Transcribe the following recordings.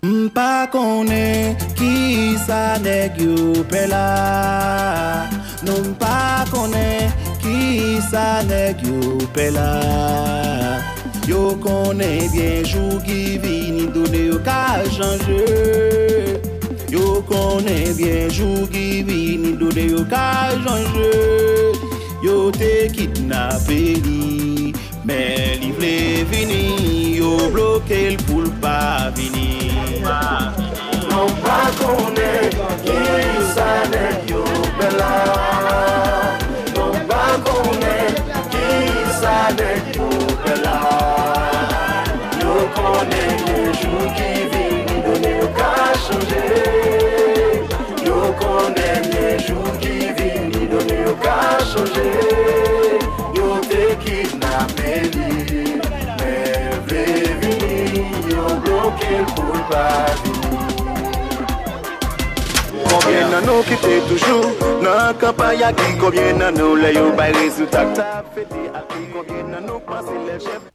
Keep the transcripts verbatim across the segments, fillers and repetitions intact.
M pa konnen kisa nèg yo pè la. Non, m pa konnen kisa nèg yo pè la. Yo konnen byen jou ki vini, done yo ka chanje. Yo konnen byen jou ki vini, done yo ka chanje. Yo te kidnape li, men li vle vini, yo bloke l pou l pa vini. Non, m pa konnen kisa nèg yo pè la. Non, m pa konnen kisa nèg yo pè la. Yo konnen gen jou ki vini, done yo ka chanje. Yo konnen gen jou ki vini, done yo ka chanje. Yo te kidnape li, men vle vini, yo bloke l pou l pa vini. Konbyen nan nou ki te toujou nan kanpay ak li? Konbyen nan nou lè yo bay rezilta k ta fete ak li? Konbyen nan nou panse lè chèf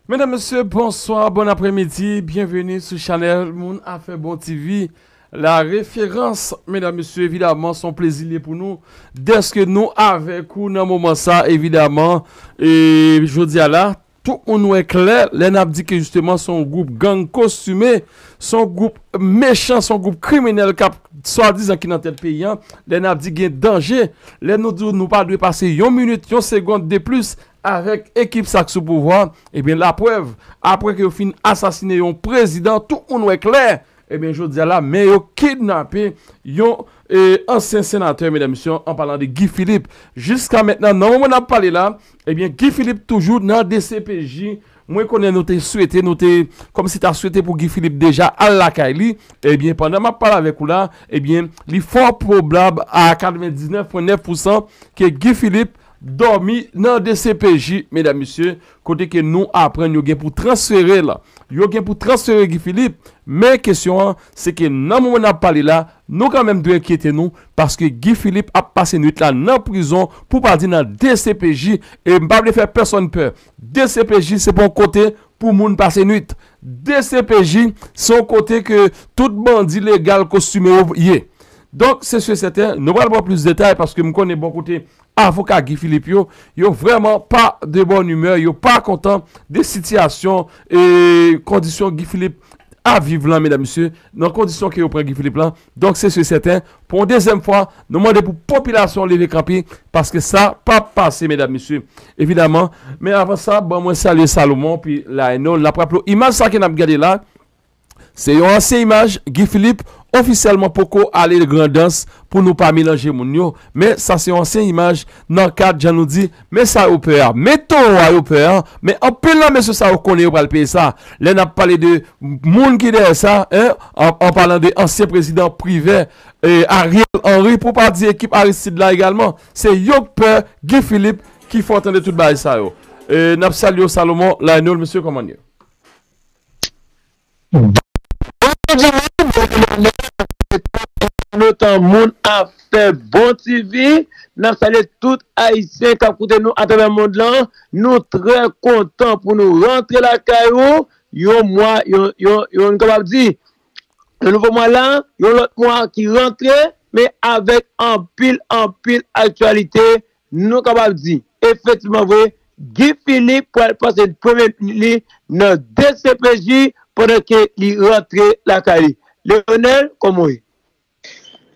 Medam, mesye, bonswa, bon apremidi. Byenveni sou chanèl Moun Afè Bon T V. La référence, medam, mesye, evidaman, se yon plezi li ye pou nou dèske nou avèk ou nan moman sa, evidaman. E jodi a la, tout moun wè klè lè n ap di ke jisteman se yon gwoup gang kostime, se yon gwoup mechan, se yon gwoup kriminèl k ap swadizan ki nan tèt peyi a. Lè n ap di gen danje, lè nou di nou pa dwe pase yon minit, yon segond de plis avèk ekip sa k sou pouvwa, ebyen, laprèv, apre ke yo fin asasine yon prezidan, tout moun wè klè, ebyen, jodi a la, men yo kidnape yon, e, ansyen senatè, medam, mesye, an palan de Guy Philippe. Jiska mentnan, nan moman n ap pale la, ebyen, Guy Philippe toujou nan D C P J. Mwen konnen nou te swete, nou te, kòmsi ta swete pou Guy Philippe deja al lakay li. Ebyen, pandan m ap pale avèk ou la, ebyen, li fò pwobab a katrevendiznèf pwen nèf pousan ke Guy Philippe dòmi nan D C P J, medam, mesye, kote ke nou aprann yo gen pou transfere l. Yo gen pou transfere Guy Philippe, men kesyon an, se ke nan moman n ap pale la, nou kanmenm dwe enkyete nou, paske Guy Philippe ap pase nwit la nan prizon, pou pa di nan D C P J, e m pa vle fè pèsonn pè. D C P J se pa yon kote pou moun pase nwit. D C P J se yon kote ke tout bandi legal kostime yo ye. Donk, se si e sèten, nou pral ba w plis detay, paske m konnen bò kote avoka Guy Philippe yo, yo vrèman pa de bòn imè, yo pa kontan de sitiyasyon e kondisyon Guy Philippe ap viv lan, medam, mesye, nan kondisyon ke yo pran Guy Philippe lan. Donk, se si e sèten, pou yon dezyèm fwa, nou mande pou popilasyon leve kanpe, paske sa p ap pase, medam, mesye. Evidaman, men avan sa, ban mwen salye Salomon, pi Lionel, n ap raple w, imaj sa ke n ap gade la, se yon ansyen imaj, Guy Philippe ofisyèlman poko ale Grandans pou nou pa melanje moun yo. Men sa se yon ansyen imaj nan kad jan nou di, men sa yo pè a, men towo a yo pè a, men anpil nan mesye sa yo konnen yo pral peye sa. Lè n ap pale de moun ki dèyè sa, en, an, an palan de ansyen prezidan Privè, e, Ariel Henry, pou pa di ekip Aristide la egalman, se yo k pè Guy Philippe ki fè w tande tout bagay sa yo. E, n ap salye w Salomon, Lionel, mesye, kòman n ye? Bonjou, bonjou, bonjou, notan Moun Afè Bon T V. N ap salye tout Ayisyen k ap koute nou atravè mond lan. Nou trè kontan pou nou rantre lakay ou. Yon mwa, yon, yon, yon, nou kapab di, yon nouvo mwa la, yon lòt mwa ki rantre, men avèk anpil, anpil aktyalite, nou kapab di, efektivman vre, Guy Philippe pral pase premye li nan D C P J pandan ke li rantre lakay li. Leonel, kòman w ye?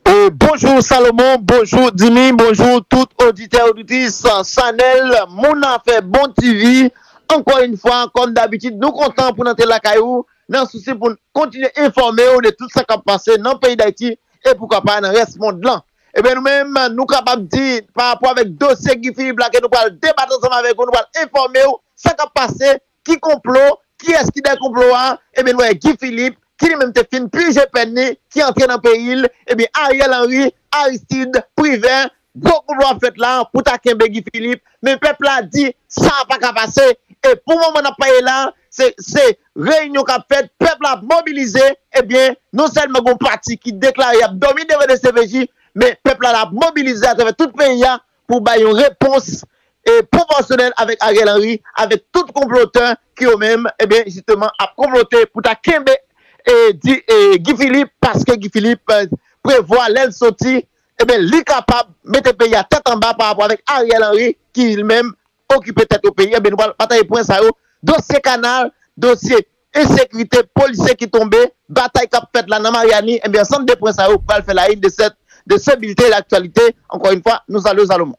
E, bonjou Salomon, bonjou Dimi, bonjou tout oditè, oditris chanèl Moun Afè Bon T V. Ankò yon fwa, kòm dabitid, nou kontan pou n antre lakay ou nan sousi pou n kontinye enfòme w de tout sa k ap pase nan peyi Dayiti e poukwa pa nan rès mond lan. Ebyen, nou menm, nou kapab di, pa rapò avèk dosye Guy Philippe la ke nou pral debat ansanm avèk ou, nou pral enfòme w sa k ap pase, ki konplo, kiyès ki dèyè konplo a, ebyen, nou wè Guy Philippe, ki li menm te fin pije pèn li, ki antre nan peyi l, ebyen, Ariel Henry, Aristide, Privè, gwo konplo ap fèt la pou ta kenbe Guy Philippe, men pèp la di sa pa ka pase, e pou moman n ap pale la, se, se reyinyon k ap fèt, pèp la ap mobilize, ebyen, non sèlman gon pati ki deklare y ap dòmi devan D C P J, men pèp la, la ap mobilize atravè tout peyi a pou bay yon repons, e, pwopòsyonèl avèk Ariel Henry, avèk tout konplotè ki yo menm, ebyen, jisteman, ap konplote pou ta kenbe e, di, e, Guy Philippe, paske Guy Philippe, e, prevwa lè l soti, ebyen, li kapab mete peyi a tèt anba pa rapò avèk Ariel Henry, ki li menm okipe tèt o peyi. Ebyen, nou pral pataje pwen sa yo. Dosye Kanal, dosye ensekirite, polisye ki tonbe, batay k ap fèt la nan Maryani, ebyen, ansanm de pwen sa yo pral fè la une de cette, de ce bulletin d'actualité. Encore une fois, nous saluons Salomon.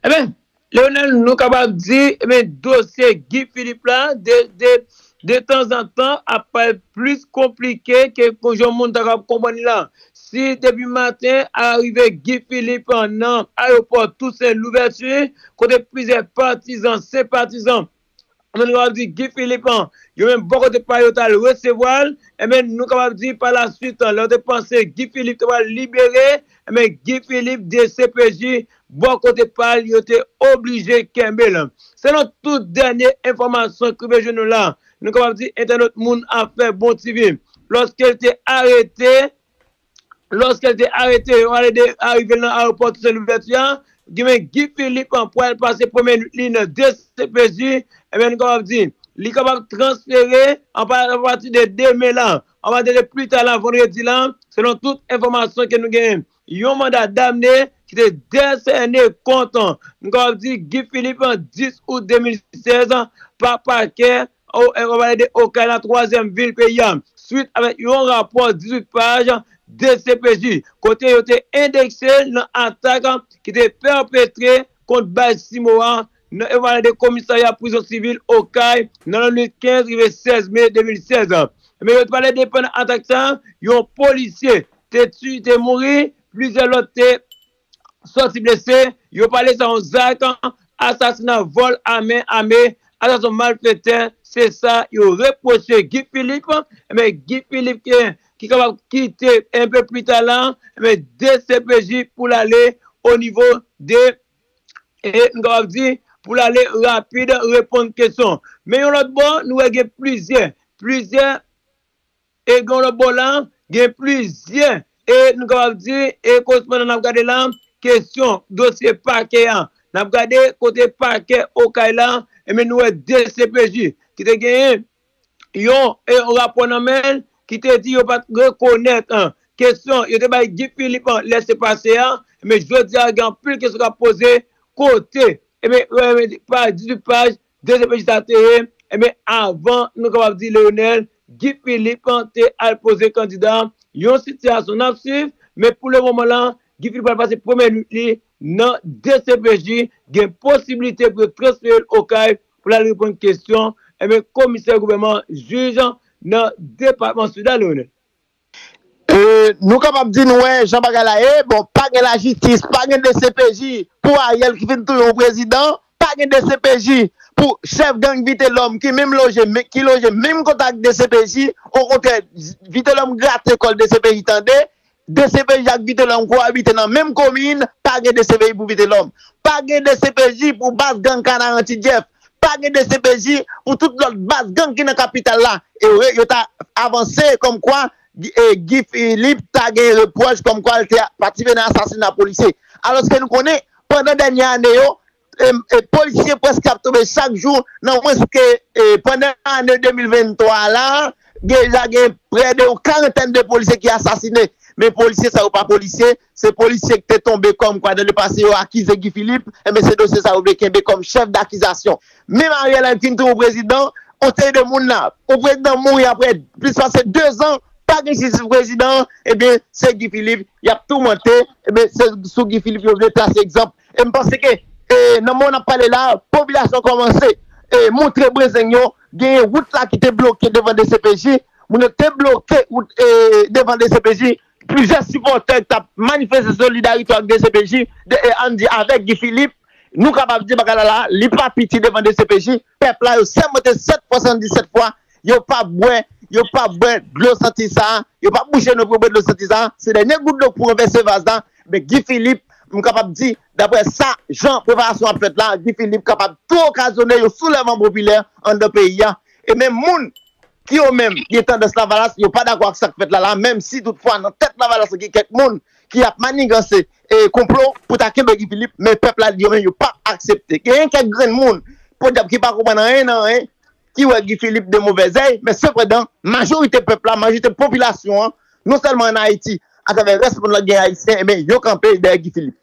Ebyen, Leonel, nou kapab di, ebyen, dosye Guy Philippe la, de, de, de tanzantan, ap parèt plis konplike ke jan moun ta kapab konprann li la. Si depi maten, arive Guy Philippe nan ayewopò Toussaint Louverture, kote plizyè patizan, senpatizan, nou kapab di Guy Philippe, yo menm bò kote pa yo t al resevwa l, ebyen, nou kapab di pa la suite, lè yo te panse Guy Philippe te pral libere, ebyen, Guy Philippe, D C P J, bò kote pa l, yo te oblije kenbe l. Selon tout dènye enfòmasyon k rive jwenn nou la, nou kapab di entènot moun afè Bon T V. Lòske l te arete, lòske l te arete, yo pale de arive l nan ayewopò Toussaint Louverture a, genmen Guy Philippe an pral pase premye nwit li nan D C P J, ebyen, nou kapab di, li kapab transfere apati de demen la, apati de pita la, vandredi la, selon tout enfòmasyon ke nou genyen. Yon manda damne ki te desène kont, nou kapab di, Guy Philippe, dis out de mil sèz, pa pakè, o, e, nou pale de Okay la, twazyèm vil peyi a, swit avèk yon rapò dizuit paj D C P J, kote yo te endekse l nan atak ki te pèpetre kont baz Simo a, nan, yo pale de komisarya prizon sivil Okay, nan lannwit kenz rive sèz me de mil sèz. Men yo te pale de pandan atak sa, yon polisye te ti-, te mouri, plizyè lòt te sòti blese, yo pale sa yon zak asasina, vòl a men ame, asasen malfektè, se sa yo repwoche Guy Philippe, men Guy Philippe ki, ki kapab kite enpe pita la, men D C P J pou l ale o nivo de, e nou kapab di, pou l ale rapid reponn kesyon. Men yon lòt bò, nou wè gen plizyè, plizyè e gen lòt bò la, gen plizyè, e nou kapab di, e korespondan n ap gade la, kesyon dosye pakè a. N ap gade kote pakè Okay la, ebyen, nou wè D C P J ki te genyen yon, e, yon rapò nan men l ki te di yo pa t rekonèt, an, kesyon yo te bay Guy Philippe, an, lèsepase a, men jodi a gen anpil kesyon k ap poze kote, ebyen, e, pa dizuit paj D C P J sa te ye, ebyen, avan nou kapab di Leonel, Guy Philippe te al poze kandida, yon sitiyasyon n ap swiv, men pou le moman la, Guy Philippe pral pase premye nwit li nan D C P J, gen posiblite pou yo transfere l Okay pou l al reponn kesyon, ebyen, komisè gouvènman, jij nan depatman Sid la, Leonel. E, nou kapab di nou wè jan bagay la ye, bon, pa gen lajistis, pa gen D C P J pou Ariel ki fin touye yon prezidan, pa gen D C P J pou chèf gang Vitelhomme ki menm loje, men, ki loje menm kote ak D C P J, okontrè, Vitelhomme grate kò l, D C P J tande, D C P J ak Vitelhomme koabite nan menm komin, pa gen D C P J pou Vitelhomme, pa gen D C P J pou baz gang Kanaran Ti Jeff, pa gen D C P J pou tout lòt baz gang ki nan kapital la. E yo, yo ta avanse kòmkwa Guy, e, Guy Philippe ta gen repwòch kòmkwa l te patisipe nan asasina polisye. Alòske nou konnen, pandan dènye ane yo, e, e, polisye prèske ap tonbe chak jou, nan mwens ke, e, pandan ane de mil venntwa la, deja gen prè de yon karantèn de polisye ki asasine. Men polisye sa yo pa polisye, se polisye ki te tonbe kòmkwa dans le passé yo akize Guy Philippe, enben se dosye sa yo vle kenbe kòm chèf dakizasyon. Menm Ariel Henry fin touye yon prezidan, yon seri de moun la, yon prezidan mouri apre plis pase dezan, pa gen jistis pou prezidan an, ebyen, se Guy Philippe y ap toumante, ebyen, se sou Guy Philippe yo vle trase egzanp. E m panse ke, e, nan moman n ap pale la, popilasyon kòmanse, e, montre brezeng yo, genyen wout la ki te bloke devan D C P J, moun yo te bloke wout, e, devan D C P J, plizyè sipòtè ki t ap manifeste solidarite ak D C P J, de, e, ann di avèk Guy Philippe, nou kapab di bagay la la, li pa piti devan D C P J, pèp la yo sèmante sèt fwa, swasanndisèt fwa, yo pa bwè, yo pa bwè dlo santi sa, yo pa bouche nou pou yo bwè dlo santi sa, se dènye gout dlo pou ranvèse vaz la, men Guy Philippe, m kapab di, daprè sa, jan preparasyon ap fèt la, Guy Philippe kapab tou okazyone yon soulèvman popilè anndan peyi a, e menm moun ki yo menm gen tandans Lavalas, yo pa dakò ak sa k fèt la la, menm si toutfwa nan tèt Lavalas gen kèk moun ki ap maniganse, e, konplo pou ta kenbe Guy Philippe, men pèp la yo menm yo p ap aksepte. Genyen kèk grenn moun, podyab, ki pa konprann anyen nan anyen, ki wè Guy Philippe de movè zèy, men sepandan, majorite pèp la, majorite popilasyon an, non sèlman ann Ayiti, atravè rès mond lan gen Ayisyen, ebyen, yo kanpe dèyè Guy Philippe.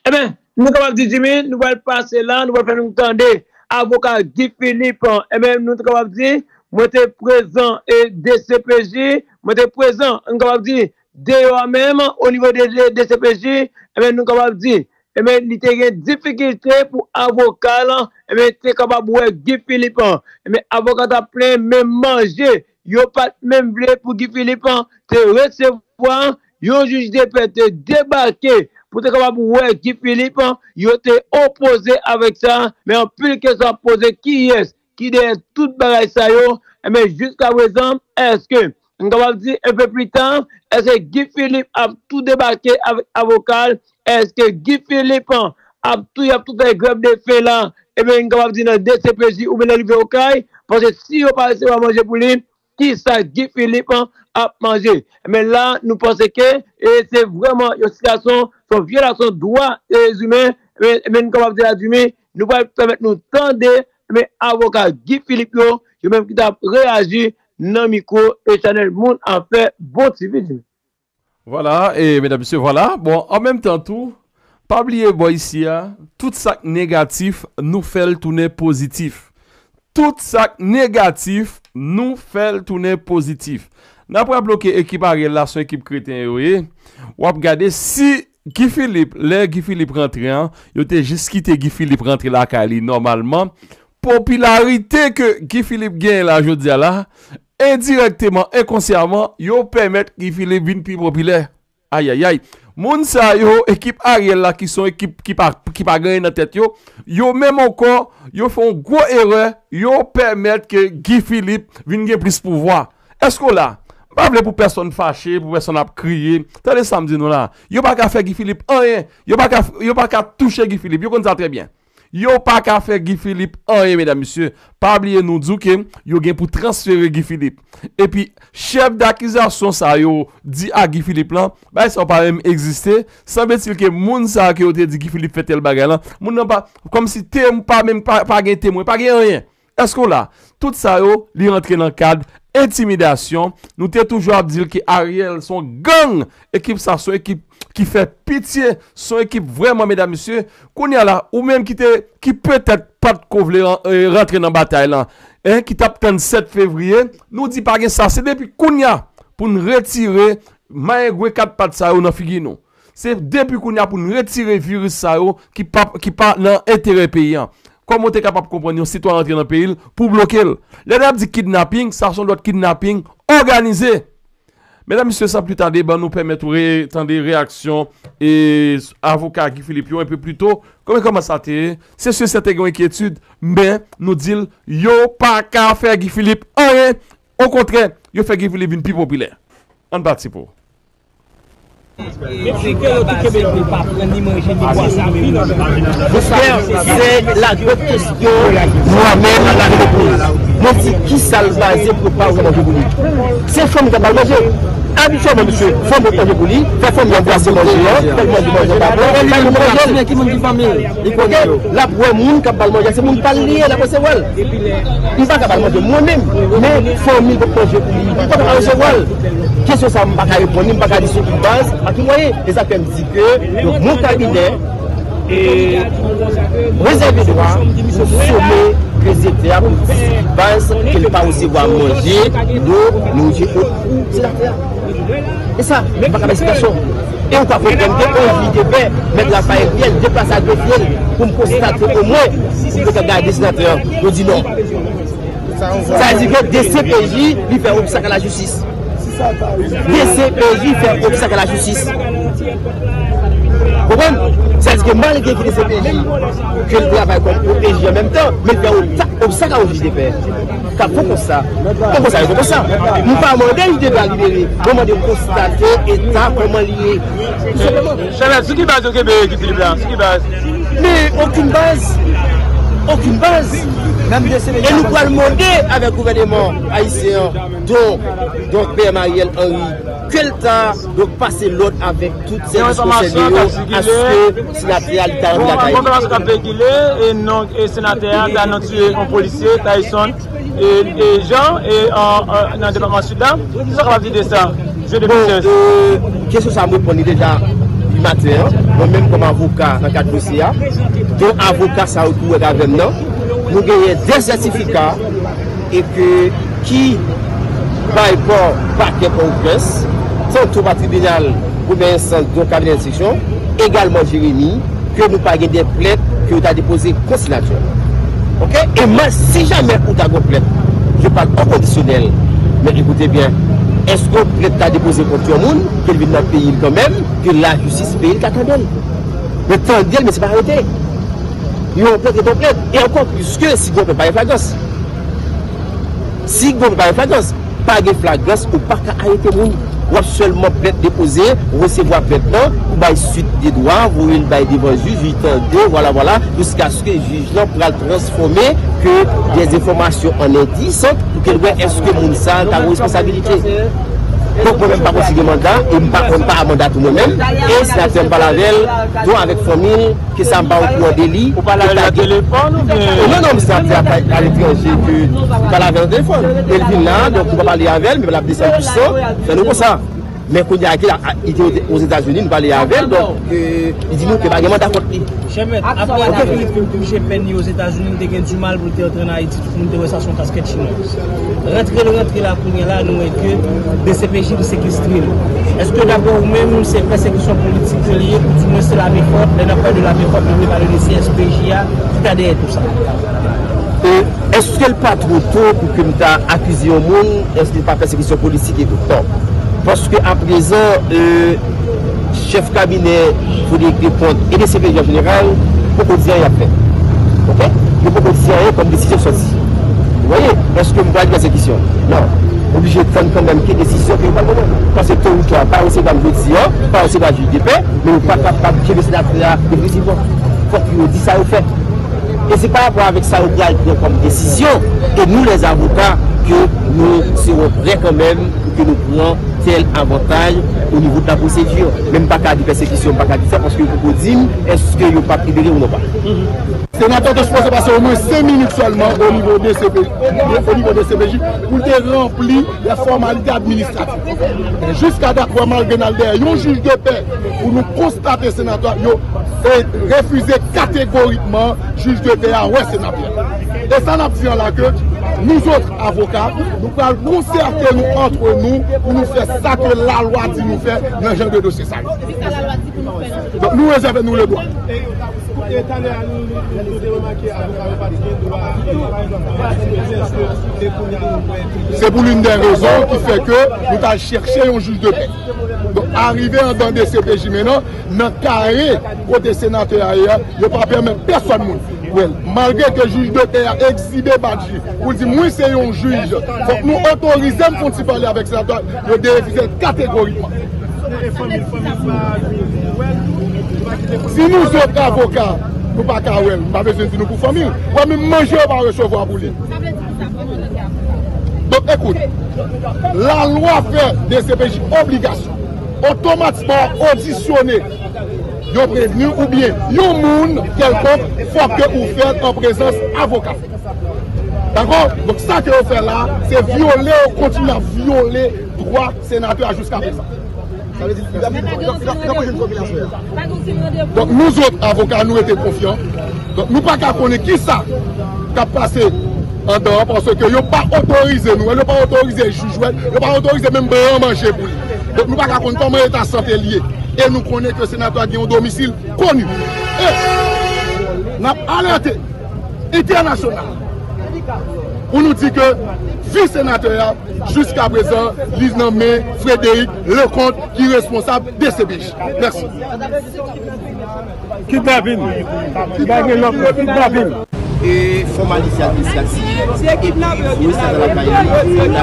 Ebyen, nou kapab di, Jimmy, nou pral pase la, nou pral fè nou tande avoka Guy Philippe an. Ebyen, nou te kapab di, mwen te prezan e D C P J, mwen te prezan, nou kapab di, deyò a menm, o nivo de, de D C P J, ebyen, nou kapab di, ebyen, li te gen difikilte pou avoka l, ebyen, te kapab wè Guy Philippe an. Ebyen, avoka t ap plenyen, men manje, yo pa t menm vle pou Guy Philippe an te resevwa, yon jij de pè te debake pou te kapab wè Guy Philippe an, yo te opoze avèk sa, men anpil kesyon ap poze kiyès ki dèyè tout bagay sa yo, ebyen, jiskaprezan, èske, m kapab di, enpe pli ta, èske Guy Philippe ap tou debake avèk avoka l? Èske Guy Philippe an ap tou, y ap tou fè grèv de fen la? Ebyen, m kapab di nan D C P J oubyen nan Rivyè Okay, paske si yo pa resevwa manje pou li, kisa Guy Philippe an ap manje? Men la, nou panse ke e se vrèman yon sitiyasyon, se yon vyolasyon dwa e imen. Men, men nou kapab di la, Jimmy, nou pral pèmèt nou tande, men avoka Guy Philippe yo, yo menm ki t ap reyaji nan mikwo e chanèl Moun Afè Bon T V, Jimmy. Vwala, e medam, mesye, vwala. Bon, an menm tan tou, pa bliye bò isi a, tout sa k negatif, nou fè l tounen pozitif. Tout sa k negatif, nou fè l tounen pozitif. N ap raple w ke ekip Ariel la se yon ekip kreten yo ye. W ap gade si Guy Philippe, lè Guy Philippe rantre an, yo te jis kite Guy Philippe rantre lakay li nòmalman. Popilarite ke Guy Philippe genyen la jodi a la, endirèkteman, enkonsyaman, yo pèmèt Guy Philippe vin pi popilè. Ayayay. Moun sa yo, ekip Ariel la, ki se yon ekip ki pa, ki pa gen anyen nan tèt yo, yo menm ankò, yo fè yon gwo erè, yo pèmèt ke Guy Philippe vin gen plis pouvwa. Èske w la? M pa vle pou pèsonn fache, pou pèsonn ap kriye. Tande sa m di nou la. Yo pa ka fè Guy Philippe anyen. Yo pa ka, yo pa ka touche Guy Philippe. Yo konn sa trè byen. Yo pa ka fè Guy Philippe anyen, medam, mesye. Pa bliye nou di w ke yo gen pou transfere Guy Philippe. Epi, chèf dakizasyon sa yo di a Guy Philippe lan, bagay sa yo pa menm egziste. Sanbletil ke moun sa yo ke yo te di Guy Philippe fè tèl bagay lan, moun nan pa, kòmsi te, pa menm, pa, pa gen temwen, pa gen anyen. Èske w la? Tout sa yo, li rantre nan kad entimidasyon. Nou te toujou ap di l ke Ariel se yon gang. Ekip sa se yon ekip ki fè pitye. Se yon ekip vrèman, medam, mesye. Kounye a la, ou menm ki te, ki petèt pa t ko vle ran- e, rantre nan batay lan, en, ki t ap tann sèt fevriye, nou di pa gen sa. Se depi kounye a pou n retire mayengwe kat pat sa yo nan figi nou. Se depi kounye a pou n retire viris sa yo ki pa, ki pa nan enterè peyi an. Kòman w te kapab konprann yon sitwayen antre nan peyi l pou w bloke l? Lè n ap di kidnaping, sa se yon lòt kidnaping òganize. Medam, mesye, san pli tade, ban nou pèmèt ou re, tande reyaksyon e avoka Guy Philippe yo enpe pli to. Kòman, kòman sa te ye? Se si e sèten gen yon enkyetid, men nou di l, yo pa ka fè Guy Philippe anyen. Okontrè, yo fè Guy Philippe vin pi popilè. Ann pati pou. Frè, se la gran kesyon nou a menm nou poze. Nou di kisa l baze pou pa ou manje pou li. Se fanm ki ap ba l manje. Abityèlman, mesye, fanm yo manje pou li, fè fanm yo anbrase manje an, fè l manje manje an pa bon, fè l manje l. Oke, l ap wè moun k ap ba l manje, se moun pa l li ye, l ap resevwa l. M pa ka ba l manje mwen menm, men fanmi l p ap manje pou li, m pa ka resevwa l. Kesyon sa a, m pa ka reponn li, m pa ka di sou ki baz, a ki mwayen. E sa fè m di ke yon bon kabinè e rezève dwa pou sone rezektè a, pou di sou ki baz ke l pa resevwa manje, dlo, nouriti, senatè a. E sa, m pa ka bay eksplikasyon. E ou ka konprann ke Onvi de Pè, mèt Rafael Pierre, deplase ak dosye l pou m konstate omwen, pou m te ka gade senatè an, yo di non. Sa vle di ke D C P J, li fè obstak a lajistis. D C P J fè obstak a lajistis. Konprann? Sa vle di ke malgre ke D C P J, ke l travay kòm O P J an menm tan, men l fè obstak, obstak a yon jij de pè. K ap fè konsa. Fè konsa, fè konsa. M pa mande jij de pè a libere. Mwen mande konstate eta kòman li ye. Tou senpleman. Chèlbè, sou ki baz yo kenbe Guy Philippe la? Sou ki baz? Men okenn baz. Okenn baz. E nou pral mande avèk gouvènman ayisyen an, donk, donk P M Ariel Henry, ke l ta, donk, pase lòd avèk tout sèvis konsène yo, aske senatè a li ta rantre lakay li. Enfòmasyon k ap sikile, e non, e senatè a ta nan tiye yon polisye, Tyson, e, e Jean, e, an, an, nan depatman Sid la. Kisa w kapab di de sa? Bon, euh, kesyon sa a, m reponn li deja di maten an. Mwen menm kòm avoka nan kad dosye a, donk avoka sa yo ki wèk avè m nan, nou genyen de sètifika e ke ki bay pa pakè Pòtoprens, tanto pa tribinal premyè enstans, donk kabinè enstriksyon, egalman Jeremi, ke nou pa gen de plent ke yo ta depoze kont senatè. Oke? E mwen, si jamè ou ta gen plent, je parle au conditionnel, men ekoute byen, èske yon plent ta depoze kont yon moun, ke l vin nan peyi l kanmenm, ke lajistis peyi l ka tande l? Men tande l, men se pa arete. Yon plent ret yon plent. E ankò plis ke si gen yon plent pa gen flagrans. Si gen yon plent pa gen flagrans, pa gen flagrans, ou pa ka arete moun. W ap sèlman plent depoze, resevwa plent lan, ou bay suit de dwa, voye l bay devan jij, jij tande, vwala, vwala, jiskaske jij lan pral transfòme ke de enfòmasyon an endis pou ke l wè èske moun sa a ta gen responsabilite. Donk, mwen menm, m pa konn si gen manda, e m pa konn pa a manda tou mwen menm, e senatè m pale avè l, donk avèk fanmi l, ke sa m pa okouran de li. Ou pale avè l nan telefòn oubyen? Non, non, m senatè a aletranje ke m pale avè l nan telefòn. E l vin la, donk nou pa pale avè l, men l ap desann pwisan, fè nou konsa. Men kounye a ke la, li te Ozetazini, nou pale avè l, donk, euh, li di nou ke pa gen manda kont li. Chè mèt, apre Guy Philippe fin touche pèn li Ozetazini, li te gen dimal pou l te antre an Ayiti, tout moun te wè sa se yon kaskèt chinwaz. Rantre l rantre la kounye a la, nou wè ke D C P J li sekestre l. Èske daprè ou menm, se pèsekisyon politik ke li ye, oudimwen se lame fòt, lè n ap pale de lame fòt, nou vle pale de C S P J a, ki ta dèyè tou sa? E èske l pa two to pou ke m ta akize yon moun, èske l pa pèsekisyon politik e tout? Non. Paske aprezan, euh, chèf kabinè Frederic Leconte e D C P J an jeneral poko di anyen ap fèt. Oke? Yo poko di anyen kòm desizyon sòti. Ou wè? Èske m pral pèsekisyon? Non. M oblije tann kanmenm ki desizyon ke yo pral pran. Paske to ou twa, pa resevwa m jodi a, pa resevwa jij de pè, men yo pa kapab kenbe senatè a definitivman. Fòk yo di sa yo fè. E se pa rapò avèk sa yo pral pran kòm desizyon, e nou, lèzavoka, ke nou serons prè kanmenm pou ke nou pran tèl avantaj o nivo de la pwosedi. Men m pa ka di pèsekisyon, m pa ka di sa, paske yo poko di m èske yo p ap libere ou non pa. Senatè te sipoze pase omwen senk minit sèlman o nivo D C P, o nivo D C P J pou l te ranpli lè fòmalite administratif. Men jiska dat, malgre n al dèyè yon jij de pè pou nou konstate senatè, yo, e, refize kategorikman jij de pè a wè senatè. E sa n ap di an la ke nou zòt avoka, nou pral konsète nou antre nou pou nou fè sa ke lalwa di nou fè nan jan de dosye sa yo. Donk nou rezève nou le dwa. E talè a nou, nou, nou te remake avoka yo pa t gen dwa, pa t gen dwa. Se pou l'une des raisons ki fè ke nou t al chèche yon jij de pè. Donk, arive anndan D C P J menm nan, nan kare kote senatè a ye a, yo pa pèmèt pèsòn moun wè l. Malgre ke jij de pè a egzibe badj li pou l di, "Mwen se yon jij, fòk nou otorize m fè yon ti pale avèk senatè a," yo derefize l kategorikman. Si nou zòt avoka, nou pa ka wè l, m pa bezwen di nou pou fanmi l. Wè, menm manje yo pa resevwa pou li. Donk, ekout, lalwa fè D C P J obligasyon otomatikman odisyone yon prevni oubyen yon moun kèlkonk, fòk ke ou fè l an prezans avoka. Dakò? Donk, sa ke yo fè la, se vyole, yo kontinye ap vyole dwa senatè a jiska prezan. Sa vle di, li p ap, li p ap, li p ap, li p ap jwenn fòmilasyon an. Donk, nou zòt avoka, nou rete konfyan. Donk, nou pa ka konnen kisa k ap pase anndan an, paske yo pa otorize nou, yo pa otorize jij wè, yo pa otorize menm blan an manje pou li. Donk, nou pa ka konn kòman eta sante l ye. E nou konnen ke senatè a gen yon domisil koni. E n ap alète entènasyonal pou nou di ke vi senatè a, jiska prezan, li nan men Frederic Leconte ki responsab D C P J. Mèsi. Kidnapin. Li pa gen lòt non, kidnapin. E fòmalite administratif, e pou restan nan lakay li, n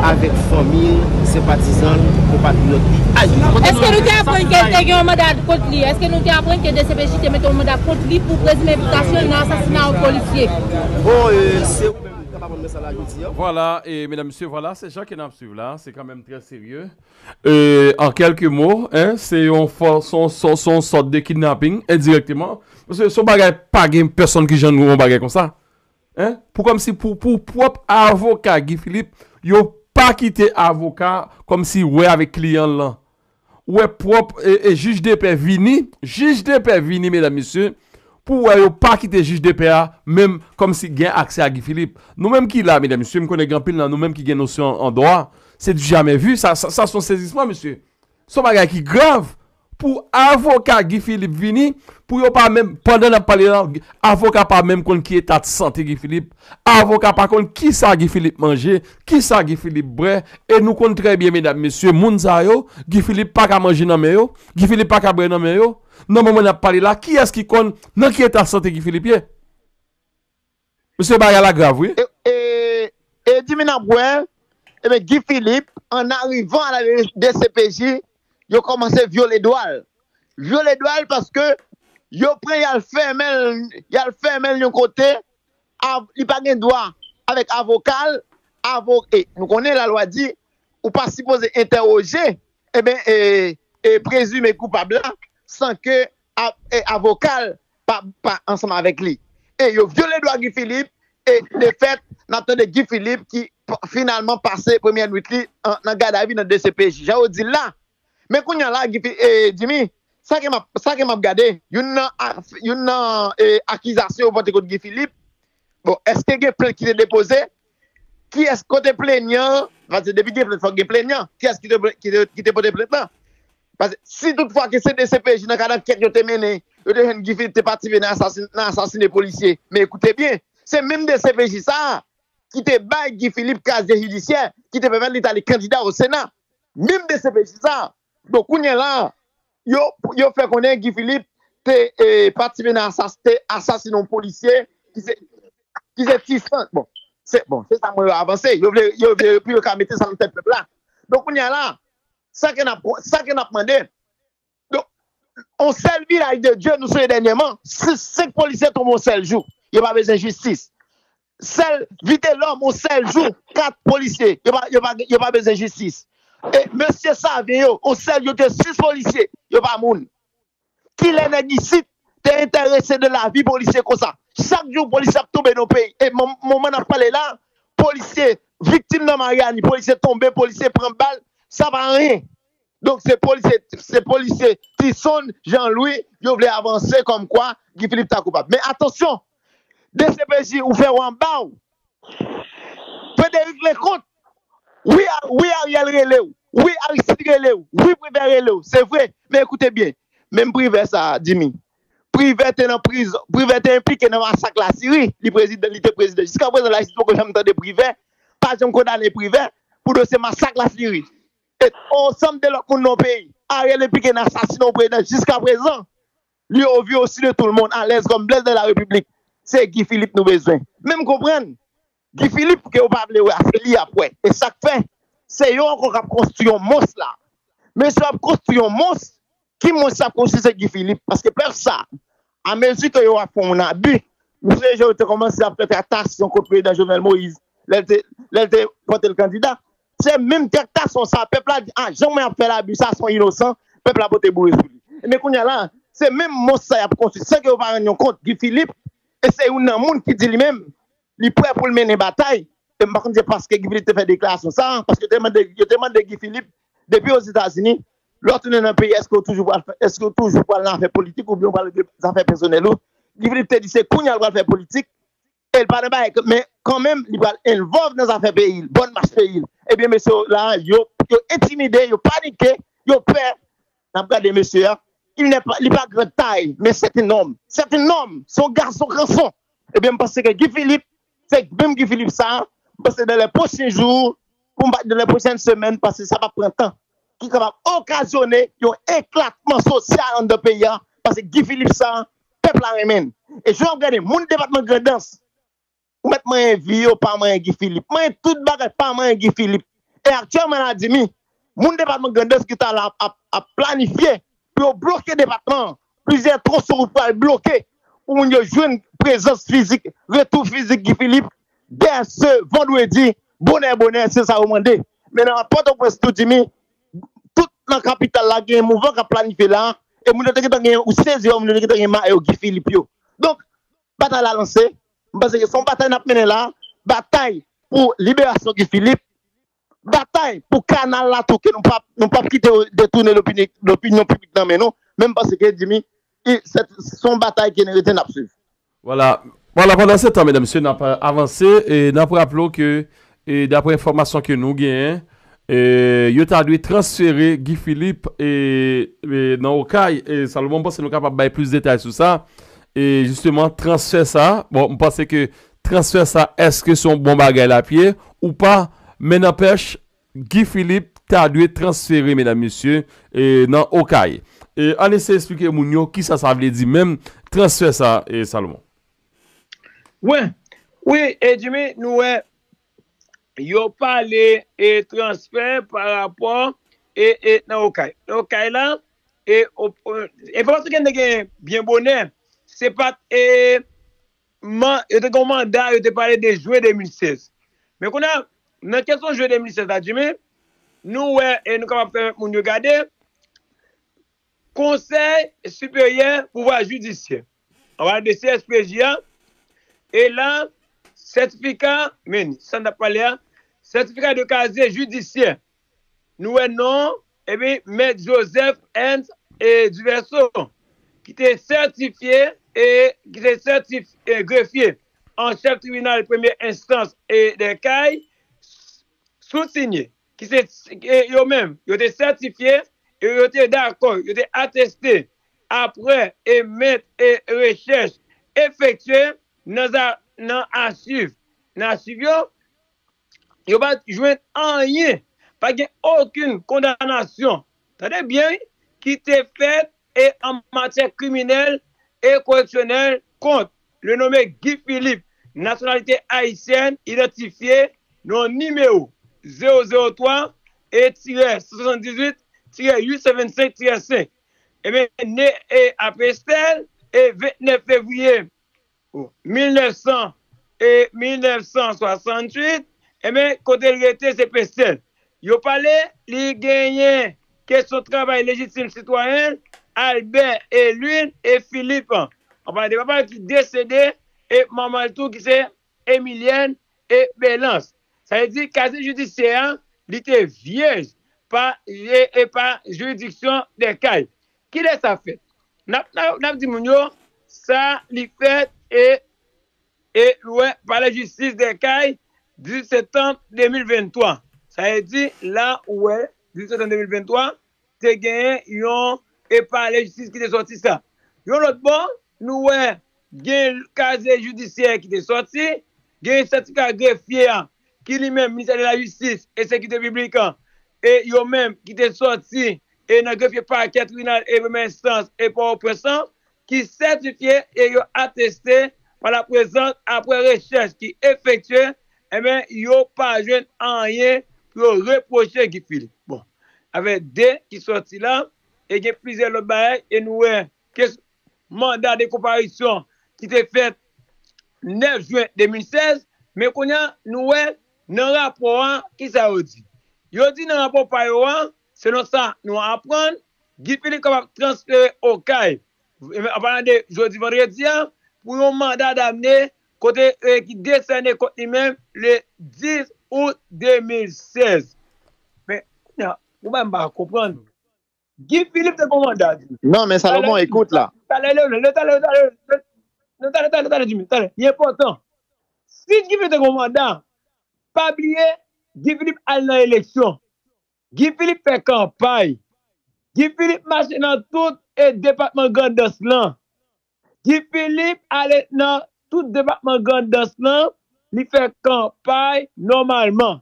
ap di avèk fanmi l, senpatizan l, konpatriyòt li, alye l. Èske nou te aprann ke l te gen yon manda kont li? Èske nou te aprann ke D C P J te mete yon manda kont li pou prezime enplikasyon l nan asasina yon polisye? Bon, euh, se ou menm ki kapab mwen sa la jodi an. Vwala, e medam, mesye, vwala, se jan ke n ap swiv la, se kanmenm trè serye. E, an kèlke mo, en, se yon fò, se yon, se yon, se yon sòt de kidnaping endirèkteman. Paske se yon bagay, pa gen pèsonn ki janm wè yon bagay konsa. En? Pou kòmsi pou, pou pwòp avoka Guy Philippe, yo pa kite avoka kòmsi wè avèk kliyan l lan. Ou wè pwòp e, e jij de pè vini, jij de pè vini, medam, mesye, pou wè yo pa kite jij de pè a menm kòmsi gen aksè a Guy Philippe. Nou menm ki la, medam, mesye, m konnen gen anpil nan nou menm ki gen nosyon an dwa, se du jamais vu, sa, sa, sa se yon sezisman, mesye. Se yon bagay ki grav pou avoka Guy Philippe vini, pou yo pa menm, pandan n ap pale la, avoka pa menm konn ki eta de sante Guy Philippe, avoka pa konn kisa Guy Philippe manje, kisa Guy Philippe bwè, e nou konn trè byen, medam, mesye, moun sa yo, Guy Philippe pa ka manje nan men yo, Guy Philippe pa ka bwè nan men yo. Nan moman n ap pale la, kiyès ki konn nan ki eta sante Guy Philippe ye? Mesye, bagay la grav, wi. E, e, e Jimmy n ap wè, ebyen, Guy Philippe, an arivan a la D C P J, yo kòmanse vyole dwa l. Vyole dwa l paske yo pran y al fèmen l, y al fèmen l yon kote, av, li pa gen dwa avèk avoka l, avo, e nou konnen lalwa di, ou pa sipoze entèwoje, ebyen, e, e prezime koupab la, san ke a, e avoka l pa, pa ansanm avèk li. E yo vyole dwa Guy Philippe, e de fèt, n ap tande Guy Philippe ki p, finalman pase premyè nwit li an, nan gadavi nan D C P J. Jan yo di l la. Men kounye a la, Guy Philippe, e Jimmy, sa ke m ap, sa ke m ap gade, youn nan, a, youn nan e, akizasyon yo pote kont Guy Philippe, bon, èske gen plent ki te depoze? Kiyès kote plenyan an? Paske depi gen plent, fòk gen plenyan. Kiyès ki te, ki te, ki te pote plent lan? Paske si toutfwa ke se D C P J nan kad ankèt yo te mennen, yo te jwenn Guy Philippe te patisipe nan asasine polisye. Men ekoute byen, se menm D C P J sa a ki te bay Guy Philippe kaziye jidisyè ki te pèmèt li t ale kandida o Sena. Menm D C P J sa a. Donk kounye a la, yo, yo fè konnen Guy Philippe te e, patisipe nan asas, te asasine yon polisye ki se, ki se Ti Sant. Bon, se, bon, se sa mwen yo avanse. Yo vle, yo vle pou yo ka mete sa nan tèt pèp la. Donk kounye a la, sa ke n ap, sa ke n ap mande, donk, on sèl vilaj de Dye, nou sonje dènyèman, senk polisye tonbe on sèl jou. Yo pa bezwen jistis. Sèl Vitelòm, on sèl jou, kat polisye. Yo pa, yo pa, yo pa bezwen jistis. E mesye Savyen yo, on sèl, yo te sis polisye. Yo pa moun. Kilè nèg isit te enterese de lavi polisye konsa? Chak jou polisye ap tonbe nan peyi. E moman n ap pale la, polisye viktim nan Maryani, polisye tonbe, polisye pran bal, sa pa anyen. Donk se polisye, se polisye Tison, Jean Louis, yo vle avanse kòmkwa Guy Philippe ta koupab. Men atansyon, D C P J ouvè w anba w. Frederic Leconte, wi, wi Ariel rele w, wi Aristide rele w, wi Privè rele w, se vre, men ekoute byen, menm Privè sa a, Jimmy, Privè te nan prizon, Privè te enplike nan masak Lasiri, li prezidan, li te prezidan. Jiska prezan Lasiri poko janm tande Privè, pa janm kondane Privè pou dosye masak Lasiri. E ansanm de lòt moun nan peyi. Ariel enplike nan asasina yon prezidan jiska prezan. Li au vu aussi de tout le monde, alèz kòm Blaise de la République. Se Guy Philippe nou bezwen. Men m konprann, Guy Philippe ke yo pa vle wè a, se li y ap wè. E sa k fè, se yo ankò k ap konstwi yon mons la. Mesye ap konstwi yon mons, ki mons y ap konstwi se Guy Philippe. Paske pèp sa, a mezi ke yo ap fè yon abi, nou sonje yo te kòmanse ap fè traktasyon kont prezidan Jovenel Moïse, lè l te, lè l te pote l kandida. Se menm traktasyon sa, pèp la di, a, jan mwen ap fè labi sa, se yon inosan, pèp la pote boure sou li. Ebyen kounye a la, se menm mons sa y ap konstwi, san ke yo pa rann yon kont. Guy Philippe, e se youn nan moun ki di li menm, li prè pou l mennen batay. E m pa konn se paske Guy Philippe te fè deklarasyon sa, paske yo te mande, yo te mande Guy Philippe, depi Ozetazini, lè w tounen nan peyi, èske w toujou pral fè, èske w toujou pral nan afè politik oubyen w pral regle zafè pèsonèl ou? Guy Philippe te di se kounye a l pral fè politik, e l pa nan bagay, men kanmenm, li pral involve nan zafè peyi l, bòn mach peyi l. Ebyen, mesye yo la, yo, yo entimide, yo panike, yo pè. N ap gade mesye a, il n'est pas, li pa gran tay, men c'est un homme. C'est un homme, se yon gason kanson. Ebyen, m panse ke Guy Philippe, se menm Guy Philippe sa, m panse dans les prochains jours, pou m pa di dans les prochaines semaines, paske sa p ap pran tan, ki kapab okazyone yon eklatman sosyal anndan peyi a, paske Guy Philippe sa, pèp la renmen l. E jan w ap gade moun depatman Grandans, ou mèt manyen vi yo, pa manyen Guy Philippe. Manyen tout bagay, pa manyen Guy Philippe. E aktyèlman la, Jimmy, moun depatman Grandans ki ta la ap, ap planifye pou yo bloke depatman an. Plizyè twonson wout pral bloke pou moun yo jwenn prezans fizik, retou fizik Guy Philippe dè se vandredi, bonè, bonè, se sa yo mande. Men nan Pòtoprens tou, Jimmy, tout nan kapital la gen mouvman k ap planifye la, e moun yo te gentan gen, ou sezi wè moun yo te gentan gen mayo Guy Philippe yo. Donk, batay la lanse, m panse ke se yon batay n ap mennen la, batay pou liberasyon Guy Philippe, batay pou kanal la tou, ke nou p ap, nou p ap kite yo detounen lopini-, lopinyon piblik nan men nou, men m panse ke, Jimmy, i, se, se yon batay ke n rete n ap swiv. Vwala. Vwala, pandan se tan, medam, mesye, n ap avanse, e n ap raple w ke, e daprè enfòmasyon ke nou genyen, e yo ta dwe transfere Guy Philippe, e, e nan Okay, e Salomon, m panse nou kapab bay plis detay sou sa. E jisteman, transfè sa, bon, m panse ke transfè sa, èske se yon bon bagay l ap ye ou pa, men nanpèch, Guy Philippe ta dwe transfere, medam, mesye, e nan Okay. E ann eseye esplike moun yo kisa sa vle di menm, transfè sa, e Salomon. Wi, wi, e Jimmy, nou wè, yo pale e transfè pa rapò e, e nan Okay. Nan Okay la, e o-, o-, enfòmasyon ke n te gen byen bonè, se pa t, e, man-, yo te gen yon manda, yo te pale de jen de mil sèz. Men kounye a, nan kesyon jen de mil sèz la, Jimmy, nou wè, e nou kapab fè moun yo gade, Konsèy Siperyè Pouvwa Jidisyè. Anba de C S P J a, e la, sètifika, men, sa n ap pale a, sètifika de kazye jidisyè. Nou wè non, epi, Mèt Joseph Ernst e Duverso, ki te sètifye, e ki te sètif-, e grefye an chèf tribinal premye enstans e dè Kay, sousinye, ki se, e yo menm, yo te sètifye, e yo te dakò, yo te ateste, apre e mèt e rechèch efektye nan za-, nan achiv, nan achiv yo, yo pa t jwenn anyen, pa gen okenn kondanasyon, tande byen, wi, ki te fèt e an matyè kriminèl e koreksyonèl kont le nommé Guy Philippe, nasyonalite ayisyèn, idantifye nan nimewo zewo zewo twa e tirè san swasanndizuit tirè uit san vennsenk tirè senk. Ebyen, ne e a Pestèl, e vennèf fevriye mil nèf san e mil nèf san swasanntuit, ebyen, kote l rete, se Pestèl. Yo pale, li genyen kesyon travay lejitim sitwayen, Albert, Elwin e Philippe. Ann pale de papa l ki desede, e manman l tou ki se Emilienne e Belance. Sa vle di, kazye jidisyè a, li te vyèj pa, e, e pa jiridiksyon dè Kay. Kilè sa fèt? N ap, n ap, n ap di moun yo, sa li fèt e, e, wè, palè jistis dè Kay, dizuit septanm de mil venntwa. Sa vle di, la, ou wè, dizuit septanm de mil venntwa, te genyen yon, e palè jistis ki te sòti sa. Yon lòt bò, nou wè gen kazye jidisyè ki te sòti, gen sètifika grefye a, ki li menm, Ministè de la Jistis e Sekirite Piblik an, e yo menm ki te sòti, e nan grefye pakè tribinal e premyè enstans e Pòtoprens lan, ki sètifye e yo ateste pa la prezant, apre rechèch ki efektye, enben, yo pa jwenn anyen pou yo repwoche Guy Philippe. Bon, avèk de ki sòti la, e gen plizyè lòt bagay, e nou wè ke manda de konparisyon ki te fèt nèf jen de mil sèz, men kounye a, nou wè nan rapò a, kisa yo di? Yo di nan rapò pa yo a, selon sa nou aprann, Guy Philippe kapab transfere Okay, an palan de jodi vandredi a, pou yon manda damne kote, e, ki desène kont li menm le dis out de mil sèz. Men, kounye a, ou menm pa konprann. Guy Philippe te gen yon manda, di. Non, men Salomon, talè, ekout la. Talè, Leonel, talè, talè, talè, talè, Jimmy, talè. Li enpòtan. Si Guy Philippe te gen yon manda, pa bliye, Guy Philippe al nan eleksyon. Guy Philippe fè kanpay. Guy Philippe mache nan tout, e, depatman Grandans lan. Guy Philippe ale nan tout depatman Grandans lan, li fè kanpay nòmalman.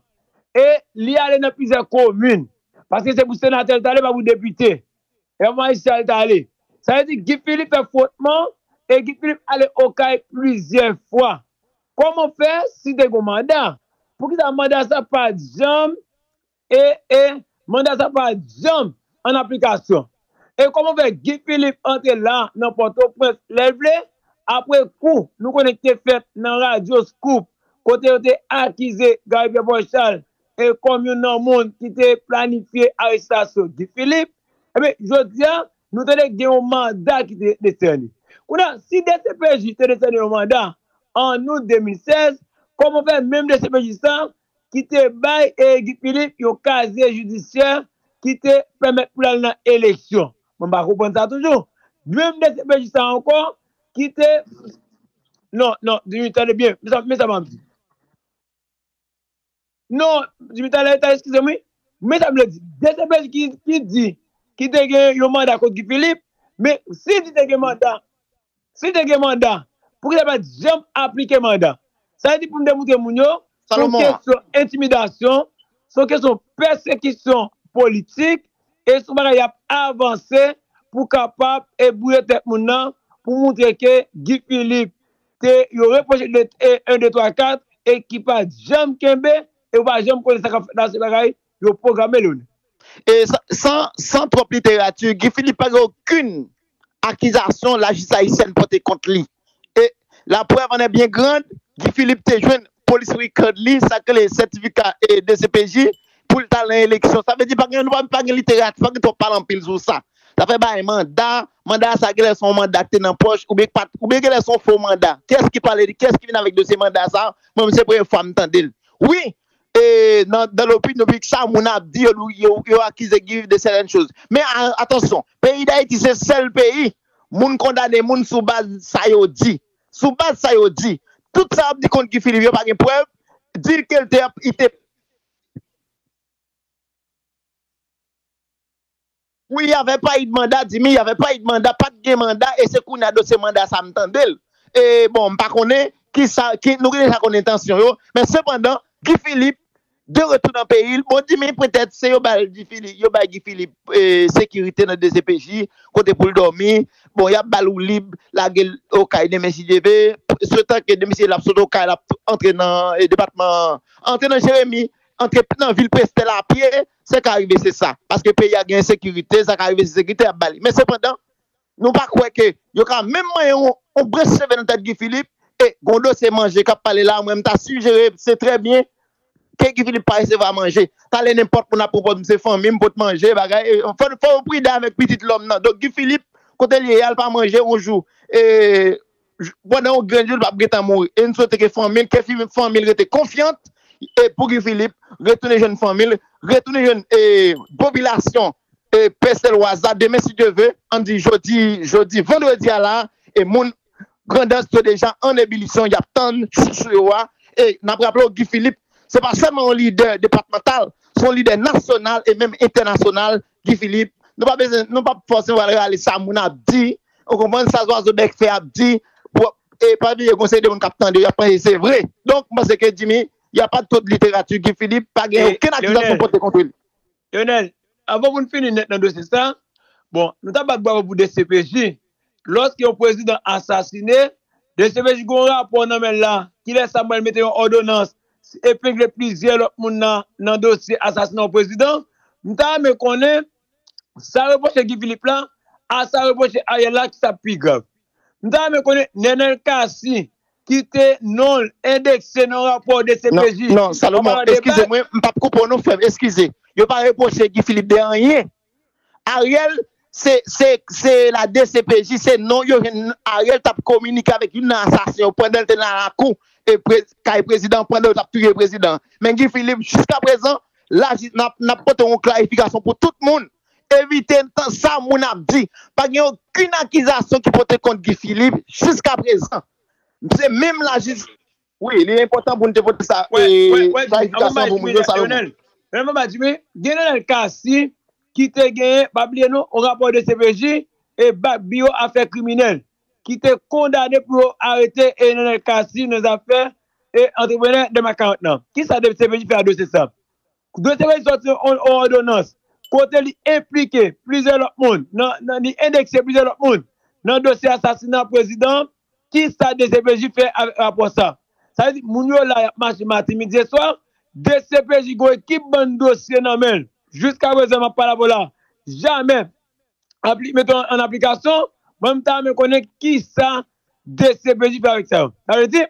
E li ale nan plizyè komin. Paske se pou senatè l t ale, pa pou depite. E majistra l t ale. Sa vle di Guy Philippe fè fwotman, e Guy Philippe ale Okay plizyè fwa. Kòman fè, si te gen manda, poukisa manda sa pa t janm e, e manda sa pa janm an aplikasyon. E kòman fè Guy Philippe antre la nan Pòtoprens lè l vle? Apre kou nou konnen ki te fèt nan radyo Scoop, kote yo te akize Gary Pierre Paul Charles e kòm youn nan moun ki te planifye arestasyon Guy Philippe, ebyen, jodi a, nou tande gen yon manda ki te desène. Kounye a, si D C P J te desène yon manda an out de mil sèz, kòman fè menm D C P J sa ki te bay e Guy Philippe yon kazye jidisyè ki te pèmèt pou l al nan eleksyon? Mwen pa konprann sa toujou. Menm D C P J sa ankò ki te... Non, non, Jimmy, tande byen. Men sa, men sa m ap di. Non, Jimmy, talè, talè, eskize m, wi. Men sa m vle di. D C P J ki, ki di, ki te gen yon manda kont Guy Philippe, men si li te gen manda, si li te gen manda, pou ki l pa t janm aplike manda? Sa vle di pou m demontre moun yo, se yon kesyon entimidasyon, se yon kesyon pèsekisyon politik, e se yon bagay y ap avanse pou kapab e bwouye tèt moun nan, pou montre ke Guy Philippe te, yo repwoche de, e, en, de, twa, kat, e ki pa janm kenbe, e yo pa janm konnen sa k ap fèt la, se bagay yo pwograme, Leonel. E san, san, san twòp literati, Guy Philippe pa gen okenn akizasyon lajistis ayisyèn pote kont li. E laprèv en est bien grande, Guy Philippe te jwenn polis record li, sa k rele sètifika, e, D C P J, pou l t al nan eleksyon. Sa vle di pa gen, nou pa, pa gen literati, pa gen twòp pale anpil sou sa. Zafè bay manda, manda sa genlè se yon manda ki te nan pòch, oubyen ki pa t, oubyen genlè se yon fo manda. Kiyès ki pale, kiyès ki vin avèk dosye manda sa? Mwen, se premye fwa m tande l. Wi, e, nan, dans l'opinion publique, sa moun ap di, yo, yo, yo akize Guy de sètèn choz. Men a, atansyon, peyi Dayiti se sèl peyi moun kondane moun sou baz sa yo di. Sou baz sa yo di. Tout sa y ap di kont Guy Philippe, yo pa gen prèv. Di ke l te, li te Wi, y avè pa eu de manda, di mi, y avè pa eu de manda, pa t gen manda, e se kounye a dosye manda sa m tande l. E bon, m pa konnen ki sa, ki, nou deja konn entansyon yo, men sepandan, Guy Philippe, de retour nan peyi l, bon, di mi, petèt se yo bay Guy Philippe, yo bay Guy Philippe, e, sekirite nan D C P J, kote pou l dòmi, bon, y ap ba l woulib, lage l Okay demen si Dye ve, se tan ke demen si l ap sot Okay, l ap antre nan, e, depatman, antre nan Jeremi, antre nan vil Prestèl a pye, sa ka rive se sa. Paske peyi a gen ensekirite, sa ka rive se sekirite y ap ba li. Men sepandan, nou pa kwè ke yo ka menm manyen yon, yon branch cheve nan tèt Guy Philippe, e gon dosye manje k ap pale la, mwen m ta sijere, se trè byen ke Guy Philippe pa resevwa manje. Talè nenpòt moun ap pwopoze m se fanmi m pot manje, bagay, e, fò, fò yo pridan avèk pitit lòm nan. Donk Guy Philippe, kote l ye a, l pa manje yon jou. E, j-, pandan yon grenn jou, l p ap gentan mouri. E n swete ke fanmi l, ke fi-, fanmi l rete konfyant, e pou Guy Philippe, retounen jwenn fanmi l, retounen jwenn, e, popilasyon, e, Prestèlwaz la, demen, si Dye ve, ann di jodi, jodi, vandredi a la, e moun Grandans yo deja an ebilisyon, y ap tann chouchou yo a. E n ap raple w, Guy Philippe, se pa sèlman yon lidè depatmantal, se yon lidè nasyonal e menm entènasyonal, Guy Philippe. Nou pa bezwen, nou p ap fòseman pral rale sa moun ap di, ou konprann, sa zwazo bèk fè ap di, pou, e pa bliye gon seri de moun k ap tande, y ap panse se vre. Donk, m panse ke Jimmy, y a pa twòp literati, Guy Philippe pa gen okenn akizasyon pote kont li. Lionel, anvan pou n fini nèt nan dosye sa, bon, nou ta bat bravo pou D C P J. Lòske yon prezidan asasine, D C P J gen yon rapò nan men l la, kilè sa pral mete yon òdonans, epegle plizyè lòt moun nan, nan dosye asasina yon prezidan. M ta renmen konnen, sa repwoche Guy Philippe la, a sa repwoche Ariel la, ki sa pi grav? M ta renmen konnen Nenel Cassy, ki te non l endekse nan rapò D C P J. Non, non, Salomon, eskize mwen, m p ap koupe w non, frè m, eskize. Yo pa repwoche Guy Philippe de anyen. Ariel, se, se, se la D C P J, se non yo jwenn Ariel t ap kominike avèk youn nan asasen yo pandan l te nan lakou e pre-, kay prezidan, pandan yo t ap touye prezidan. Men Guy Philippe, jiskaprezan, la, n ap, n ap pote yon klarifikasyon pou tout moun. Evite tan sa moun ap di. Pa gen okenn akizasyon ki pote kont Guy Philippe jiskaprezan. Se menm lajis-, wi, li enpòtan pou n te pote sa, e, klarifikasyon pou moun yo, Salomon. Lionel, Lionel, Jimmy, gen Lionel Cassy ki te genyen, pa bliye non, yon rapò D C P J e ba-, biwo afè kriminèl ki te kondane pou yo arete, e, Lionel Cassy nan zafè, e, antreprenè Dema karant nan. Kisa D C P J fè a dosye sa? Dosye a sòti yon, yon òdonans kote li enplike plizyè lòt moun, nan, nan, li endekse plizyè lòt moun nan dosye asasina prezidan an. Kisa D C P J fè avèk rapò sa? Sa vle di, moun yo la, y ap mache maten, midi e swa, D C P J gen ekip bann dosye nan men l. Jiska prezan, m ap pale avè w la, jamè apli-, mete an, an aplikasyon. Mwen, m ta renmen konnen kisa D C P J fè avèk sa yo. Sa vle di,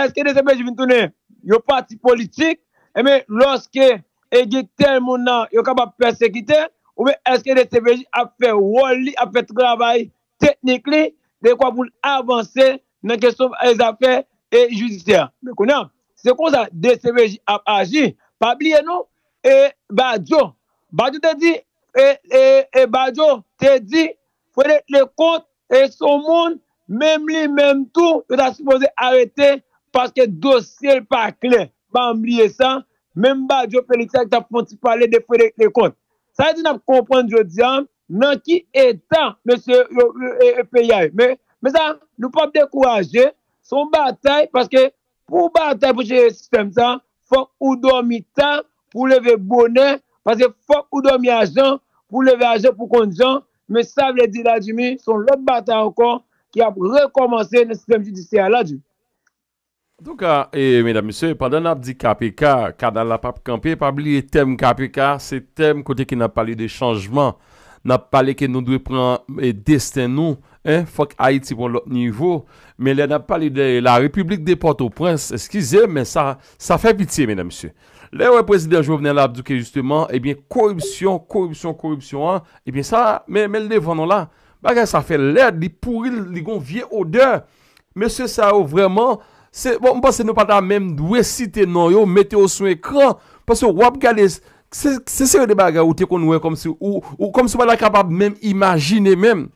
èske D C P J vin tounen yon pati politik? Ebyen, lòske e gen tèl moun nan, yo kapab pèsekite, oubyen èske D C P J ap fè wòl li, ap fè travay teknik li, dekwa pou l avanse nan kesyon e zafè e jidisyè? Men kounye a, se konsa D C P J ap aji. Pa bliye non, e Badio. Badio te di, e, e, e Badio te di, Frederic Leconte, e se yon moun, menm li menm tou, yo ta sipoze arete, paske dosye l pa klè. Pa bliye sa, menm Badio Felix la ki t ap fè yon ti pale de Frederic Leconte. Sa vle di n ap konprann jodi a, nan ki eta, mesye, yo, yo, e, e, peyi a ye. Men, men sa, nou p ap dekouraje, se yon batay, paske pou w batay pou chanje sistèm sa, fòk ou dòmi ta pou w leve bonè, paske fòk ou dòmi a jan pou w leve a jan pou w konn jan, men sa vle di la, Jimmy, se yon lòt batay ankò ki ap rekòmanse nan sistèm jidisyè a la, Jimmy. Antouka, e, medam, mesye, pandan n ap di K P K, kanal la p ap kanpe, pa bliye tèm K P K, se tèm kote ke n ap pale de chanjman, n ap pale ke nou dwe pran e, desten nou, en, fòk Ayiti pran lòt nivo, men lè n ap pale de la République de Port-au-Prince, eskize m, men sa, sa fè pitye, medam, mesye. Lè w wè prezidan Jovenel ap di ke jisteman, ebyen, koripsyon, koripsyon, koripsyon an, ebyen, sa, men, men l devan nou la. Bagay sa fè lèd, li pouri, li gon vye odè. Mesye sa yo vrèman, se, bon, m panse nou pa ta menm dwe site non yo, mete yo sou ekran, paske w ap gade, se, se seri de bagay ou te konn wè kòmsi, ou, ou kòmsi w pa ta kapab menm imajine menm.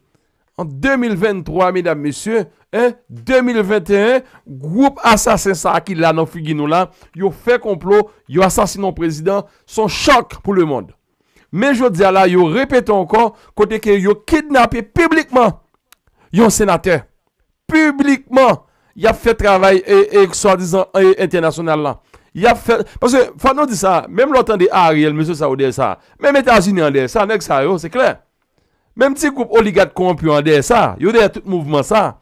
An de mil venntwa, medam, mesye, en, de mil venteyen, gwoup asasen sa a ki la nan figi nou la, yo fè konplo, yo asasinen yon prezidan, se yon chòk pou lemonn. Men jodi a la, yo repete ankò, kote ke yo kidnape piblikman yon senatè. Piblikman, y ap fè travay e, e, swadizan e, entènasyonal la. Y ap fè, paske, fò nou di sa, menm lè w tande Ariel, mesye sa yo dèyè sa. Menm Etazini an dèyè sa, nèg sa yo, se klè. Menm ti gwoup oligak kowonpi yo an dèyè sa, yo dèyè tout mouvman sa.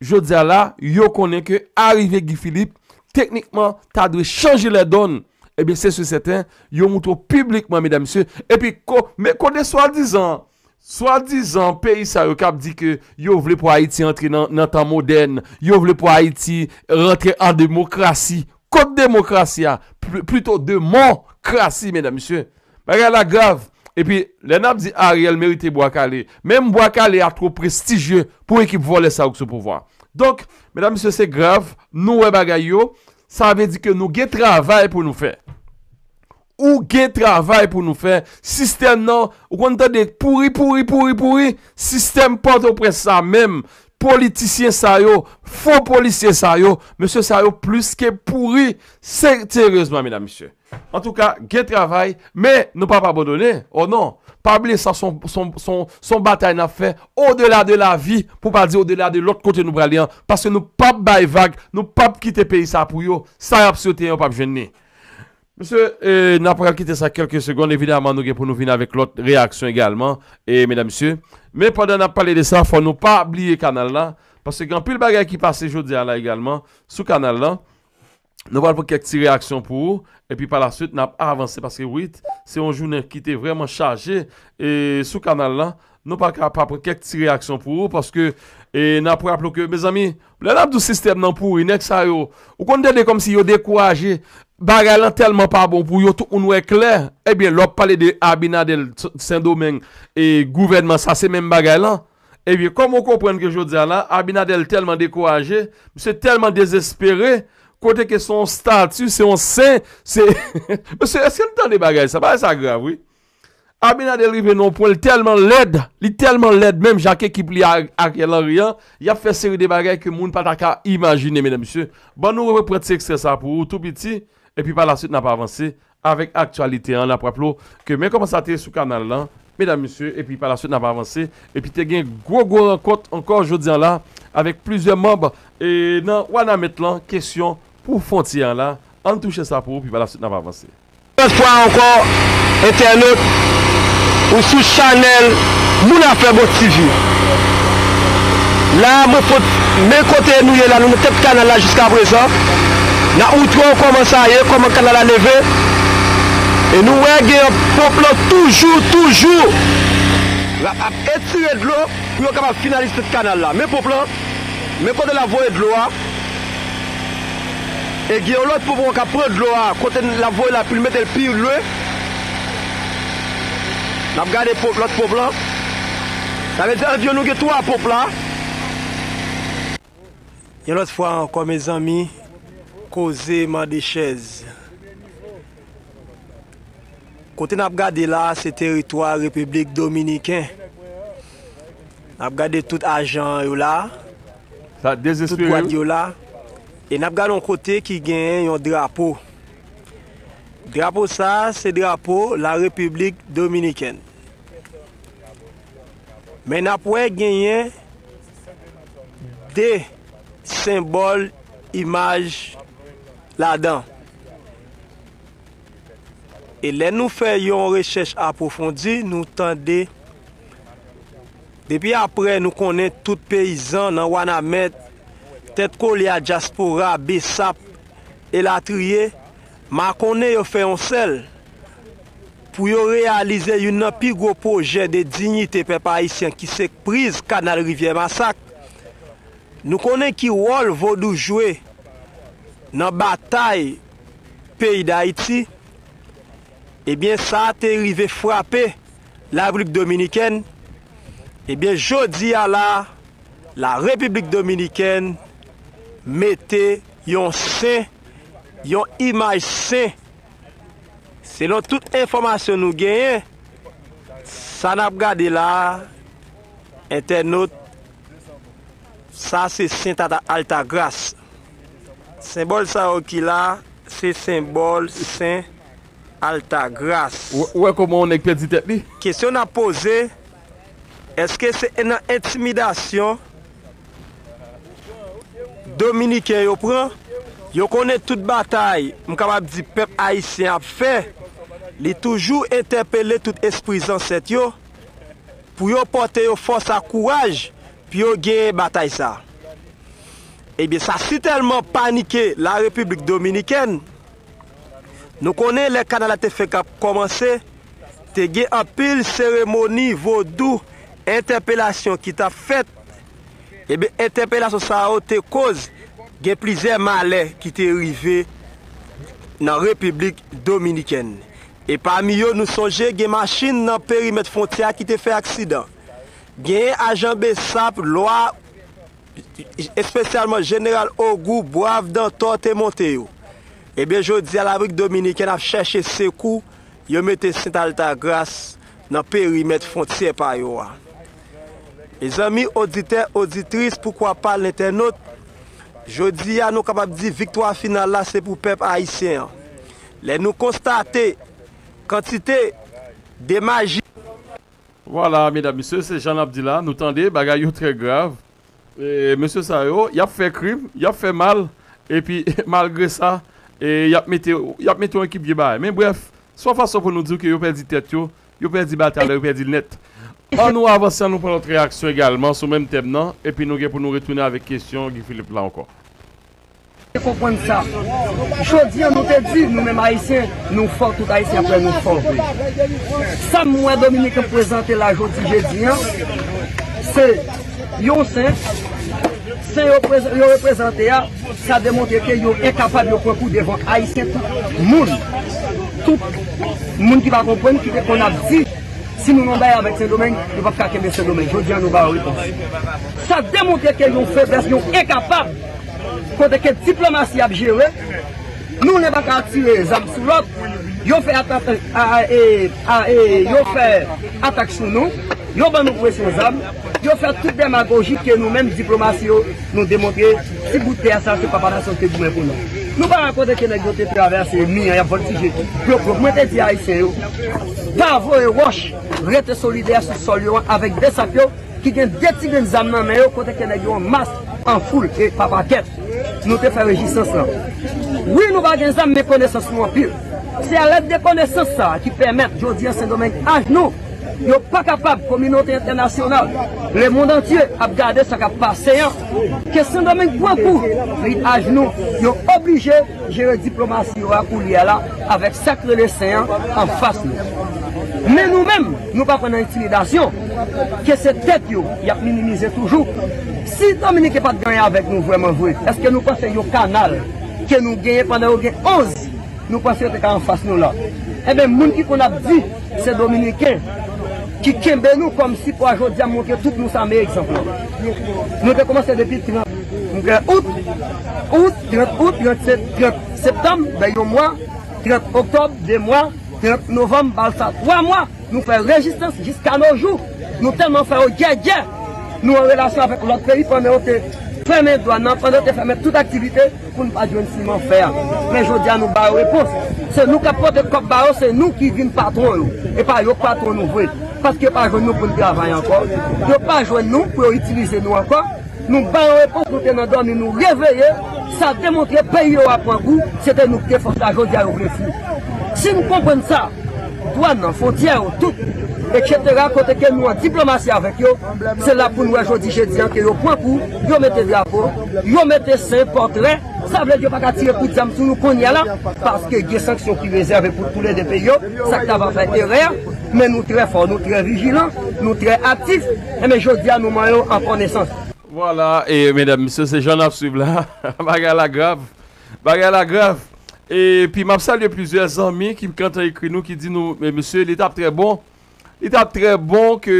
Jodi a la, yo konnen ke arive Guy Philippe, teknikman, ta dwe chanje lèdòn. Ebyen, se si sèten, yo moutre w piblikman, medam, mesye. Epi, ko, men kote swadizan, swadizan peyi sa yo k ap di ke yo vle pou Ayiti antre nan, nan tan modèn, yo vle pou Ayiti rantre an demokrasi. Kot demokrasi a? Pl-, plito demonkrasi, medam, mesye. Bagay la grav. Epi, lè n ap di Ariel merite bwa kale, menm bwa kale a two prestijye pou ekip vòlè sa yo k sou pouvwa. Donk, medam, mesye, se grav. Nou wè bagay yo. Sa vle di ke nou gen travay pou nou fè. Ou gen travay pou nou fè. Sistèm nan, ou konn tande pouri, pouri, pouri, pouri. Sistèm Pòtoprens sa menm, politisyen sa yo, fo polisye sa yo, mesye sa yo plis ke pouri, se, seryezman, medam, mesye. Antouka, gen travay, men nou p ap abandone. Oh non, pa bliye sa, se yon, se yon, se yon, se yon batay n ap fè odela de lavi, pou pa di odela de lòt kote nou prale an, paske nou p ap bay vag, nou p ap kite peyi sa pou yo. Sa y ap swete an, yo p ap jwenn li. Mesye, e, n ap pral kite sa kèlke segonn. Evidaman, nou gen pou nou vin avèk lòt reyaksyon egalman, e, medam, mesye. Men pandan n ap pale de sa, fò nou pa bliye kanal la, paske gen anpil bagay ki pase jodi a la egalman sou kanal la. Nou pral pran kèk ti reyaksyon pou ou, epi pa la swit, n ap avanse, paske wi, se yon jounen ki te vrèman chaje, e, sou kanal la. Nou pa ka pa pran kèk ti reyaksyon pou ou, paske, e, n ap raple w ke, mezanmi, lè n ap di w sistèm nan pouri, nèg sa yo, ou konn tande kòmsi yo dekouraje, bagay lan tèlman pa bon pou yo, tout moun wè klè. Ebyen, lè w ap pale de Abinader, S-, Sendomeng, e gouvènman sa, se menm bagay lan. Ebyen, kòm ou konprann ke jodi a la, Abinader tèlman dekouraje, misye tèlman dezespere, kote ke se yon stati, se yon sen, se, mesye, èske n tande bagay sa? Bagay sa grav, wi. Abinader rive nan yon pwen, li tèlman lèd, li tèlman lèd, menm jan ak ekip li a Ariel Henry an, y ap fè seri de bagay ke moun pa ta ka imajine, medam, mesye. Ban nou reprann ti ekstrè sa pou ou, tou piti, epi pa la swit n ap avanse avèk aktyalite an. N ap raple w ke men kòman sa te ye sou kanal lan, medam, mesye, epi pa la swit n ap avanse, epi te gen gwo, gwo rankont ankò jodi a la, avèk plizyè manm, e, nan Wanament lan, kesyon pou fwontyè an la. Ann touche sa pou ou, epi pa la swit n ap avanse. Yon lòt fwa ankò, entènot, ou sou chanèl Moun Afè Bon TV. La, mwen pot, men kote nou ye la, nou nan tèt kanal la jiskaprezan. N ap moutre w kòman sa ye, kòman kanal la leve. E nou wè gen yon ponp lan toujou, toujou. L ap, ap etire dlo pou yo kapab finalize kanal la. Men ponp lan, men kote l ap voye dlo a. E gen yon lòt ponp ankò k ap pran dlo a, kote l ap voye la pou l mete l pi lwen. N ap gade ponp, lòt ponp lan. Sa vle di anviwon nou gen twa ponp la. Yon lòt fwa ankò, mezanmi, koze mande chèz. Kote n ap gade la a, se teritwa Repiblik Dominiken. N ap gade tout ajan yo la, Sa tout dezespere, gad wi. Yo la. E n ap gade yon kote ki genyen yon drapo. Drapo sa a, se drapo la Repiblik Dominikèn. Men n ap wè genyen de senbòl imaj ladan. E lè nou fè yon rechèch apwofondi, nou tande, depi apre nou konnen tout peyizan nan Wanament, Tèt Kole a, dyaspora, Besap, elatriye, makonnen yo fè yon sèl pou yo reyalize youn nan pi gwo pwojè de diyite pèp ayisyen ki se priz kanal Rivyè Masak. Nou konnen ki wòl Vodou jwe nan batay peyi Dayiti. Ebyen, sa te rive frape Larepiblik Dominikèn. Ebyen, jodi a la, Larepiblik Dominikèn mete yon sen, yon imaj sen. Selon tout enfòmasyon nou genyen, sa n ap gade la a, entènot, sa se Sent Alta, Altagras. Senbòl sa yo ki la, se senbòl Sen Altagras. Ou, ou wè kòman yon nèg pèdi tèt li? Kesyon n ap poze, èske se nan entimidasyon Dominiken yo pran? Yo konnen tout batay, m kapab di, pèp ayisyen ap fè. Li toujou entèpele tout espri zansèt yo pou yo pòte yo fòs ak kouraj pou yo genyen batay sa. Ebyen, sa sitèlman panike Larepiblik Dominikèn. Nou konnen lè kanal la te fenk ap kòmanse, te gen anpil seremoni vodou, entèpelasyon ki t ap fèt. Ebyen, entèpelasyon sa yo te koz gen plizyè malè ki te rive nan Repiblik Dominikèn. E pami yo, nou sonje gen machin nan perimèt fwontyè a ki te fè aksidan. Genyen ajan Besap, lwa, espesyalman Jeneral Ogou, Bwav, Dantò te monte yo. Ebyen, jodi a, Larepiblik Dominikèn ap chèche sekou, yo mete Sent Altagras nan perimèt fwontyè pa yo a. Mezanmi, oditè, oditris, poukwa pa lentènot, jodi a, nou kapab di viktwa final la se pou pèp ayisyen an. Lè nou konstate kantite de maji Vwala, medam, mesye, se jan n ap di la, nou tande, bagay yo trè grav. E, mesye sa yo, y ap fè krim, y ap fè mal, epi, malgre sa, e, y ap mete, y ap mete yon ekip vye bagay. Men brèf, se yon fason pou nou di w ke yo pèdi tèt yo, yo pèdi batay la, yo pèdi l nèt. Ann nou avanse, ann nou pran lòt reyaksyon egalman sou menm tèm nan, epi nou gen pou nou retounen avèk kesyon Guy Philippe la ankò. Te konprann sa. Jodi a, nou te di, nou menm Ayisyen, nou fò, tout Ayisyen ap wè nou fò vre. Sa m wè Dominiken prezante la jodi jedi a, se yon sen, sen yo prez-, yo reprezante a, sa demontre ke yo enkapab, yo pran kou devan Ayisyen, tout moun. Tout moun ki pa konprann, ki te konn ap di, si nou nan bagay avèk Sendomeng, nou p ap ka kenbe Sendomeng. Jodi a, nou ba yo repons. Sa demontre ke yon feblès, yon enkapab. Kote ke diplomasi ap jere, nou ne pa ka tire zam sou lòt. Yo fè atak, a, a, e, a, e, yo fè atak sou nou. Yo ban nou presyon zam. Yo fè tout demagoji ke nou menm diplomasi yo, nou demontre ti bout tè sa se papa nasyon te goumen pou nou. Nou pa wè kote ke nèg yo te travèse mi an, y ap vòltije. Yo, yo, mwen te di Ayisyen yo, pa voye wòch, rete solidè sou sòl yo an avèk Besap yo, ki gen de ti grenn zam nan men yo, kote ke nèg yo an mas, an foul e pa pakèt. Nou te fè rejistans lan. Wi, nou pa gen zam, men konesans nou anpil. Se alèd de konesans sa a ki pèmèt jodi a Sendomeng ajenou. Yo pa kapab, kominote entènasyonal, lemonn antye ap gade sa k ap pase an, ke Sendomeng pran kou, li ajnou, yo oblije jere diplomasi yo a koulye a la avèk sa k rele sen an anfas nou. Men nou menm, nou pa pran nan entimidasyon, ke se tèt yo y ap minimize toujou. Si Dominiken pa t gen anyen avèk nou vrèman vre, èske nou panse yon kanal ke nou genyen pandan yo gen onz, nou panse yo te ka anfas nou la? Enben, moun ki konn ap di se Dominiken ki kenbe nou kòm sipò a, jodi a montre tout nou sa meyè egzanp lan. Nou te kòmanse depi trant, m gen out, out, trant out, trant sep-, trant septanm, ben yon mwa, trant oktòb, de mwa, trant novanm, bal sa twa mwa. Nou fè rezistans jiska no jou. Nou tèlman fè yo djèdjè. Nou an relasyon avèk lòt peyi pandan yo te fèmen dwàn nan, pandan yo te fèmen tout aktivite pou n pa jwenn siman fè a. Men jodi a nou ba yo repons. Se nou k ap pote kòb ba yo, se nou ki vin patwon yo. E pa yo k patwon nou vre. Paske yo pa jwenn nou pou n travay ankò. Yo pa jwenn nou pou yo itilize nou ankò. Nou ba yo repons, nou te nan dòmi, nou reveye. Sa demontre peyi yo a pran gou, se te nou ki te fòs la, jodi a yo vle fou. Si n konprann sa, dwàn nan, fwontyè yo, tout, etsetera, kote ke nou an diplomasi avèk yo, se la pou n wè jodi jedi an ke yo pran kou, yo mete drapo, yo mete sen, pòtrè, sa vle di yo pa ka tire kout zam sou nou kounye a la, paske gen sanksyon ki rezève pou toulede peyi yo, sa k ta va fè erè, men nou trè fò, nou trè vijilan, nou trè aktif, enben jodi a nou manyen yo an konesans. Vwala, e medam, mesye, se jan n ap swiv la. Bagay la grav. Bagay la grav. Epi m ap salye plizyè zanmi ki gentan ekri nou, ki di nou, "Men mesye, li t ap trè bon. Li t ap trè bon ke,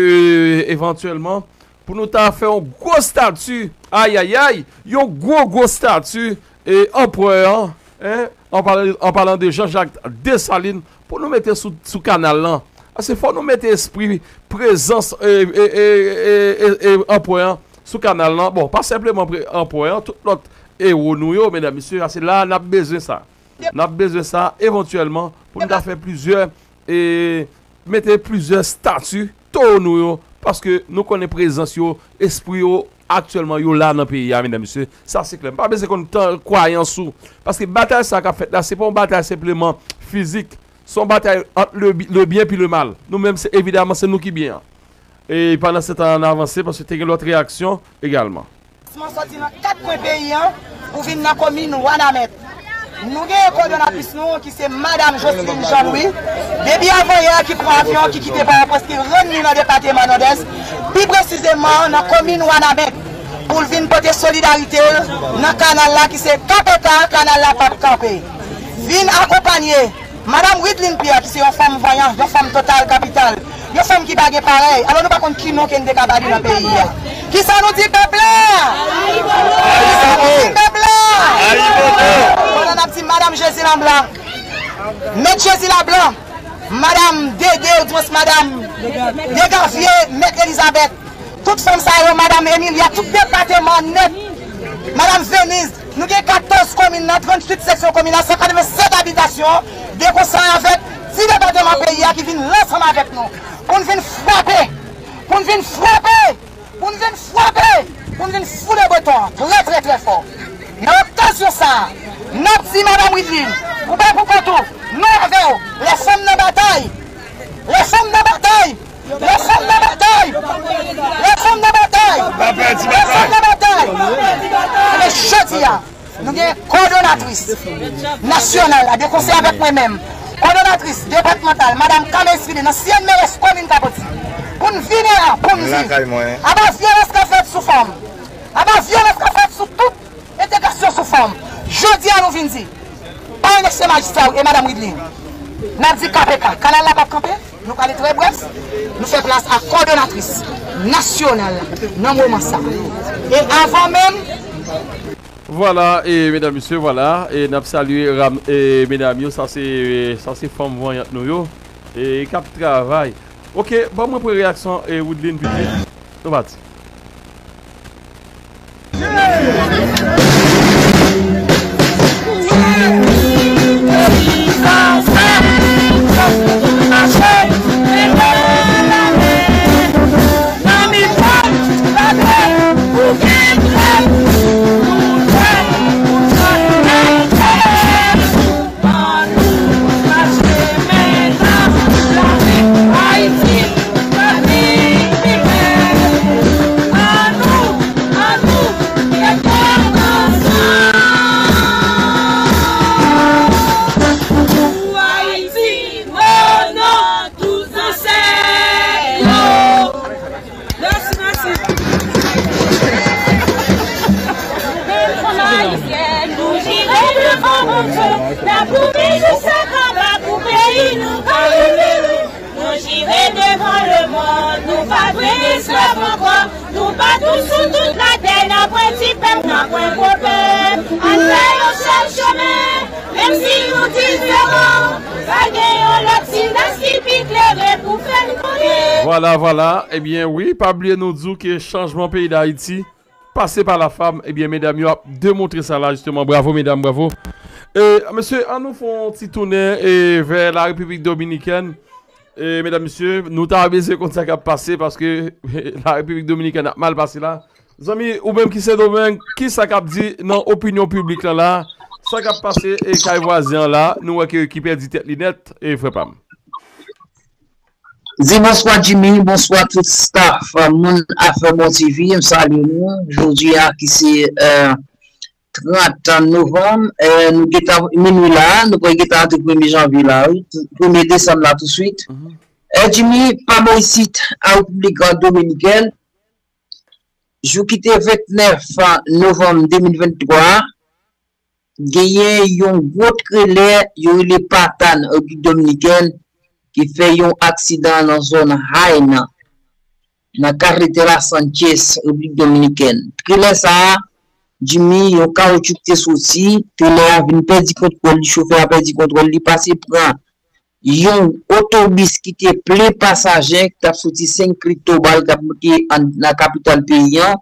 evantyèlman, pou nou ta fè yon gwo estati, ayayay, yon gwo, gwo estati, e, anperè an, en, an palan, an palan de Jean-Jacques Dessalines, pou nou mete sou, sou kanal lan. Paske fò nou mete espri prezans, e, e, anperè an sou kanal lan. Bon, pa senpleman pre-, anperè an, tout lòt ewo nou yo, medam, mesye, se la n ap bezwen sa. N ap bezwen sa, evantyèlman, pou nou ta fè plizyè, e, mete plizyè estati towo nou yo, paske nou konnen prezans yo, espri yo, aktyèlman, yo la nan peyi a, medam, mesye. Sa se klè. M pa bezwen konn tan kwayans ou. Paske batay sa k ap fèt la, se pa yon batay senpleman fizik. Se yon batay ant le, le byen pi le mal. Nou menm, se, evidaman, se nou ki byen an. E pandan se tan an avanse, paske te gen lòt reyaksyon egalman. Sòti nan kat kwen peyi an pou vin nan komin Wanament. Nou genyen kòdonatris nou ki se Madam Jocelyne Jean Louis, depi avanyè ki pran avyon, ki kite Pòtoprens, ki rann li nan depatman Nòdès, pi presizeman nan komin Wanament, pou l vin pote solidarite l nan kanal la ki se K P K, kanal la p ap kanpe. Vin akonpanye Madam Wideline Pierre, ki se yon fanm vanyan, yon fanm total kapital, yon fanm ki pa gen parèy. Alò, nou pa konn ki non ke n te ka ba li nan peyi a. Kisa nou di pèp la? Kisa nou di pèp la? Pandan n ap di Madam Jezi Lablan, Mèt Jezi Lablan, Madam Dede, oudimwens Madam Degavye, Mèt Elizabeth, tout fanm sa yo, Madam Emilia, tout depatman nèt, Madam Venise, nou gen katòz komin nan, tranntuit seksyon komin nan, san katrevennsèt abitasyon, de konsa avèk dis depatman peyi a ki vin ansanm avèk nou pou n vin frape, pou n vin frape, pou n vin frape, pou n vin foule beton an trè, trè, trè fò. Nan okazyon sa a, n ap di Madam Wideline, ou pa pou kont ou, nou avè w, lè fanm nan batay, lè fanm nan batay, lè fanm nan batay, lè fanm nan batay, lè fanm nan batay. Ebyen, jodi a, nou gen kòdonatris nasyonal la, de konsè avèk mwen menm, kòdonatris depatmantal, Madam Carmen Espinel, ansyen mères komin Kapoti, pou n vini la, pou n di, aba vyolans k ap fèt sou fanm, aba vyolans k ap fèt sou tout entegrasyon sou fanm. Jodi a, nou vin di, pa yon leksè majistra e Madam Wideline, n ap di K P K, kanal la p ap kanpe. Nou pale trè brèf, nou fè plas a kòdonatris nasyonal la nan moman sa. E avan menm, vwala, e medam, mesye, vwala, e n ap salye ram-, e medam yo, sa se, sa se fanm vanyant nou yo, e k ap travay. Oke, ban mwen pran reyaksyon, e Wideline pitit. Nou pati. E devan lemonn, nou pa vin esklav ankò. Nou pa tou sou tout latè, nan pwen ti pèp, nan pwen gwo pèp. Ann fè yon sèl chemen, menm si nou diferan. Pa gen yon lòt silans ki pi klere pou fè n konnen. Vwala, vwala. Ebyen, wi, pa bliye nou di w ke chanjman peyi Dayiti pase pa la fam, ebyen, medam yo ap demontre sa la, jisteman. Bravo, medam, bravo. E, mesye, ann nou fè yon ti tounen, e, vè la Repiblik Dominikèn. E, medam, mesye, nou ta bezwen konn sa k ap pase, paske la Repiblik Dominikèn ap mal pase la. Zanmi, ou menm ki Sendomeng, ki sa k ap di nan opinyon piblik lan la? Sa k ap pase, e, kay vwazen an la, nou wè ke ki pèdi tèt li nèt, e, frè pa m. Di bonswa Jimmy, bonswa tout staff, moun Afè Bon T V, m salye nou. Jodi a ki se, eh, trant novanm, eh, nou gentan minwi la, nou pral gentan antre premye janvye la, wi, premye desanm la touswit. Eh, Jimmy, pa bò isit, a Repiblik Dominikèn, jou ki te vennèf novanm de mil venntwa, genyen yon gwo trelè yo rele Patan, Repiblik Dominikèn, ki fè yon aksidan nan zòn Haina, nan Carretera Sánchez, Repiblik Dominikèn. Trelè sa a, Jimmy, yon kawoutchou ki te soti, trelè a vin pèdi kontwòl li, chofè a pèdi kontwòl li, pase pran yon otobis ki te plen pasaje, ki t ap soti Sen Kristobal, k ap moute an, nan kapital peyi an.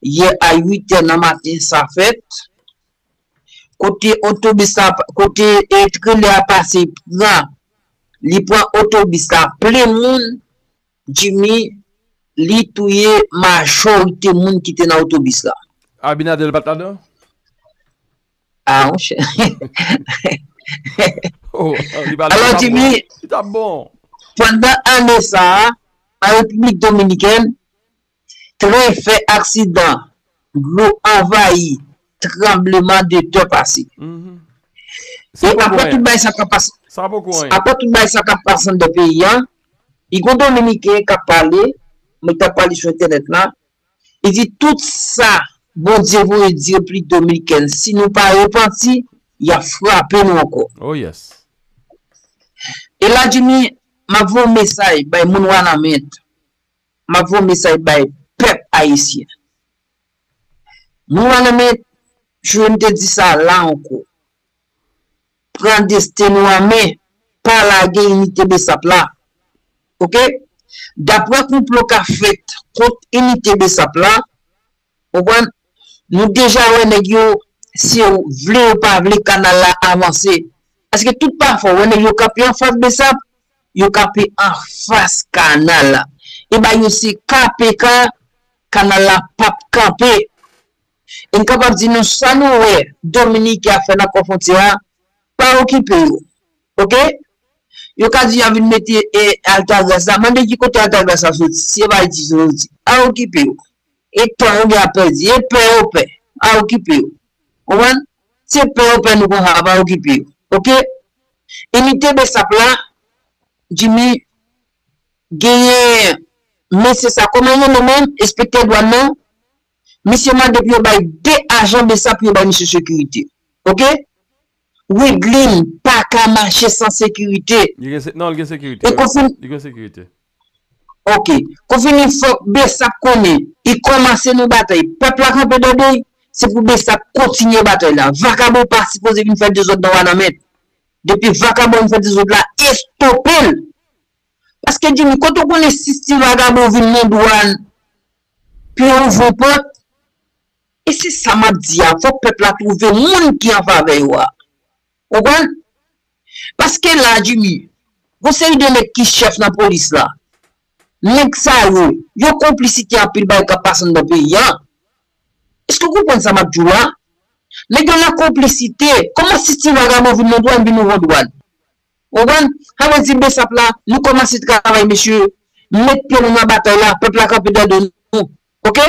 Yè a uit è nan maten sa fèt. Kote otobis la, kote, e, trelè a pase pran, li pran otobis la plen moun, Jimmy, li touye majorite moun ki te nan otobis la. Abinader pa t ladan? Ah, monchè. Oh, li pa, li t ap bon. Li t ap bon. Pandan ane sa a, an Repiblik Dominikèn, tren fè aksidan, dlo anvayi, tranbleman de tè pase. E apre tout bagay sa k ap pase, apre tout bagay sa k ap pase anndan peyi a, li gon Dominiken k ap pale, mwen t ap pale sou entènèt la, li di tout sa Bondye voye di Repiblik Dominikèn, si nou pa repanti, y ap frape nou ankò. Oh yes. E la, Jimmy, m ap voye yon mesaj bay moun Wanament. M ap voye yon mesaj bay pèp ayisyen. Moun Wanament, jan m te di sa la ankò. Pran desten nou an men, pa lage inite BSAP la. Oke? Daprè konplo k ap fèt kont inite BSAP la, konprann? Nou deja wè nèg yo, si yo vle yo pa vle, kanal la avanse. Paske tout pafwa, w wè nèg yo kanpe anfas BSAP, yo kanpe anfas kanal la. E ba yo se K P K, kanal la p ap kanpe. E n kapab di nou sa nou wè Dominiken ap fè nan kò fwontyè a, pa okipe yo. Oke? Yo ka di y ap vin mete, e, Altagras la. Mande ki kote Altagras la soti, si se pa Ayiti soti. Pa okipe yo. E tan yo gen ap pèdi, e pè yo pè. Pa okipe yo. Konprann? Se pè yo pè nou konsa, pa okipe yo. Oke? Inite BSAP la, Jimmy, genyen mesye sa, kòman yo rele menm, enspektè dwàn nan, misye mande pou yo bay de ajan BSAP pou yo bay misye sekirite. Oke? Widlin pa ka mache san sekirite. Li gen se-, non, li gen sekirite. E wi. Konfin-, li gen sekirite. Oke. Konfini fòk BSAP konnen, li kòmanse nan batay. Pèp la kanpe dèyè l, se pou BSAP kontinye batay la. Vakabon pa sipoze vin fè dezòd nan Wanament. Depi vakabon vin fè dezòd la, estope l. Paske Jimmy, kote w konnen si, si vakabon vin nan dwàn, pou yo ouvri pòt, e se sa m ap di a, fòk pèp la twouve moun ki an favè yo a. Konprann? Paske la, Jimmy, gon seri de nèg ki chèf nan polis la. Nèg sa yo, yo konplisite anpil bagay k ap pase anndan peyi a. Èske w konprann sa m ap di w la? Nèg yo nan konplisite. Kòman si ti vagabon vin nan dwàn, vin ouvè dwàn? Ou konprann? Sa vle di BSAP la, nou kòmanse travay, mesye. Met pye nou nan batay la, pèp la kanpe dèyè do nou. Oke?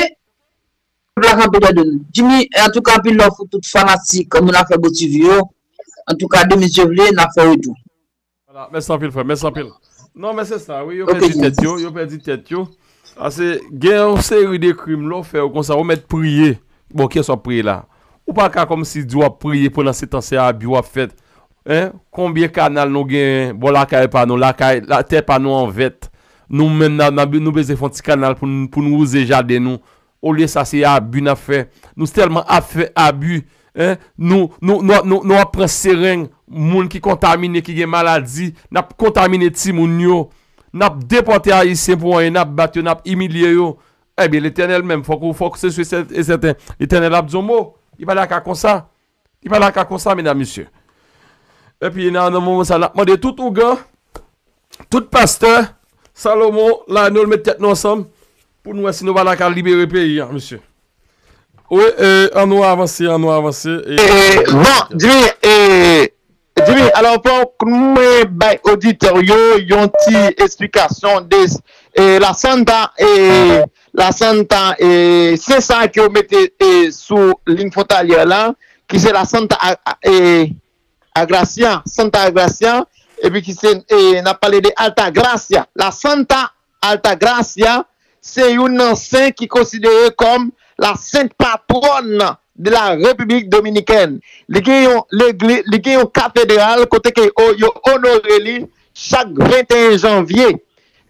Pèp la kanpe dèyè do nou. Jimmy, antouka, anpil love pou tout fanatik Moun Afè Bon T V yo. Antouka, demen si Dye vle, n ap fè retou. Vwala, mèsi anpil, frè, mèsi anpil. Non, men se sa, wi, yo pèdi tèt yo, yo pèdi tèt yo. Paske gen yon seri de krim, lè w fè yo konsa, ou mèt priye. Bon, kiyès w ap priye la? Ou pa ka kòmsi di w ap priye pandan se tan se abi w ap fèt. Hein? Konbyen kanal nou genyen bò lakay pa nou, lakay, la, tè pa nou an vèt. Nou menm, n a, n a, nou bezwen fè yon ti kanal pou n, pou n wouze jaden nou. Olye sa, se abi n ap fè. Nou tèlman ap fè abi. Hein? Nou, nou, nou, nou, nou ap pran sereng, moun ki kontamine, ki gen maladi, n ap kontamine timoun yo. N ap depòte Ayisyen pou anyen, n ap bat yo, n ap imilye yo. Ebyen, Letènèl menm, fòk ou, fòk se si e sèten, Letènèl ap di yon mo. Li pa ta ka konsa. Li pa ta ka konsa, medam, mesye. Epi, nan, nan moman sa, n ap mande tout ougan, tout pastè, Salomon, la, nou met tèt nou ansanm pou nou wè si nou pa ta ka libere peyi a, mesye. Wi, e, ann nou avanse, ann nou avanse. E, bon, Jimmy, e, Jimmy, alò, fòk mwen bay oditè yo yon ti esplikasyon de, e, la Santa, e, la Santa, e, se sa ke yo mete, e, sou liy fwontalyè la, ki se la Santa A-, A-, e, Agracia, Santa Agracia, epi ki se, e, n ap pale de Alta Gracia. La Santa Alta Gracia, se youn nan sen ki konsidere kòm la sent patwòn de la Repiblik Dominikèn. Li gen yon legli-, li gen yon katedral kote ke o-, yo onore li chak venteyen janvye.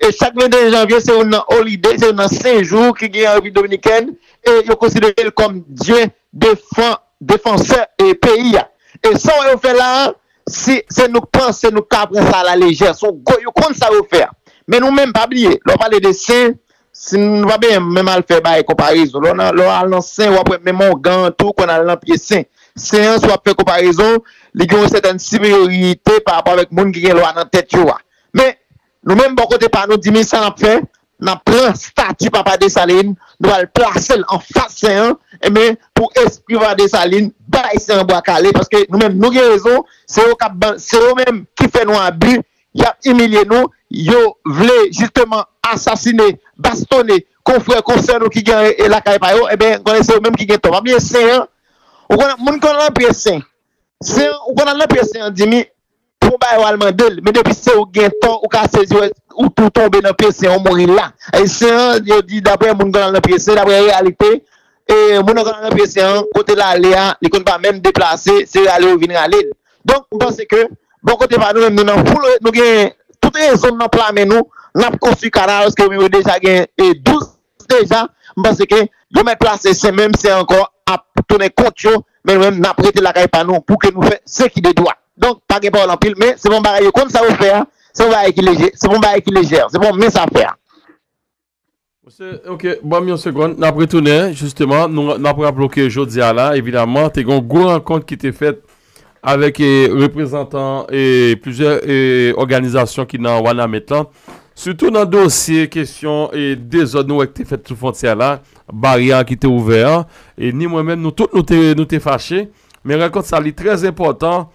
E chak venteyen janvye, se youn nan olide, se youn nan sen jou ki gen an Repiblik Dominikèn, e yo konsidere l kòm dye defan-, defansè e peyi a. E sa yo fè la a, si se nou k panse nou ka pran sa a la lejè, se yon gwo, yo konn sa yo fè a. Men nou menm, pa bliye, lè w pale de sen, si nou pa menm, menm al fè bagay konparezon. Lè w nan, lè w al nan sen, w ap wè menm ougan an tou, konn al nan pye sen. Sen an, si w ap fè konparezon, li gen yon sètèn siperyorite pa rapò avèk moun ki gen lwa nan tèt yo a. Men, nou menm, bò kote pa nou, Jimmy, sa n ap fè, n ap pran stati Papa Desalin, nou pral plase l anfas sen an, enben, pou espri Papa Desalin bay sen an bwa kale, paske nou menm, nou gen rezon, se yo k ap ban, se yo menm ki fè nou abi, y ap imilye nou, yo vle jisteman asasine, bastonnen, konfrè, konsè nou ki gen, e, lakay pa yo, enben, konnen se yo menm ki gen tò. Pa bliye sen an, ou konnen, moun ki konn al nan pye sen, sen an, ou konn al nan pye sen an, Jimmy, pou yon bagay w al mande l, men depi se ou gen tò, ou ka sezi, wè, ou tou tonbe nan pye sen, ou mouri la. E sen an, yo di, daprè moun konn al nan pye sen, daprè reyalite, e moun nan konn al nan pye sen an, kote l ale a, li konn pa menm deplase, se rale yo vin rale l. Donk, m panse ke, bò kote pa nou menm, nou nan foul, nou gen tout rezon nan pla men nou, n ap konstwi kanal, paske yo menm yo deja gen, e, douz deja, m panse ke yo mèt plase sen menm, sen ankò ap tounen kont yo, men nou menm, n ap rete lakay pa nou pou ke nou fè sen ki de dwa. Donk, pa gen pawòl anpil, men se pa yon bagay yo konn sa yo fè a, se yon bagay ki lejè, se pa yon bagay ki lejè, se pa yon mens afè. Mesye, ok, ban m yon segonn, n ap retounen, jisteman, nou, n ap raple w ke jodi a la, evidaman, te gen yon gwo rankont ki te fèt avèk, e, reprezantan, e, plizyè, e, òganizasyon ki nan Wanament lan, sitou nan dosye kesyon, e, dezòd nou wè ki te fèt sou fwontyè la, baryè ki te ouvè an, e ni mwen menm, nou tout nou te, nou te fache, men rankont sa li trè enpòtan,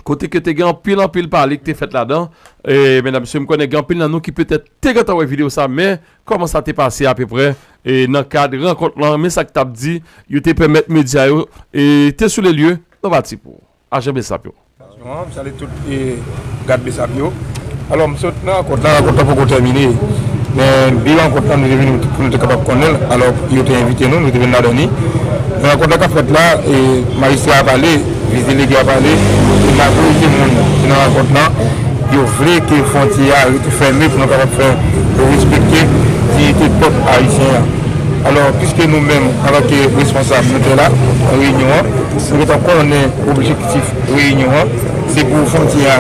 kote ke te gen anpil, anpil pale ki te fèt ladan. E, medam, mesye, m konnen gen anpil nan nou ki petèt te gentan wè videyo sa, men kòman sa te pase apeprè, e, nan kad rankont lan, men sa k t ap di, yo te pèmèt medya yo, e, te sou le lye, nou pati pou ajan Besap yo. M salye tout, e, gad Besap yo. Alò, m sot nan rankont lan, rankont lan poko tèmine. Men bi rankont lan, nou te vini pou nou te kapab konnen l. Alò, yo te envite nou, nou te vin ladan li. Men rankont lan k ap fèt la, e, majistra a pale, vis delege a pale, e majorite moun ki nan rankont lan, yo vle ke fwontyè a rete fèmen pou nou kapab fè respekte diyite pèp ayisyen an. Alò, piske nou menm, antanke responsab, nou te la, nan reyinyon an, nou gentan konnen objektif reyinyon an, se pou fwontyè a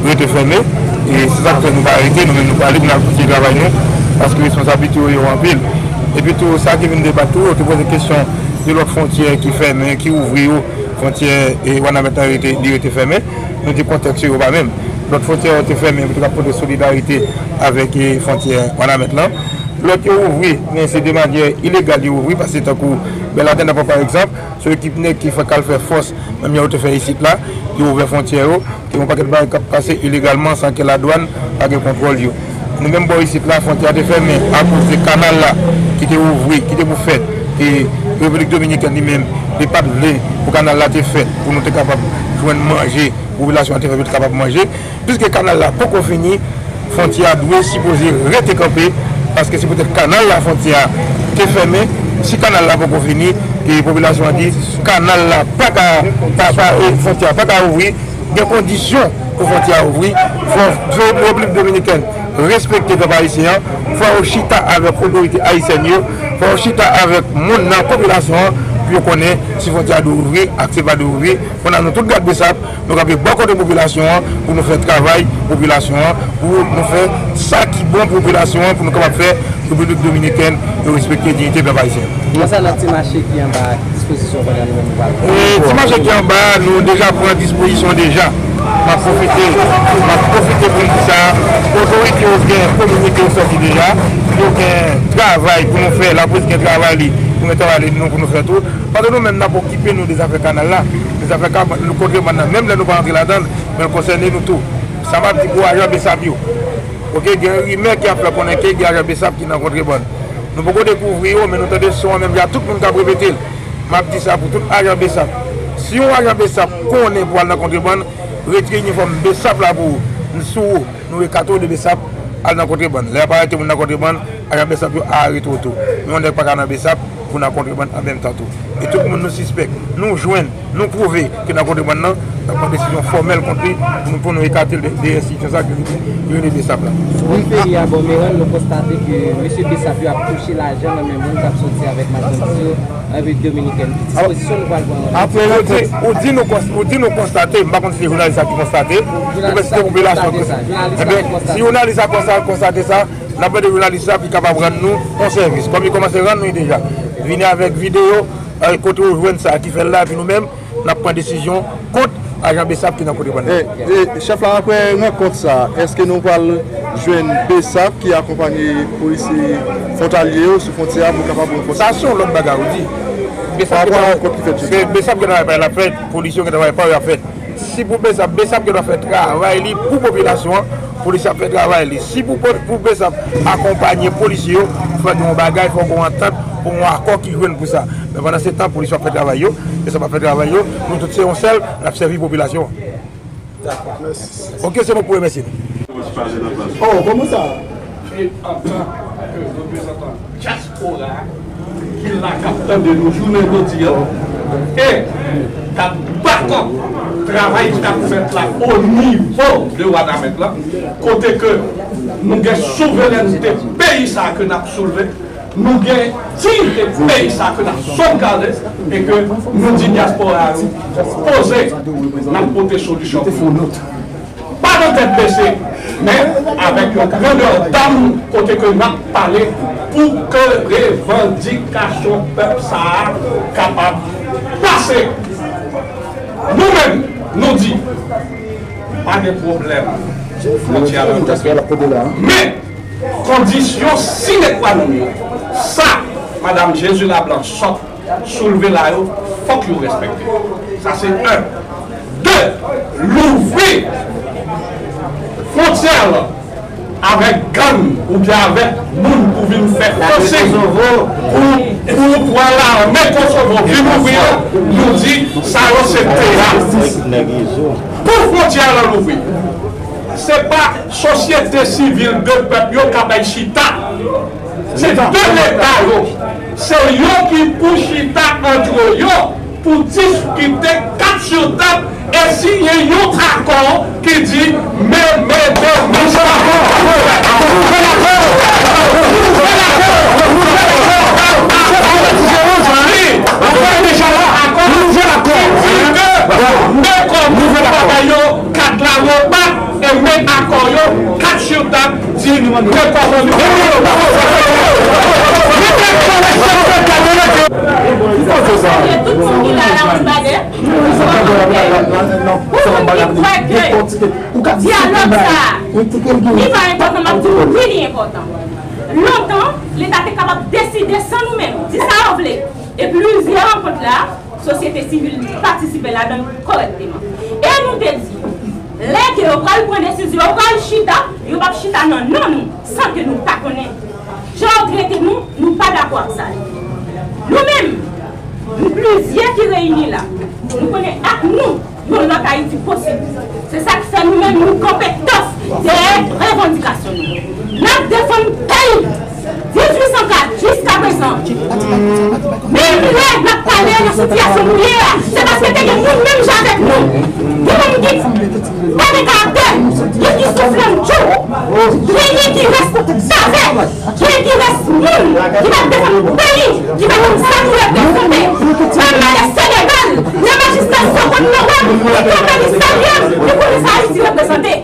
rete fèmen, e se sa k fè nou pa rete, nou menm nou pale, pou n al kontinye travay nou, paske responsablite yo, yo anpil. Epi tou, sa ki vin debat tou, yo te poze kesyon de lòt fwontyè ki fèmen, ki ouvri yo, fwontyè, e, Wanament lan rete, li rete fèmen. Nou di kontèks yo pa menm. Lòt fwontyè yo te fèmen, pou te ka pote solidarite avèk, e, fwontyè Wanament lan. Lòt yo ouvri, men se de manyè ilegal yo ouvri, paske tankou Bèladè nan pa, pa egzanp, se ekip nèg ki fè, k al fè fòs, menm jan yo te fè isit la, yo ouvè fwontyè yo, gen yon pakèt bagay k ap pase ilegalman san ke ladwàn pa gen kontwòl yo. Nou menm bò isit la, fwontyè a te fèmen akoz de kanal la ki te ouvri, ki te pou fèt, e Repiblik Dominikèn li menm, li pa t vle pou kanal la te fèt, pou nou te kapab jwenn manje, popilasyon an te fè pou te kapab manje. Piske kanal la poko fini, fwontyè a dwe sipoze rete kanpe, paske se poutèt kanal la fwontyè a te fèmen. Si kanal la poko fini, e popilasyon an di kanal la pa ka, pa, pa, e fwontyè a pa ka ouvri, Gen kondisyon pou fwontyè a ouvri, fò Repiblik Dominikèn respekte pèp ayisyen an, fò yo chita avèk otorite ayisyèn yo, fò yo chita avèk moun nan popilasyon an pou yo konnen si fwontyè a dwe ouvri ak si l pa dwe ouvri. Pandan nou tout gad Besap, nou kanpe bò kote popilasyon an pou nou fè travay popilasyon an, pou nou fè sa ki bon pou popilasyon an, pou nou kapab fè Repiblik Dominikèn yo respekte diyite pèp ayisyen. Konsènan ti mache ki anba a, ki dispozisyon pandan nou menm nou pral pran? E, ti mache ki anba a, nou deja pran dispozisyon deja. M ap pwofite, m ap pwofite pou m di sa, otorite yo gen kominike yo sòti deja, yo gen travay pou nou fè, lapolis gen travay li, pou nou travay li, nou pou nou fè tou. Pandan nou menm n ap okipe nou de zafè kanal la, de zafè ka-, kontrebann nan, menm lè nou pa antre ladan l, men l konsène nou tou. Sa m ap di pou ajan Besap yo. Oke, gen rimè ki ap fè konnen ke gen ajan Besap ki nan kontrebann. Nou poko dekouvri yo, men nou tande son an menm jan tout moun k ap repete l. M ap di sa pou tout ajan Besap. Si yon ajan Besap konnen pou al nan kontrebann, retire inifòm Besap la pou ou. N sou ou, nou ekate w de Besap, al nan kontrebann. Lè y ap arete moun nan kontrebann, ajan Besap yo arete w tou. Men yon nèg pa ka nan Besap pou nan kontrebann an menm tan tou. E tout moun nou sispèk, nou jwenn, nou pwouve ke nan kontrebann nan, n ap pran desizyon fòmèl kont li pou nou, pou nou ekate l de, de enstitisyon sa ki rele, ki rele Besap la. Sou wout feri a bò Merann, nou konstate ke mesye Besap yo ap touche lajan nan men moun k ap sòti avèk machandiz yo an Repiblik Dominikèn. Ki dispozisyon nou pral pran? Apre ou di, ou di nou kons-, ou di nou konstate, m pa konn si se jounalis la ki konstate, oubyen si se popilasyon ki konstate. Ebyen, si jounalis la konsta-, konstate sa, n ap mande jounalis la pou li kapab rann nou yon sèvis, kòm li kòmanse rann nou li deja. Vini avèk videyo, eh, kote ou jwenn sa ki fè l la, epi nou menm, n ap pran desizyon kont ajan Besap ki nan kontrebann nan. E, e, chèf la, apre rankont sa, èske nou pral jwenn Besap ki akonpanye polisye fwontalye yo sou fwontyè a pou kapab ranfòse? Sa se yon lòt bagay ou di. Besap gen travay, se Besap gen travay pa yo l ap fè, polisye yo gen travay pa yo y ap fè. Si pou Besap, Besap gen dwa fè travay li pou popilasyon an, polisye ap fè travay li. Si pou, pou Besap akonpanye polisye yo, fò gen yon bagay, fò gen yon antant, pou yon akò ki jwenn pou sa. Men pandan se tan, polisye ap fè travay yo, Besap ap fè travay yo, nou tout se yon sèl, n ap sèvi popilasyon an. Dakò. Mèsi. Oke, se mwen pou remèsye nou. Oh, kòman sa? E antan ke reprezantan dyaspora ki la k ap tande nou jounen jodi a, e k ap bakòp travay ki t ap fèt la o nivo de Wanament la, kote ke nou gen souverènte peyi sa a ke n ap soulve, nou gen diyite peyi sa a ke n ap sovgade, e ke nou di dyaspora a yo poze, n ap pote solisyon pou yo. Pa nan tèt bese, men avèk yon grandè dam kote ke n ap pale pou ke revandikasyon pèp sa a kapab pase. Nou menm, nou di, pa gen pwoblèm fwontyè a nan tèt. Men, kondisyon sine qua non yo, sa, Madanm Jezi Lablan sòt soulve la yo, fòk yo respekte. Sa se en. De, louvri fwontyè a avèk gang oubyen avèk moun pou vin fè fòsing pou, pou, pou lame Kosovo vin ouvri yo, nou di sa yo se teyat. Pou fwontyè a louvri, se pa sosyete sivil de pèp yo ka bay chita. Se de leta yo. Se yo ki pou chita antre yo pou diskite kat sou tab e siyen yon akò ki di men, men, men, men, men kòman nou pa bay yo kat la yo bat e men akò yo kat sou tab. Di nou, men kòman nou. Tout moun ki la la, ou di bagay. Pou moun ki kwè ke dyalòg sa a, li pa enpòtan, m ap di nou wi, li enpòtan. Lontan, Leta te kapab deside san nou menm, di sa yo vle. E plizyè rankont la, sosyete sivil patisipe ladan l kòrèkteman. E nou te di, lè ke yo pral pran desizyon, yo pral chita, yo p ap chita nan non nou, san ke nou pa konnen. Jan yo trete nou, nou pa dakò ak sa. Nou menm, nou plizyè ki reyini la, nou konnen ak nou, yon lòt Ayiti posib. Se sa k fè nou menm, nou kanpe tòf dèyè revandikasyon nou. N ap defann peyi. Dizuit san kat jiskaprezan, menm lè n ap pale nan sitiyasyon nou ye a, se paske te gen moun menm jan avèk nou. Gen moun ki Pa gen karaktè, gen ki souflantjou, gen, gen ki rès tavè, gen ki rès moun ki pa t defann peyi, ki pa konn sa ki reprezante. Menm nan Senegal, nan majistra Sokon Nowab, ki konn peyi Salyam, li konnen sa Ayiti reprezante.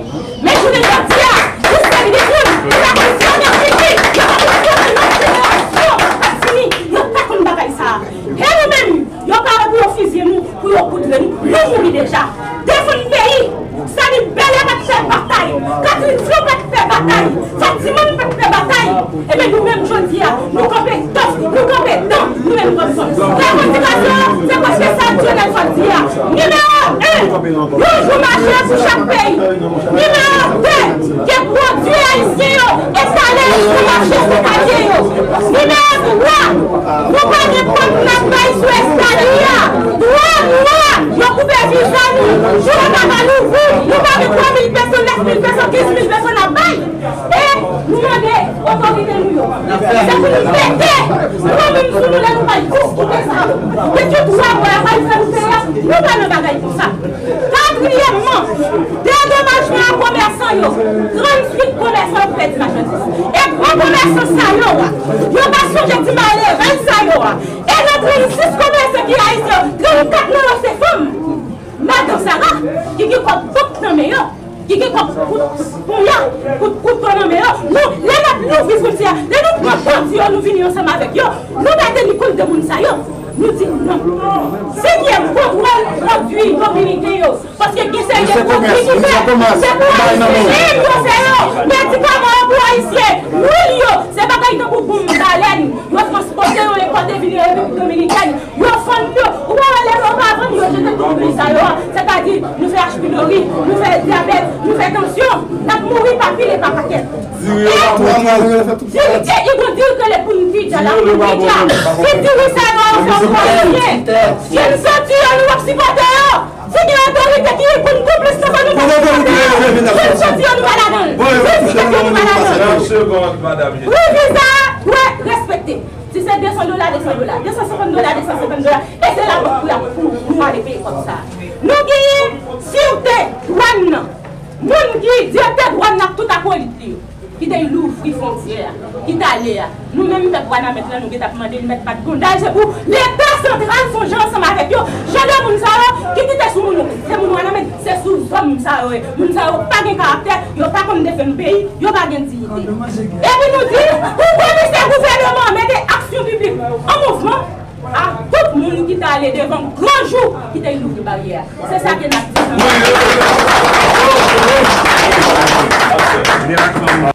Men jounen jodi a, yon seri de moun ki pa konn sa nan peyi, yo pa konn sa nan jenerasyon k ap vini, yo pa konn bagay sa a. E nou menm, yo pare pou yo fizye nou, pou yo poudre nou, nou mouri deja. Defann peyi, Sali Bèlè pa t fè batay, Katrin Flo pa t fè batay, Fatiman pa t fè batay. Ebyen nou menm jodi a, nou kanpe tòf, nou kanpe dan, nou menm kòm fòm. Revandikasyon, se prèske sa Dionel sot di a. Nimewo en, yon jou mache pou chak peyi. Nimewo de, gen pwodui ayisyen yo etale sou mache fwontalye yo. Nimewo twa, nou pa gen pòt n ap bay sou eskalye a. Twa mwa, yo koupe viza nou. Jou yo pa ka louvri, nou pa gen twa mil peso, nèf mil peso, kenz mil peso n ap bay. E nou mande otorite nou yo, se pou nou pete gwo moun sou nou lè nou bay kou koupe sa yo. Men tout sa yo la pa fè nou fè a, nou pa nan bagay konsa. Katriyèmman, dedomajman a komèsan yo, trannuit komèsan yo pèdi machandiz. E gran komèsan sa yo a, yo pa sonje ti malere sa yo a. E nan trannsis komèsan ki ayisyen yo, trannkat nan yo se fanm. Madan Sara, ki gen kòb bank nan men yo, ki gen kòb kout ponya, kout kouto nan men yo. Nou, lè n ap louvri fwontyè a, lè nou pran bandi yo, nou vini ansanm avèk yo, nou mete nou kont de moun sa yo. Nou di non. Senyè, kontwòl pwodui dominiken yo. Paske gen seri de pwodui ki fèt, se pou ayisyen yo fè yo. Medikaman yo pou ayisyen. Lwil yo, se bagay tankou bonm balèn. Yo transpòte yo, enpòte vini nan Repiblik Dominikèn. Yo fann yo. Ou pa wè lè yo pa vann, yo jete tout lwil sa yo a. Sètadi, nou fè H pylori, nou fè dyabèt, nou fè tansyon. N ap mouri pa pil e pa pakèt. Diri e pa bon. Diri, e, i gon diri ke le pounvidya, la pounvidya. Se diri sa yo a, yo fè pou ayisyen. Si n santi yo, nou p ap sipòte yo. Si gen otorite ki vin pou n konplis nan sa, nou pa sipòte yo. Si n santi yo, nou pa ladan l. Si n santi yo, nou pa ladan l. Yon segond, madanm. Pri viza a dwe respekte. Si se de san dola, de san dola, de san senkant dola, de san senkant dola, e se la pou, pou, pou nou ale peye kòb sa a. Nou genyen sirte dwàn nan. Moun ki direktè dwàn nan ak tout akolit li yo, ki te louvri fwontyè a, ki t ale a. Nou menm pèp Wanament lan, nou gentan ap mande l mèt pat gondaj, se pou Leta santral sonje ansanm avèk yo. Jan de moun sa yo ki kite sou moun yo, se moun Wanament, se sou zòm sa yo ye. Moun sa yo pa gen karaktè, yo pa konn defann peyi, yo pa gen diyite. Epi nou di, pou komisè gouvènman mete aksyon piblik an mouvman, a tout moun ki t ale devan gran jou ki te louvri baryè a. Se sa ke n ap di.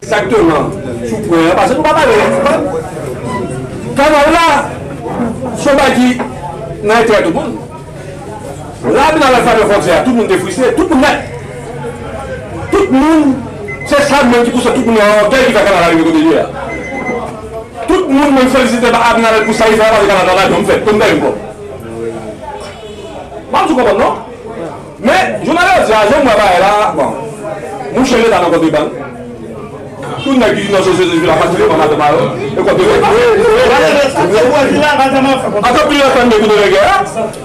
Egzakteman. Sou pwen an, paske nou pa pale. Kanal la, se yon bagay ki nan enterè tout moun. Lè Abinader al fèmen fwontyè a, tout moun te fristre, tout moun nèt. Tout moun, se sa menm ki pouse tout moun nan ògèy ki fè kanal la rive kote l ye a. Tout moun, mwen felisite Abinader pou sa li fè a, paske kanal la pa janm fèt, konn bèl ankò. M ap di w konprann non. Men, jounen jodi a, jan m wè bagay la, bon, mouche Leta nan kòtrebann. Tout nèg ki nan sosyete sivil la fatige pa madanm a yo, e kòtrebann. Antanke Leta n de koute lè gè a,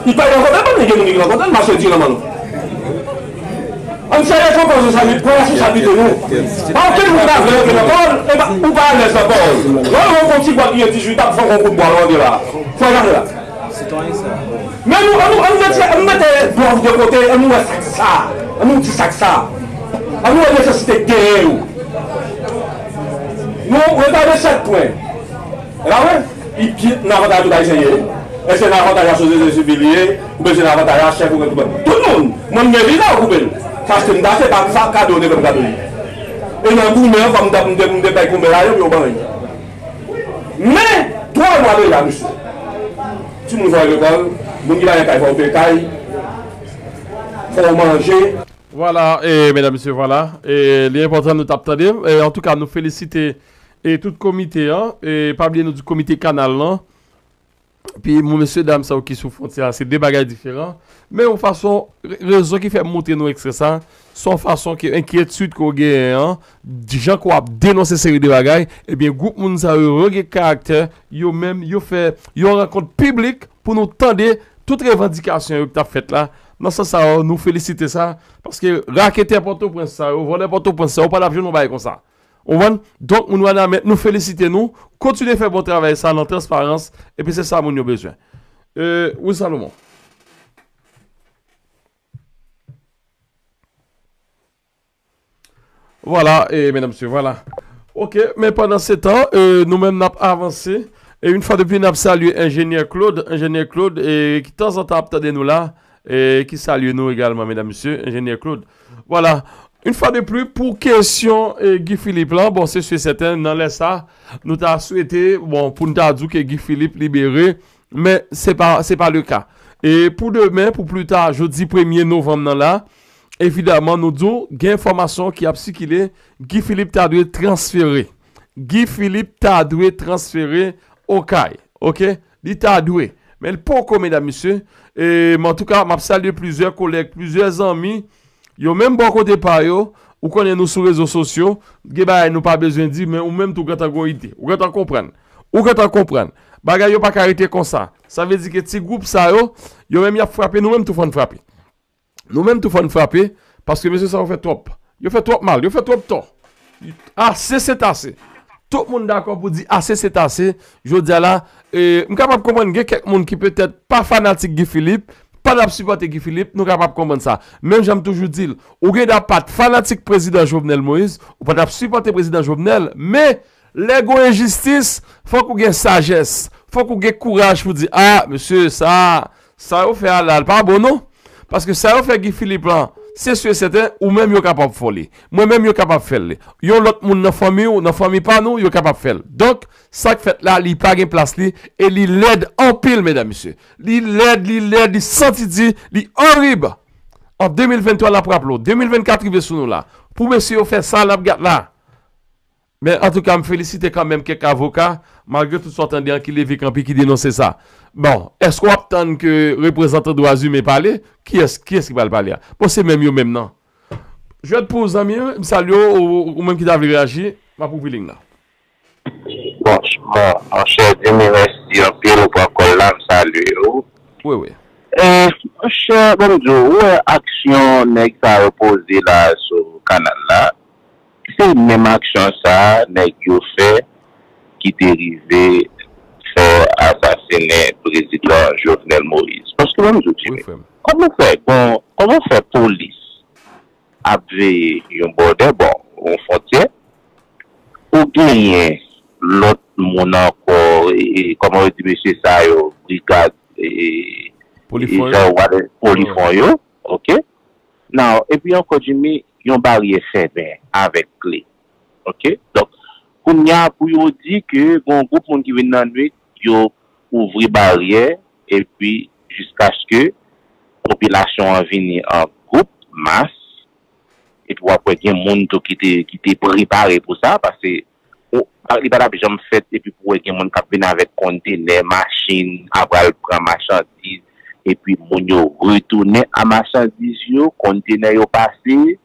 li pa nan kòtrebann, li gen moun ki nan kòtrebann, mache di nan men nou. Ann serye, fò pran responsabilite, pran responsabilite nou. Pa okenn moun pa vle antre nan kò l, e pa, ou pa alèz nan kò l. Lè w wè yon ti bwa ki gen dizuit ap fè w yon kout bwa, w antre la. Fò w antre la. Men nou, ann nou, ann mete, ann mete dwa nou de kote, ann nou wè sa k sa. Ann nou di sa k sa. Ann nou wè nesesite k genyen yo. Nou regade sèt pwen. E pa vre? Li byen nan avantaj tout Ayisyen ye. Èske nan avantaj a sosyete sivil li ye? Oubyen se nan avantaj a chèf ou gen tout moun? Tout moun! Mwen m gen viza ou koupe l. Sa se m ta se pa sa kado de pèp kado ye. E nan goumen an, fò m ta, m te, m te bay konbè la yo, yo ban yo. Men, twa mwa deja, mesye. Timoun fò yo lekòl, moun ki pa gen kay fò yo peye kay, fò yo manje. Vwala, e, medam, mesye, vwala. E, li enpòtan nou t ap tande. E, antouka, nou felisite, e, tout komite an. E, pa bliye nou di komite kanal lan. Epi, moun, mesye, dam sa yo ki sou fwontyè a, se de bagay diferan. Men yon fason, re-, rezon ki fè m montre nou ekstrè sa, se yon fason ke enkyetid ke w genyen an, jan ke w ap denonse seri de bagay, ebyen, gwoup moun sa yo, yo gen karaktè, yo menm, yo fè yon rankont piblik pou nou tande tout revandikasyon yo ki t ap fèt la, Nan sans sa yo, nou felisite sa, paske raketè Pòtoprens sa yo, vòlè Pòtoprens sa yo, pa t ap jwenn yon bagay konsa. Ou konprann? Donk, moun Wanament, nou felisite nou, kontinye fè bon travay sa nan transparans, epi se sa moun yo bezwen. E, wi, Salomon. Vwala, e, medam, mesye, vwala. Ok, men pandan se tan, e, nou menm n ap avanse. E yon fwa de pli, n ap salye Enjenyè Claude, Enjenyè Claude, e, ki tanzantan ap tande nou la, e, ki salye nou egalman, medam, mesye, Enjenyè Claude. Vwala. Yon fwa de pli, pou kesyon, e, Guy Philippe lan, bon, se si e sèten, nan lè sa, nou ta swete, bon, pou n ta di w ke Guy Philippe libere, men se pa, se pa le ka. E pou demen, pou pli ta, jodi premye novanm nan la, evidaman, nou di w, gen enfòmasyon ki ap sikile, Guy Philippe ta dwe transfere. Guy Philippe ta dwe transfere Okay, ok? Li ta dwe. Men l poko, medam, mesye. E, men antouka, m ap salye plizyè kolèg, plizyè zanmi. Yo menm bò kote pa yo, ou konnen nou sou rezo sosyo, gen bagay nou pa bezwen di, men ou menm tou gentan gon ide. Ou gentan konprann. Ou gentan konprann. Bagay yo pa ka rete konsa. Sa vle di ke ti gwoup sa yo, yo menm y ap frape, nou menm tou fò n frape. Nou menm tou fò n frape, paske mesye sa yo fè twòp. Yo fè twòp mal, yo fè twòp tò. Ase se ase. Tout moun dakò pou di ase se ase. Jodi a la, e, m kapab konprann gen kèk moun ki petèt pa fanatik Guy Philippe, pa t ap sipòte Guy Philippe, nou kapab konprann sa. Menm jan m toujou di l, ou gen dwa pa t fanatik prezidan Jovenel Moïse, ou pa t ap sipòte prezidan Jovenel, men lè gon enjistis, fòk ou gen sajès, fòk ou gen kouraj pou di, a, mesye, sa, sa yo fè a la, l pa bon non. Paske sa yo fè Guy Philippe lan, se si e sèten, ou menm yo kapab fè w li. Mwen menm yo kapab fè l li. Yon lòt moun nan fanmi w, nan fanmi pa nou, yo kapab fè l. Donk, sa k fèt la, li pa gen plas li, e li lèd anpil, medam, mesye. Li lèd, li lèd, li santi di, li orib. An de mil venntwa, n ap raple w, de mil vennkat rive sou nou la. Pou mesye yo fè sa n ap gad la. Men antouka, m felisite kanmenm kèk avoka, malgre tout sa w tande an ki leve kanpe, ki denonse sa. Bon, èske w ap tann ke reprezantan dwa imen pale? Kiyès, kiyès ki pral pale a? Bon, se menm yo menm nan. Jwèt pou zanmi, m salye w, ou, ou menm ki ta vle reyaji, m ap ouvri liy nan. Bon, bon, monchè Jimmy, mèsi anpil, ou pran kòl la, m salye w. Wi, wi. E, monchè, bon, m di w, ou wè aksyon nèg sa yo poze la sou kanal la, se menm aksyon sa a nèg yo fè ki te rive fè asasinen prezidan Jovenel Moïse. Paske bon, m di w, Jimmy, kòman fè, bon, kòman fè polis ap veye yon bòdè, bon, yon fwontyè, ou genyen lòt moun ankò, e, e, kòman yo di mesye sa yo, brigad, e, e, e, jan yo wale polifon yo, ok? Now, epi ankò, Jimmy, yon baryè fèmen avèk kle, ok? Donk, kounye a, pou yo di ke gon gwoup moun ki vin nan nwit, yo ouvri baryè, epi jiskaske popilasyon an vini an gwoup, mas, epi w ap wè gen moun tou ki te, ki te prepare pou sa, paske ou, li pa t ap janm fèt, epi pou wè gen moun k ap vin avèk kontenè, machin, ap al pran machandiz, epi moun yo retounen a machandiz yo, kontenè yo pase,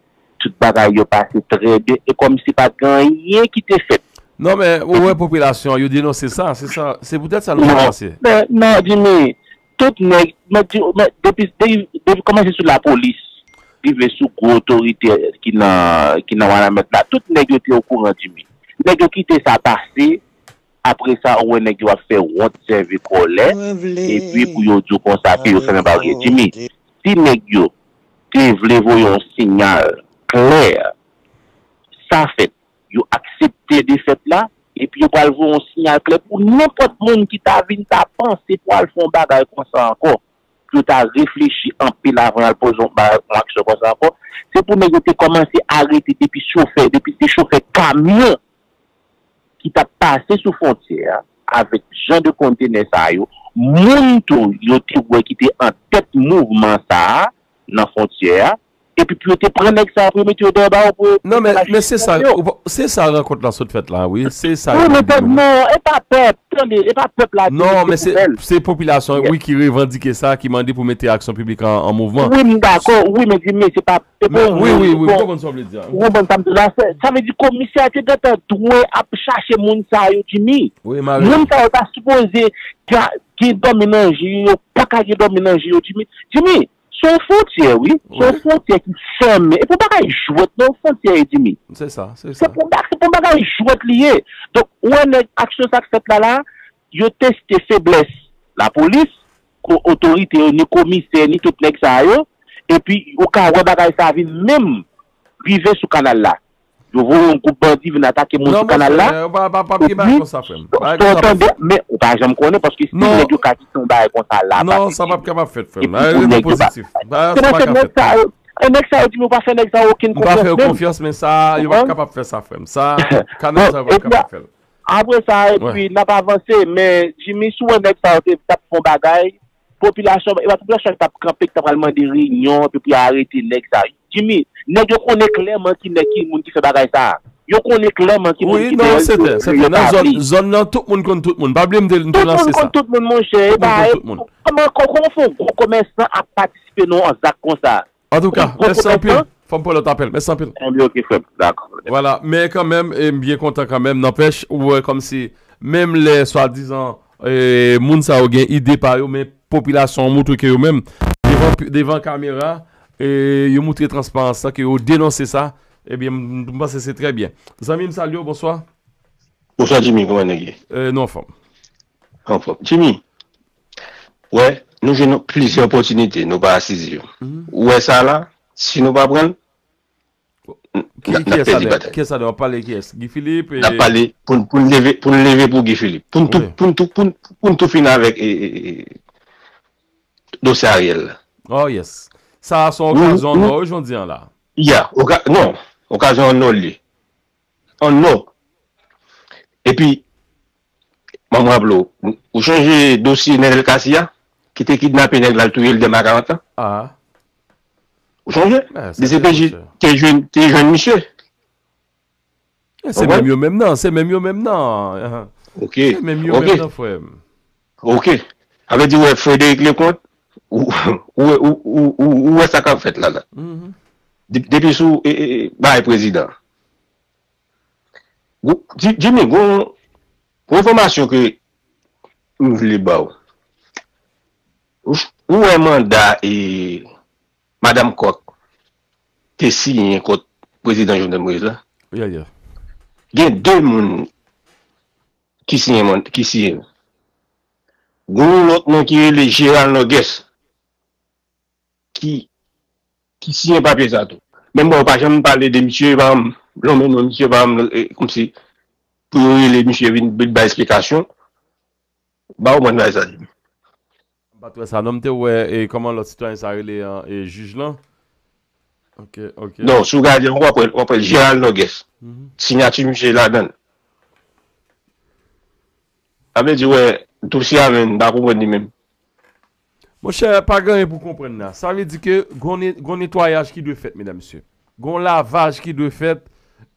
tout bagay yo pase trè byen, e kòmsi pa t gen anyen ki te fèt. Non, men, ou wè popilasyon an, yo denonse sa, se sa, se poutèt sa nou pa pase. Men, non, Jimmy, tout nèg, mwen di, mwen, depi, depi, depi kòmanse sou lapolis, rive sou gwo otorite ki nan, ki nan Wanament la, tout nèg yo te okouran, Jimmy. Nèg yo kite sa pase, apre sa, ou wè nèg yo ap fè wont, sèvi kòlè, epi pou yo di w konsa ke yo fèmen baryè. Jimmy, si nèg yo te vle voye yon siyal klè, sa fèt, yo aksepte defèt la, epi yo pral voye yon siyal klè pou nenpòt moun ki ta vin ta panse pou al fè yon bagay konsa ankò, pou yo ta reflechi anpil avan y al poze yon bagay, yon aksyon konsa ankò. Se pou nèg yo te kòmanse arete depi chofè, depi se chofè kamyon ki t ap pase sou fwontyè a avèk jan de kontenè sa yo, moun tou yo te wè ki te an tèt mouvman sa a nan fwontyè a, epi pou yo te pran nèg sa yo pou yo mete yo dèyè bawo pou yo. Non, men, men se sa, se sa rankont lan sot fèt la, wi. Se sa yo vle di nou. Non, e pa pèp, tande, e pa pèp la ki mete poubèl. Non, men se popilasyon an, wi, ki revandike sa, ki mande pou mete aksyon piblik an, an mouvman. Wi, m dakò, wi, men di, men se pa, se pa yon wi, wi, wi, m konprann sa w vle di a. Ou konprann sa m di la? Sa vle di komisè a te gentan dwe ap chache moun sa yo, Jimmy. Moun sa yo ta sipoze gen dòmi nan je yo, yo pa ka gen dòmi nan je yo, Jimmy. Jimmy, Se yon fwontyè, wi. Se yon fwontyè ki fèmen. E pou bagay jwèt, non, fwontyè, Edimi. Se sa, se sa. Se pou, se pou bagay jwèt li ye. Donk, ou wè nèg aksyon sa k fèt la, la, yo teste feblès lapolis, ko otorite yo, ni komisè, ni tout nèg sa yo, epi ou ka wè bagay sa vin menm rive sou kanal la. Yo voye yon gwoup bandi vin atake moun sou kanal la. Non, monchè, pa, pa, pa gen bagay konsa, frè m. Bagay konsa p ap fèt. Men ou pa janm konnen, paske si nèg yo ka kite yon bagay konsa la pase, non, sa p ap kapab fèt, frè m. Epi pou nèg yo pa, se paske nèg sa yo, nèg sa yo di m yo pa fè nèg sa yo okenn konfyans menm. M pa fè yo konfyans, men sa, yo p ap kapab fè sa, frè m. Sa, kanal sa yo p ap kapab fè l. Apre sa, epi n ap avanse, men Jimmy, si w wè nèg sa yo te, t ap fè yon bagay, popilasyon, e pa popilasyon ki t ap kanpe, ki t ap pral mande reyinyon, epi pou y arete nèg sa yo. Jimmy, nèg yo konnen klèman ki nèg, ki moun ki fè bagay sa. Yo konnen klèman ki moun ki dèyè l, yo etabli. Wi, non, sèten, sèten. Nan zòn, zòn nan, tout moun konn tout moun. Pa bliye m te, m te lanse sa. Tout moun konn tout moun, monchè. Tout moun konn tout moun. Kòman, kòman fè yon gwo komèsan ap patisipe nan yon zak konsa? Antouka, mèsi anpil. Fò m pran lòt apèl. Mèsi anpil. Ebyen, oke, frè m. Dakò. Vwala, men kanmenm, e, m byen kontan kanmenm. Nanpèch, ou wè kòmsi, menm lè swadizan, e, moun sa yo gen ide pa yo, men popilasyon an moutre ke yo menm, devan, devan kamera, e, yo moutre transparans lan, ke yo denonse sa, ebyen, m, m panse se trè byen. Zanmi m, salye w, bonswa. Bonswa, Jimmy, kòman nèg ye? E, nou anfòm. Anfòm. Jimmy, wè, nou jwenn plizyè opòtinite, nou pa asize yo. Ou wè sa la, si nou pa pran l, n, n ap pèdi batay. Kiyès sa, w ap pale kiyès? Guy Philippe? N ap pale pou, pou n leve, pou n leve pou Guy Philippe. Pou n tou, pou n tou, pou n, pou n tou fini avèk, e, e, e, dosye Ariel la. Oh, yes. Sa a se yon okazyon an nò, wi, jodi an la. Ya, oka-, non, okazyon an nò li ye. An nò. Epi, mwen m raple w, ou chonje dosye Nenel Cassy a, ki te kidnape nèg la, l touye l dèm a karant an? Ah. Ou chonje? D C P J te jwenn, te jwenn misye. E se menm yo menm nan, se menm yo menm nan. Ok. Se menm yo menm nan, frè m. Ok. Sa vle di, wè, Frédéric Leconte, ou, ou, ou, ou, ou, ou wè sa k ap fèt la, la. De-, depi sou, e, e, e, bagay prezidan. Gwo-, Ji-, Jimmy, gon, gon enfòmasyon ke m vle ba w. Ou, ou wè manda, e, Madanm Kòk te siyen kont prezidan Jovenel Moïse la? Yeah, yeah. Gen de moun ki siyen, ki siyen. Gon lòt non ki rele Gérald Noguès ki, ki siyen papye sa tou. Men bon, yo pa janm pale de misye, yo pa janm nonmen non misye, yo pa janm, e, kòmsi pou yo rele misye vin, vin bay esplikasyon. Ba w mwen bay sa di. M pa t wè sa non, m te wè, e, kòman lòt sitwayen sa rele an, e, jij lan. Ok, ok. Non, si w gade, w ap wè, w ap wè Gérald Noguès. Siyati misye ladan l. Sa vle di, wè, dosye a menm, m pa konprann li menm. Monchè, pa gen anyen pou konprann la. Sa vle di ke gon ne-, gon netwayaj ki dwe fèt, medam, mesye. Gon lavaj ki dwe fèt.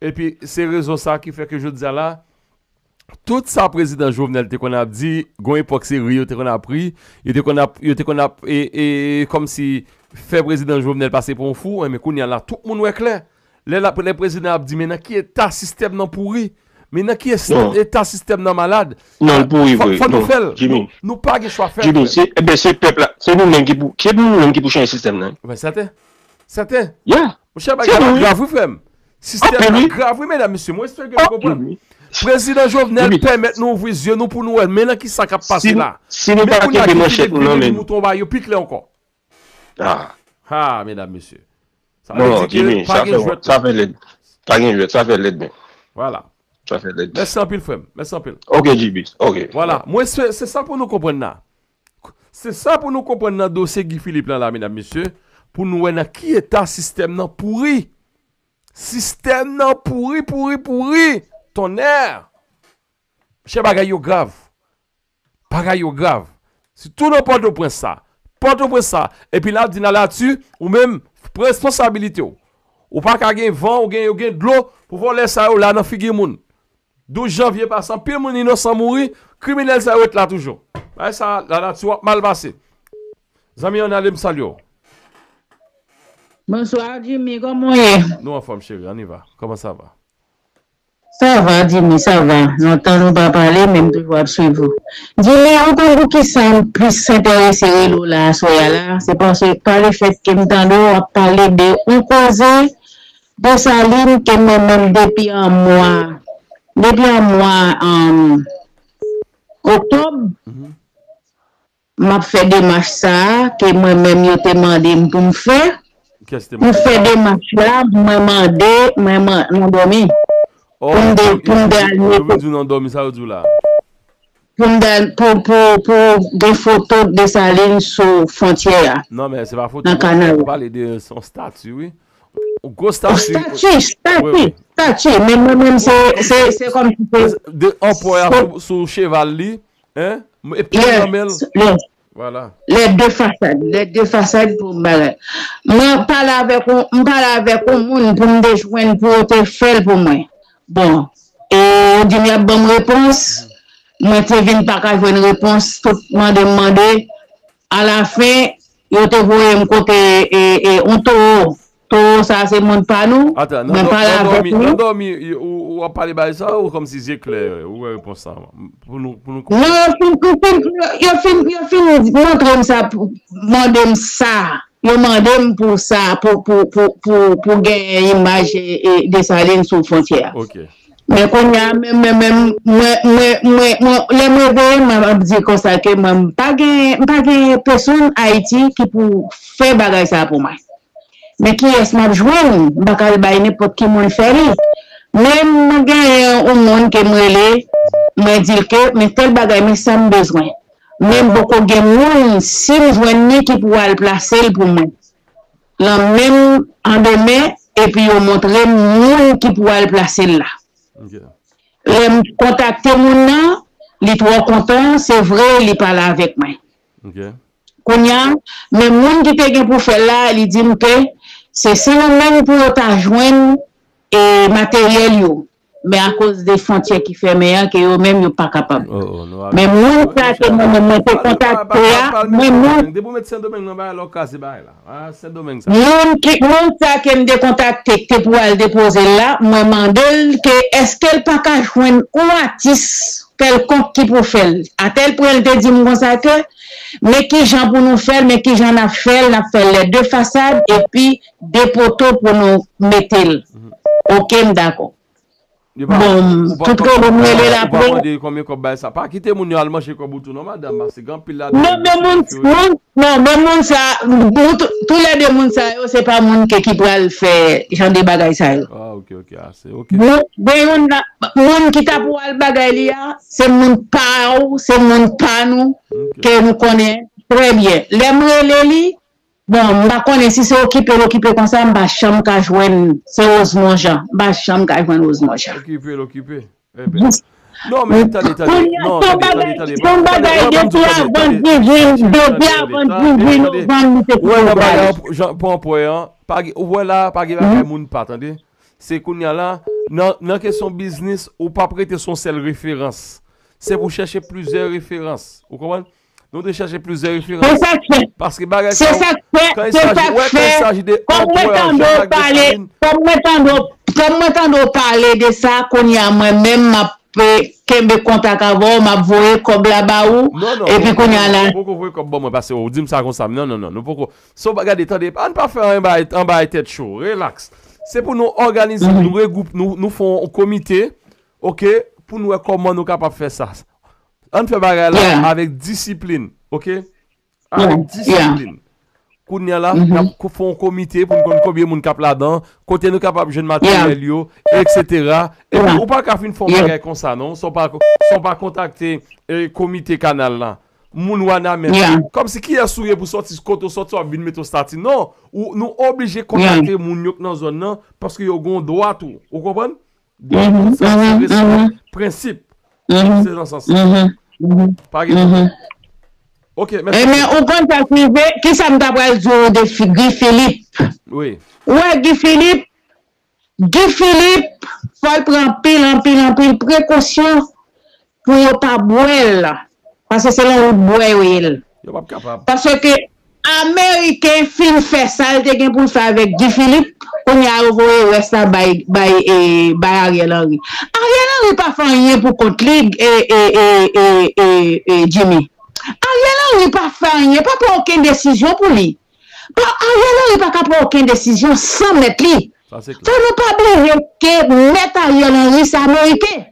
Epi, se rezon sa ki fè ke jodi a la, tout sa prezidan Jovenel te konn ap di, gon epòk se ri yo te konn ap ri, yo te konn ap, yo te konn ap, e, e, kòmsi fè prezidan Jovenel pase pou yon fou, enben kounye a la, tout moun wè klè. Lè la, lè prezidan ap di, men nan ki eta sistèm nan pouri, men nan ki est-, eta sistèm nan malad. Non, l pouri vre. Fò, fò nou fè l. Non, Jimmy. Nou, nou pa gen chwa fè l, frè m. Jimmy, se, ebyen, se pèp la, se nou menm ki pou, se nou menm ki pou chanje sistèm nan. Sèten. Sèten. Yeah. Monchè, bagay la grav, wi, frè m. Sistèm nan grav, wi, medam, mesye. Mwen espere ke nou konprann. Prezidan Jovenel pèmèt nou ouvri zye nou pou nou wè men nan ki sa k ap pase la. Si nou pa kenbe manchèt nou nan men nou, mouton ba yo pi klè ankò. Ah. Ah, medam, mesye. Sa vle di ke pa gen jwèt. Sa fè lèd. Pa gen jwèt, sa fè lèd, men. Vwala. Sa fè lèd. Mèsi anpil, frè m. Mèsi anpil. Ok, J B. Ok. Vwala. Mwen, se, se sa pou nou konprann la. Se sa pou nou konprann nan dosye Guy Philippe lan la, medam, mesye, pou nou wè nan ki eta sistèm nan pouri. Sistèm nan pouri, pouri, pouri. Tonnè! Chè, bagay yo grav. Bagay yo grav. Sitou nan Pòtoprens sa. Pòtoprens sa. Epi la, di nan lati, ou menm, pran responsabilite w. Ou pa ka gen van, ou gen, ou gen dlo, pou vòlè sa yo la nan figi moun. Douz janvye pase, anpil moun inosan mouri, kriminèl sa yo ret la toujou. Bagay sa, la nati w ap mal pase. Zanmi an ale, m salye w. Bonswa, Jimmy, kòman w ye? Nou anfòm, cheri, anniva. Kòman sa va? Sa va, Jimmy, sa va. Lontan nou pa pale, men m toujou ap swiv ou. Jimmy, ou konn poukisa m plis enterese rele w la aswè a la? Se paske pa lefèt ke m tande w ap pale de yon koze Desalin ke mwen menm depi an mwa, depi an mwa, um, oktòb, m ap fè demach sa a ke mwen menm yo te mande m pou m fè. Kiyès te mande sa? M fè demach la, mwen mande, mwen man- mwen dòmi. Oh, pou m de- pou m de al mete. Yo vin di w nan dòmi, sa yo di w la? Pou m de- pou, pou, pou gen foto Desalin sou fwontyè a. Non, men se pa foto, nan kanal. Ou pale de yon stati, wi. Yon gwo stati. Stati, stati, stati. Men mwen menm, se, se, se kòm si se. De anpò a sou, sou cheval li, hein? E pye nan men l. Vwala. Les deux façades, les deux façades pou bagay. Mwen pale avèk yon, m pale avèk yon moun pou m te jwenn pou yo te fè l pou mwen. Bon, e yo di m y ap ban m repons. Mwen te vin pa ka jwenn repons. Tout mande m mande. Alafen, yo te voye m kote e, e, yon towo. Towo sa se moun pa nou. Ata, nan dòmi, nan dòmi, ou, ou ap pale bagay sa ou kòmsi zye klè, ou wè repons sa? Pou nou, pou nou konprann. Non, yo fin, yo fin, yo fin, yo fin montre m sa, pou, mande m sa. Yo mande m pou sa, pou, pou, pou, pou, pou gen imaj e, e Desalin sou fwontyè a. Ok. Men kounye a, men, men, men, mwen, mwen, mwen, mwen, lè m reveye, mwen ap di konsa ke mwen, m pa gen, m pa gen pèsonn Ayiti ki pou fè bagay sa pou mwen. Men kiyès m ap jwenn? M pa ka al bay nenpòt ki moun fè li. Men m genyen yon moun ke m rele, mwen di l ke, men tèl bagay, men sa m bezwen. Men m poko gen moun, si m jwenn li, ki pou al plase l pou mwen. Lan menm an demen, epi yo montre m moun ki pou al plase l la. Ok. Lè m kontakte moun nan, li twò kontan, se vre, li pale avèk mwen. Ok. Kounye a, men moun ki te gen pou fè l la, li di m ke se Sendomeng pou yo ta jwenn e materyèl yo. Men akoz de fwontyè ki fèmen an, ke yo menm yo pa kapab. Oh, oh, nou a Men moun sa ke mwen menm mwen te kontakte a, mwen moun Depi w met Sendomeng nan bagay la, w kraze bagay la. Ah, Sendomeng sa. Moun ki, moun sa ke m te kontakte, ki te pou al depoze l la, mwen mande l ke èske l pa ka jwenn yon atis kèlkonk ki pou fè l. Atèl pwen l te di m konsa ke, men kijan pou nou fè l, men kijan n ap fè l, n ap fè l les deux façades, epi de poto pou nou mete l. Ok, m dakò. Bon, tout rele m rele l apre. Ou pa mande konbyen kòb bagay sa. Pa kite moun yo al manje kòb ou tou non, madanm, paske gen anpil ladan yo ki fini. Non, men moun, non, men moun sa, tou lè de moun sa yo, se pa moun ke ki pral fè jan de bagay sa yo. Ah, ok, ok, ase, ok. Bon, gen youn nan, moun ki ta pou al bagay li a, se moun pa ou, se moun pa nou, ke nou konnen trè byen. Lè m rele li, Bon, m pa konnen si se okipe l okipe konsa, m pa janm ka jwenn, se Rosemond Jean. M pa janm ka jwenn Rosemond Jean. Okipe l okipe. Enben. Non, men tande, tande. Non, tande, tande, tande. Tande, depi avan dizuit, depi avan dizuit novanm, li te kite bagay. Ou wè nan bagay an, jan, pran pwen an, pa gen, ou wè la, pa gen bagay moun pa, tande. Se kounye a la, nan, nan kesyon biznis, ou p ap rete sou yon sèl referans. Se pou chèche plizyè referans. Ou konprann? Nou te chèche plizyè referans. Se sa k fè. Paske bagay sa yo, kan il s'agit, wè, kan il s'agit de anpwè, Jean-Jacques Dessalines. Kòm mwen tande w pale de sa, kounye a mwen menm, m ap, eh, kenbe kontak avè w, m ap voye kòb la ba ou, epi kounye a la. Non, non, non, non, poko voye kòb ban mwen, paske ou di m sa konsa, non, non, non, nou poko. So, gade, tande, ann pa fè anyen bay, ann bay tèt cho, relax. Se pou nou òganize, nou regwoup, nou, nou fè yon komite, ok, pou nou wè kòman nou kapab fè sa. Ann fè bagay la avèk disiplin, ok? Avèk disiplin. Kounye a la, n ap ko- fè yon komite pou n konn konbyen moun k ap ladan, kote nou kapab jwenn materyèl yo, etsetera. Epi ou pa ka fin fè yon bagay konsa, non, san w pa, san w pa kontakte, eh, komite kanal la. Moun Wanament. Kòmsi kiyès ou ye pou sòti, kote w sòti, w ap vin mete yon stati. Non, ou, nou oblije kontakte moun yo k nan zòn nan, paske yo gen yon dwa tou. Ou konprann? Donk, sa se respè, prensip. Se nan sans sa. Pa gen pwoblèm. Ok, mèsi. Ebyen, ou konn sa k rive? Kisa m ta pral di w de Guy Philippe? Wi. Ou wè Guy Philippe? Guy Philippe, fò l pran anpil, anpil, anpil prekosyon pou yo pa bwè l. Paske se nan wout bwè yo ye l. Yo p ap kapab. Paske Ameriken fin fè sa l te gen pou l fè avèk Guy Philippe, kounye a yo voye rès la bay, bay, e, bay Ariel Henry. Ariel Henry pa fè anyen pou kont li, e, e, e, e, e, e, Jimmy. Ariel Henry pa fè anyen, pa pran okenn desizyon pou li. Pa, Ariel Henry pa ka pran okenn desizyon san mèt li. Sa se klè. Fò nou pa bliye ke mèt Ariel Henry se Ameriken.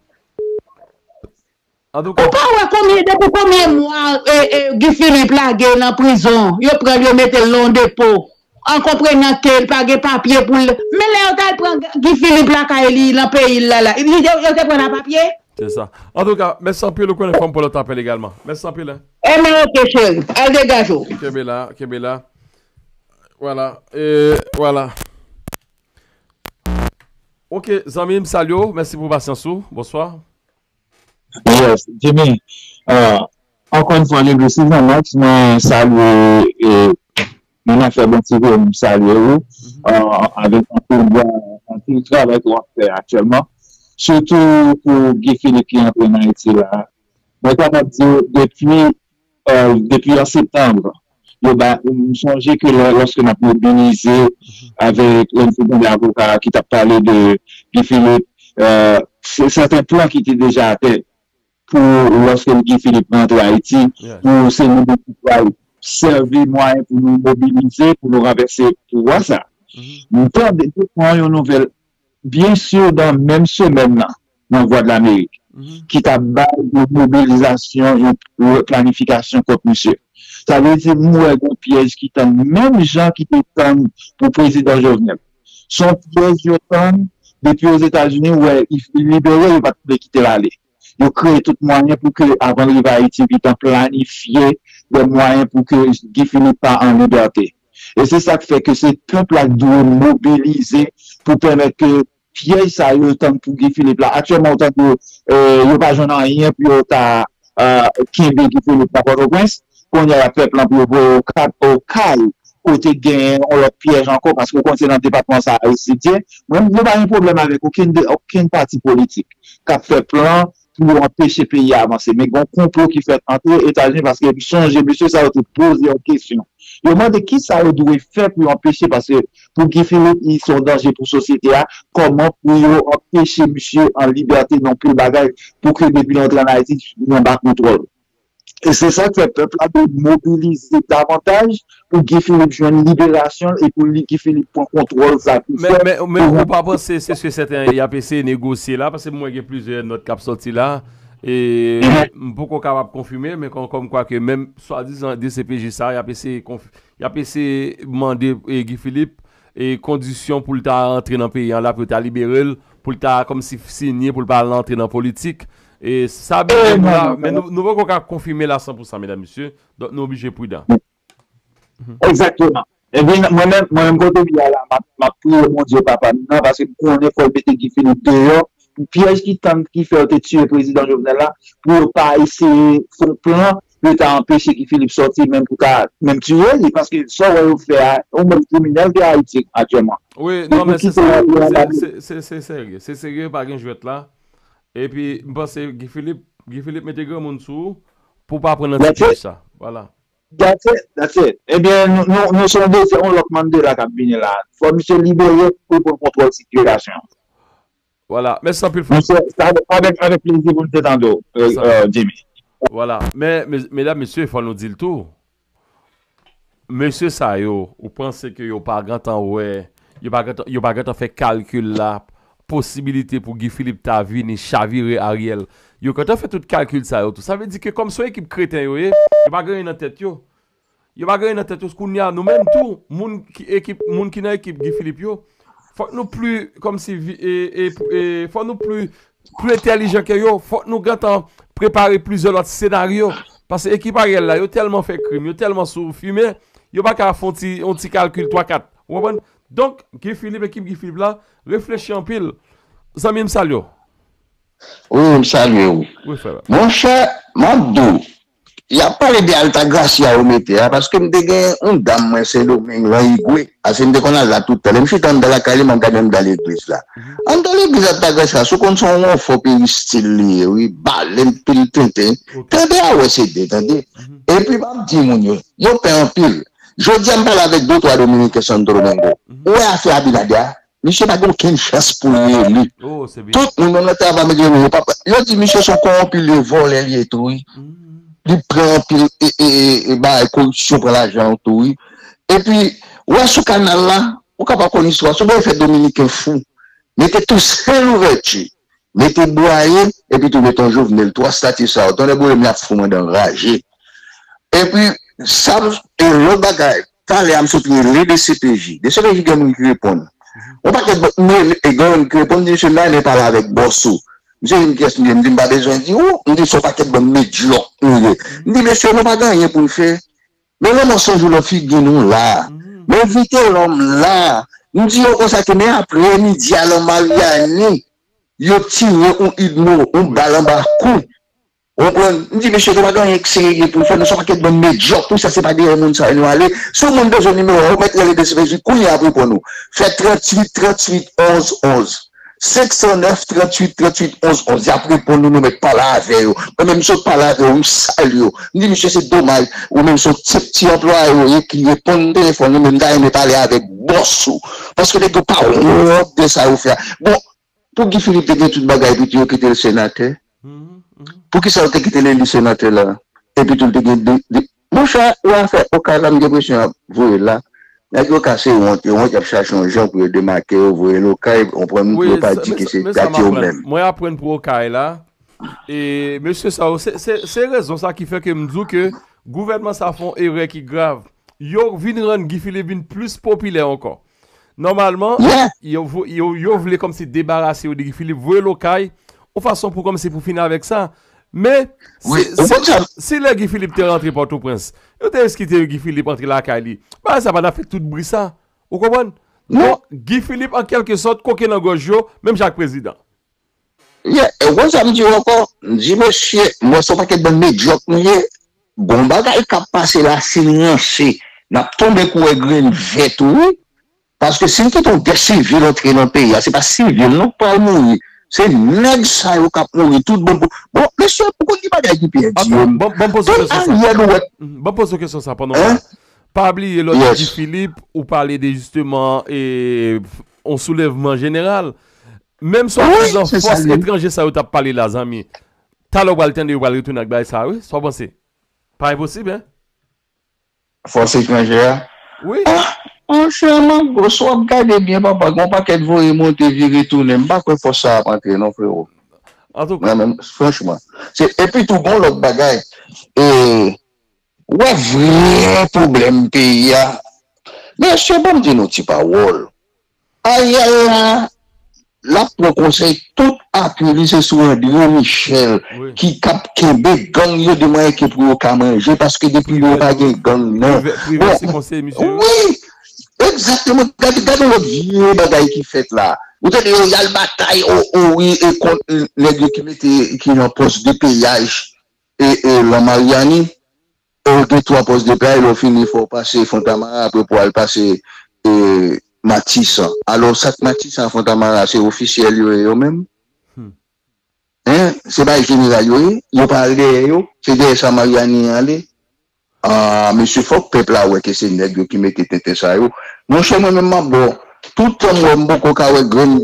Antouka, ou pa wè konbyen, depi konbyen mwa, e, e, Guy Philippe lage nan prizon, yo pran l, yo mete l nan yon depo, an konprenan ke l pa gen papye pou l. Men lè yo t al pran Guy Philippe lakay li, nan peyi l la, la, li, yo, yo te pran l a papye? Se sa. Antouka, mèsi anpil, ou konnen fò m pran lòt apèl egalman. Mèsi anpil, hein. Ebyen, oke, cheri. Al degaje w. Kenbe la, kenbe la. Vwala, e, vwala. Oke, zanmi m, m salye w. Mèsi pou pasyans ou. Bonswa. Yes, Jimmy. Uh, ankò yon fwa, Legresi Jean Max, mwen salye, e, mwen nan fè bon ti kou, m salye ou, uh, avèk anpil bon, anpil travay ke w ap fè aktyèlman. Sitou pou Guy Philippe ki antre nan Ayiti la. Mwen kapab di w, depi, uh, depi an septanm, yo ba, m sonje ke lè, lòske n ap mobilize avèk, lè m te tande avoka ki t ap pale de Guy Philippe, uh, se sèten plan ki te deja atè pou lòske Guy Philippe rantre Ayiti, pou se nou menm ki pral sèvi mwayen pou nou mobilize, pou nou ranvèse pouvwa sa. M tande, m te pran yon nouvèl, byen si, nan menm semèn nan, nan Vwa de Lamerik, ki t ap bay yon mobilizasyon, yon planifikasyon kont misye. Sa vle di, m wè gen yon pyèj ki tann menm jan ki te tann pou prezidan Jovenel. Se yon pyèj yo tann depi Ozetazini, ou wè, li libere, yo pa t vle kite l ale. Yo kreye tout mwayen pou ke, avan l rive Ayiti, yo gentan planifye de mwayen pou ke Guy Philippe pa an libète. E se sa k fè ke se pèp la k dwe mobilize pou pèmèt ke pyèj sa yo tann pou Guy Philippe la. Aktyèlman, ou tande, e, yo pa jwenn anyen pou yo ta, e, kenbe Guy Philippe nan Pòtoprens. Kounye a, pèp lan pou yo voye yo kat, Okay, kote genyen yon lòt pyèj ankò, paske ou konn se nan depatman sa Aristide ye. Mwen, mwen pa gen pwoblèm avèk okenn de, okenn pati politik k ap fè plan pou yo anpeche peyi a avanse. Men gen yon konplo ki fèt ant Etazini, paske m sonje mesye sa yo te poze yon kesyon. Yo mande kisa yo dwe fè pou yo anpeche, paske pou Guy Philippe, li se yon danje pou sosyete a, kòman pou yo anpeche misye an libète nan pil bagay, pou ke depi l rantre ann Ayiti, li anba kontwòl. E se sa k fè pèp la dwe mobilize davantaj pou Guy Philippe jwenn liberasyon l e pou li, Guy Philippe, pran kontwòl sa ki fèt. Men, men, men ou pa panse se si sèten y ap eseye negosye la, paske m wè gen plizyè nòt k ap sòti la, e m poko kapab konfime, men kòm, kòm kwa ke menm swadizan D C P J sa, y ap eseye konf-, y ap eseye mande, e, Guy Philippe, e, kondisyon pou l ta rantre nan peyi an la, pou yo ta libere l, pou l ta kòmsi sinye, pou l pa al antre nan politik. E sa byen la, men nou, nou poko ka konfime la san pou san, medam, mesye. Donk, nou oblije pridan. Egzakteman. Ebyen, mwen menm, mwen menm kote m ye a la, m ap, m ap priye Bondye Papa m nan, paske m konnen fò l mete Guy Philippe deyò, pou pyèj ki tann ki fè yo te tiye prezidan Jovenel la, pou yo pa eseye fè yon plan pou yo ta anpeche Guy Philippe sòti, menm pou ta, menm tiye li, paske sa w wè yo fè a, yon bann kriminèl ki Ayiti aktyèlman. Wi, non, men se serye, se, se, se, se serye. Se serye, pa gen jwèt la. Epi, m panse Guy Philippe, Guy Philippe mete granmoun sou ou pou w pa pran nan ti pyèj sa. Vwala. That's it, that's it. Ebyen, nou, nou, nou se yon dezyèm, yon lòt Mandela k ap vini la. Fò misye libere pou l pran kontwòl sitiasyon an. Vwala. Mèsi anpil, frè. Monchè, avèk, avèk, avèk plezi pou n te tande w, e, e, Jimmy. Vwala. Men, mes-, medam, mesye, fò nou di l tou. Mesye sa yo, ou panse ke yo pa gentan wè, yo pa gentan, yo pa gentan fè kalkil la, posibilite pou Guy Philippe ta vini chavire Ariel. Yo gentan fè tout kalkil sa yo tou. Sa vle di ke kòm se yon ekip kreten yo ye, yo pa gen anyen nan tèt yo. Yo pa gen anyen nan tèt yo. Kounye a, nou menm tou, moun ki ekip, moun ki nan ekip Guy Philippe yo, fòk nou pli, kòmsi, vi-, e, e, e, fòk nou pli, pli entèlijan ke yo. Fòk nou gentan prepare plizyè lòt senaryo. Paske ekip Ariel la, yo tèlman fè krim, yo tèlman sou fimen, yo pa ka fè yon ti, yon ti kalkil twa kat. Ou konprann? Donk, Guy Philippe, ekip Guy Philippe la, reflechi anpil. Zanmi m, salye w. Wi, m salye w. Wi, frè. Monchè, m ap di w, y ap pale de Altagracia yo mete a, paske m te gen yon dam mwen Sendomeng, lan Igwe, paske m te konn al la tout tan. Lè m chita anndan lakay li, m ap gade anndan legliz la. Anndan legliz Altagracia, si w konn se yon wonfò peristil li ye, wi, bale anpil tenten. Tande a wè se de, tande. Epi m ap di moun yo, yo pè anpil. Jodi a, m pale avèk de twa Dominiken Santo Domingo. Ou wè afè Abinader a? Misye pa gen okenn chans pou li eli. Tout moun menm nan travay, yo pa, yo di misye se yon kowonpi, li vòlè, li ye tou, wi. Li pran anpil e, e, e, e bagay koripsyon, pran lajan tou, wi. Epi, ou wè sou kanal la, ou kapab konn istwa, se yon bagay fè Dominiken fou. Mete tou Sen Louvèti, mete Bwaye, epi tou mete yon Jovenel. Twa stati sa yo, tonnè boule m, y ap fou mwen anraje. Epi, sa, e lòt bagay, talè a m sot rele D C P J. D C P J gen moun ki reponn. Yon pakèt bò-, m rele, e gen moun ki reponn, m di, "Mesye, m ta renmen pale avèk bòs ou." Misye di m, "Kiyès m ye?" M di, "M pa bezwen di ou." M di, "Se yon pakèt bann medyòk nou ye." M di, "Mesye, nou pa gen anyen pou n fè." Men lanmò san jou nan figi nou la. Men vitelòm la. M di yo konsa ke men apre midi a lan Maryani, yo tire yon idmo, yon bal anba kou. Ou konprann? M di, "Mesye, nou pa gen anyen ki serye pou n fè, nou se yon pakèt bann medyòk, wi, sa se pa dèyè moun sa yo nou ale. Si yon moun bezwen nimewo a, ou mèt rele D C P J kounye a ap reponn ou. Fè tranntuit, tranntuit, onz, onz. Senk san nèf, tranntuit, tranntuit, onz, onz. Y ap reponn nou, nou mèt pale avè yo. Mwen menm, m sot pale avè yo, m salye yo. M di, "Mesye, se domaj, ou menm se yon ti, ti anplwaye ou ye ki reponn telefòn ou, men m ta renmen pale avèk bòs ou. Paske nèg yo pa wont de sa yo fè a." Bon, pou Guy Philippe te gen tout bagay, epi tou yo kite l senatè? Poukisa yo te kite l eli senatè la? Epi tou l te gen de, de, monchè, ou afè Okay la, m gen enpresyon y ap voye l la. Nèg Okay se wont, yo wont, y ap chache yon jan pou yo demake yo, voye l Okay, ou konprann, pou yo pa di ke se dat yo menm. Mwen aprann pou Okay la. E mesye sa yo, se, se, se rezon sa ki fè ke m di w ke gouvènman sa fè yon erè ki grav. Yo vin rann Guy Philippe vin plis popilè ankò. Nòmalman, yo, vo- yo, yo vle kòmsi debarase yo de Guy Philippe, voye l Okay, yon fason pou kòmsi pou fini avèk sa. Men, si, si, si lè Guy Philippe te rantre Pòtoprens, yo te eskite Guy Philippe antre lakay li. Bagay sa pa t ap fè tout bri sa. Ou konprann? Donk, Guy Philippe, an kèlke sòt, koke nan gòj yo, menm jan ak prezidan. Yeah, e konsa m di w ankò, m di, "Mesye, m wè se yon pakèt bann medyòk nou ye. Gon bagay k ap pase la, si n ranse, n ap tonbe kou wè grenn vè tou, wi." Paske si n kite yon gè sivil antre nan peyi a, se pa sivil non k pral mouri. Se nèg sa yo k ap mouri tout bon pou. Bon, mesye, ou konn ki bagay ki pi endye m? Tout Ariel ou wè. Ban m poze w kesyon sa pandan w la. Pa bliye lòt Guy Philippe, ou pale de jisteman e, yon soulèvman jeneral. Menm swadizan fòs etranje sa yo t ap pale la, zanmi. Talè w pral tande yo pral retounen ak bagay sa, wi. Sa w panse? Parèy posib, en? Fòs etranjè a? Wi. Ah, monchè, Mango, si w ap gade byen, papa, gen yon pakèt voye monte, vire tounen. M pa kwè fòs sa ap antre, non, frewo. Antouka. Mwen menm, franchman. Se, epi tou, gen yon lòt bagay. E, ou wè vrè pwoblèm peyi a. Mesye, ban m di nou ti pawòl. Ariel la, l ap pran konsèy, tout apui li se sou André Michel ki k ap kenbe gang yo de mwayen ke pou yo ka manje, paske depi yo pa gen gang nan. Bon, wi, egzakteman. Gade, gade yon lòt vye bagay ki fèt la. Ou tande yo y al batay, o, o wi, e kont nèg yo ki mete, ki nan pòs de peyaj, e, e, lan Maryani. E gen twa pòs de peyaj, lè w fini, fò w pase Fontamara, apre pou w al pase, e, Matisan. Alò, sa k Matisan a Fontamara, se ofisyèl yo ye yo menm? Hein? Se bay jeneral yo ye? Yo pa al dèyè yo? Se dèyè sa Maryani ale? Ah, mesye, fòk pèp la wè ke se nèg yo ki mete tenten sa yo. Monchè, mwen menm, m ap bò. Toutan m wè m poko ka wè grenn,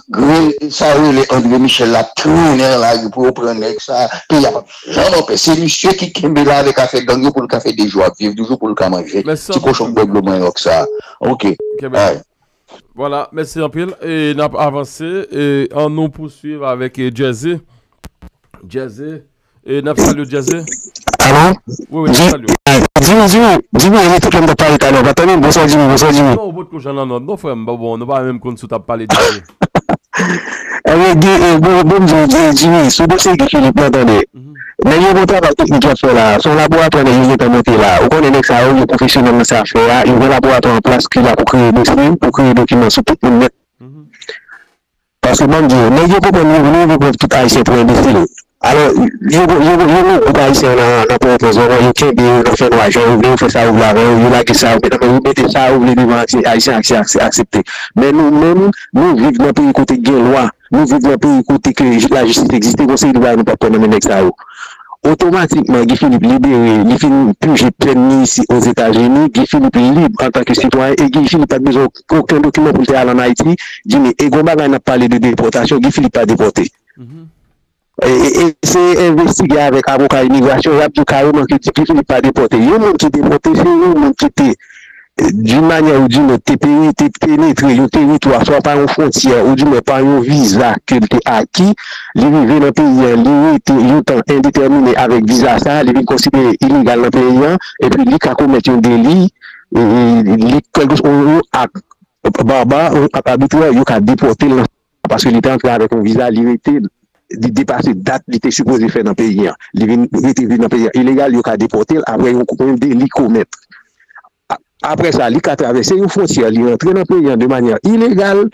grenn sa yo rele André Michel la ap trennen nan lari pou yo pran nèg sa, peyi a p ap janm anpè. Se misye ki kenbe la avèk afè gang yo pou l ka fè de jou ap viv toujou pou l ka manje. Ti kochon bèglo manyòk sa. Ok. Vwala, mèsi anpil. E n ap avanse. E ann nou pouswiv avèk, e, Jersey. Jersey. E n ap salye w, Jersey. Alo? Wi, wi, n ap salye w. Jimmy, Jimmy, Jimmy, e tout lè m t ap pale talè, ou pa tande m? Bonswa, Jimmy, bonswa, Jimmy. Non, ou potko janm nan nòt non, frè m. Bon, bon, nou pa menm konn si w t ap pale de Jimmy. Ebyen, Guy, e, bon, bon, Jimmy, Jimmy, sou dosye Guy Philippe la, tande. Nèg yo gon travay teknik y ap fè la. Se yon laboratwa nèg yo gentan monte la. Ou konnen nèg sa yo, yo pwofesyonèl nan sa y ap fè a. Yo gen laboratwa an plas ki la pou kreye dosye, pou kreye dokiman sou tout moun nèt. Paske ban m di w, nèg yo konprann yo, nou rive pran tout Ayisyen pou enbesil. Alò, yo, yo, yo, yo gen gwoup Ayisyen nan, nan Pòtoprens, yo kenbe yo nan fènwa, jan yo vle, yo fè sa yo vle avè yo, yo lage sa yo vle nan men yo, mete sa yo vle devan Ayisyen, Ayisyen aksepte. Men nou menm, nou viv nan peyi kote gen lwa, nou viv nan peyi kote ke lajistis egziste, gon seri de bagay nou p ap pran nan men nèg sa yo. Otomatikman, Guy Philippe libere, li fin pije pèn li isi Ozetazini, Guy Philippe lib antanke sitwayen, e Guy Philippe pa t bezwen okenn dokiman pou l te al ann Ayiti. Jimmy, e gon bagay n ap pale de depòtasyon, Guy Philippe pa depòte. E, e, e se envestige avèk avoka imigrasyon, y ap di w kareman ke Guy Philippe pa depòte. Yon moun ki depòte, se yon moun ki te d'une manière ou d'une autre, te peri-, te penetre yon teritwa, swa pa yon fwontyè, oudimwen pa yon viza ke l te aki, li rive nan peyi an, li rete yon tan endetèmine avèk viza sa a, li vin konsidere ilegal nan peyi an, epi li ka komèt yon deli, e, li kèlkeswa yon, yon ak baba, yon ak abitrè, yo ka depòte l nan, paske li te antre avèk yon viza, li rete, li depase dat li te sipoze fè nan peyi an. Li vin rete viv nan peyi an ilegal, yo ka depòte l apre yon, yon deli komèt. A-, apre sa, li ka travèse yon fwontyè, li rantre nan peyi an de manyè ilegal,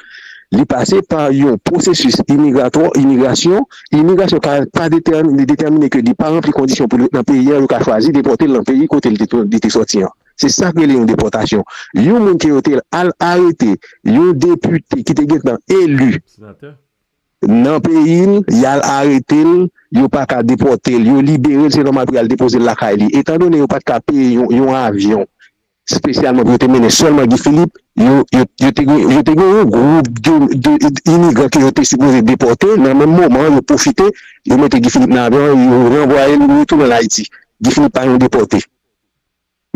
li pase pa yon pwosesis imigratwa, imigrasyon, imigrasyon ka, ka detèmine, detèmine ke li pa ranpli kondisyon pou l ret nan peyi an, yo ka chwazi depòte l nan peyi kote li te, li te sòti an. Se sa k rele yon depòtasyon. Yon moun ke yo te al arete, yon depite ki te gentan eli nan peyi l, y al arete l, yo pa ka depòte l, yo libere l, se nòmal pou y al depoze l lakay li. Etandone yo pa t ka peye yon, yon avyon espesyalman pou yo te mennen sèlman Guy Philippe, yo, yo, yo te gen, yo te gen yon gwoup de, de, de imigran ke yo te sipoze depòte, nan menm moman, yo pwofite, yo mete Guy Philippe nan avyon, yo ranvwaye l, yo retounen l Ayiti. Guy Philippe pa yon depòte.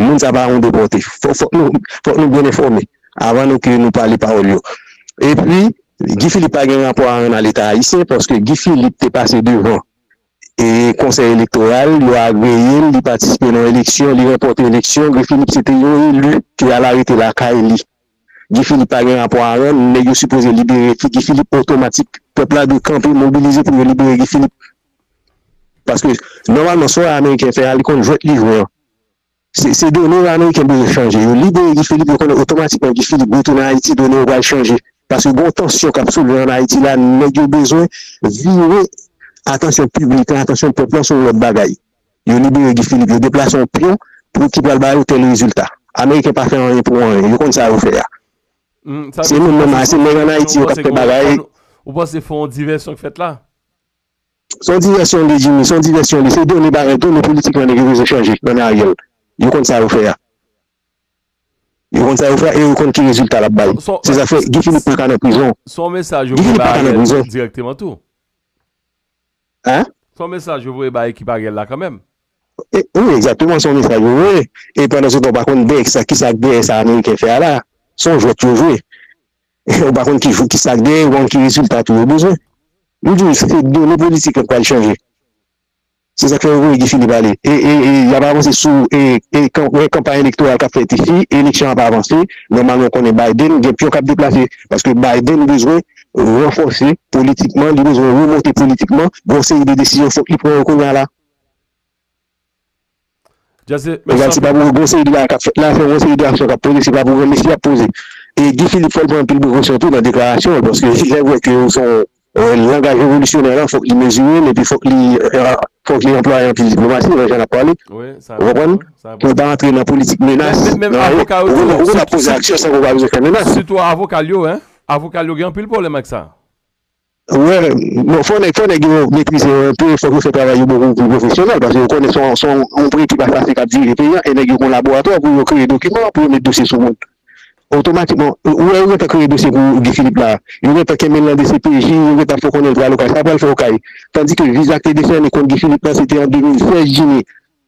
Moun sa pa yon depòte. Fò, fòk nou, fòk nou byen enfòme avan nou ke nou pale pawòl yo. Epi, Guy Philippe pa gen rapò a anyen a Leta ayisyen, paske Guy Philippe te pase devan e konsèy elektoral, yo agreye l, li patisipe nan eleksyon, li ranpòte eleksyon. Guy Philippe se te yon eli ki al arete lakay li. Guy Philippe pa gen rapò a anyen, nèg yo sipoze libere Guy Philippe otomatik. Pèp la dwe kanpe, mobilize pou yo libere Guy Philippe. Paske, nòmalman, sa ameriken fè a, li konn jwèt li jwe an. Se, se done ameriken bezwen chanje. Yo libere Guy Philippe, yo konnen otomatikman Guy Philippe retounen Ayiti, done yo pral chanje. Paske gon tansyon k ap soulve ann Ayiti la, nèg yo bezwen vire atansyon piblik la, atansyon pèp la sou yon lòt bagay. Yo libere Guy Philippe, yo deplase yon pyon pou ki pral ba yo tèl rezilta. Ameriken pa fè anyen pou anyen, yo konn sa yo fè a. Se nou menm, se nèg ann Ayiti yo k ap fè bagay. Ou panse fè yon divèsyon k fèt la? Se yon divèsyon li, Jimmy, se yon divèsyon li. Se done bagay, done politik lan nèg yo bezwen chanje nan Ariel. Yo konn sa yo fè a. Yo konn sa yo fè a e yo konn ki rezilta l ap bay. Se sa k fè Guy Philippe pa ka nan prizon. Guy Philippe pa ka nan prizon. Direkteman tou. Hein? Se yon mesaj yo voye bay ekip Ariel la kanmenm. E, wi, egzakteman, se yon mesaj yo voye. E pandan se tan, w pa konn dèyè sa, kisa k dèyè sa ameriken fè a la. Se yon jwèt yo jwe. Ou pa konn ki jou, kisa k dèyè, ou pa konn ki rezilta tou yo bezwen. M di w, se done politik yo k pral chanje. Se sa k fè yo voye Guy Philippe ale. E, e, e, y ap avanse sou, e, e, kan-, e, kanpay elektoral k ap fèt isi, eleksyon ap avanse. Nòmalman, w konnen Biden, gen pyon k ap deplase. Paske Biden bezwen ranfòse politikman, li bezwen remonte politikman. Gon seri de desizyon fòk li pran yo kounye a la. Egal, se pa pou gon seri de bagay k ap fèt la, se yon seri de aksyon k ap poze, se pa pou granmesi y ap poze. E Guy Philippe fò l pran anpil prekosyon tou nan deklarasyon l, paske lè w wè ke se yon, e, langaj revolisyonè la, fòk li mezire l, epi fòk li, e, fòk li anplwaye anpil diplomasi nan jan n ap pale. Ou konprann? Pou l pa antre nan politik menas, nan anyen. Ou konn ap poze aksyon san ke w pa bezwen fè menas. Sitou avoka l yo, en. Avoka l yo gen anpil pwoblèm ak sa. Wè, bon, fò nèg, fò nèg yo metrize yo enpe, fòk yo fè travay yo bokou pli pwofesyonèl, paske yo konnen se yon, se yon, yon ekip asasen k ap dirije peyi a, e nèg yo gen yon laboratwa pou yo kreye dokiman, pou yo met dosye sou moun. Otomatikman, ou wè, yo gentan kreye dosye pou Guy Philippe la, yo gentan kenbe l nan D C P J, yo gentan fè konnen l pral Okay, sa pral fè Okay. Tandike viza k te desène kont Guy Philippe la, se te an de mil sèz, Jimmy,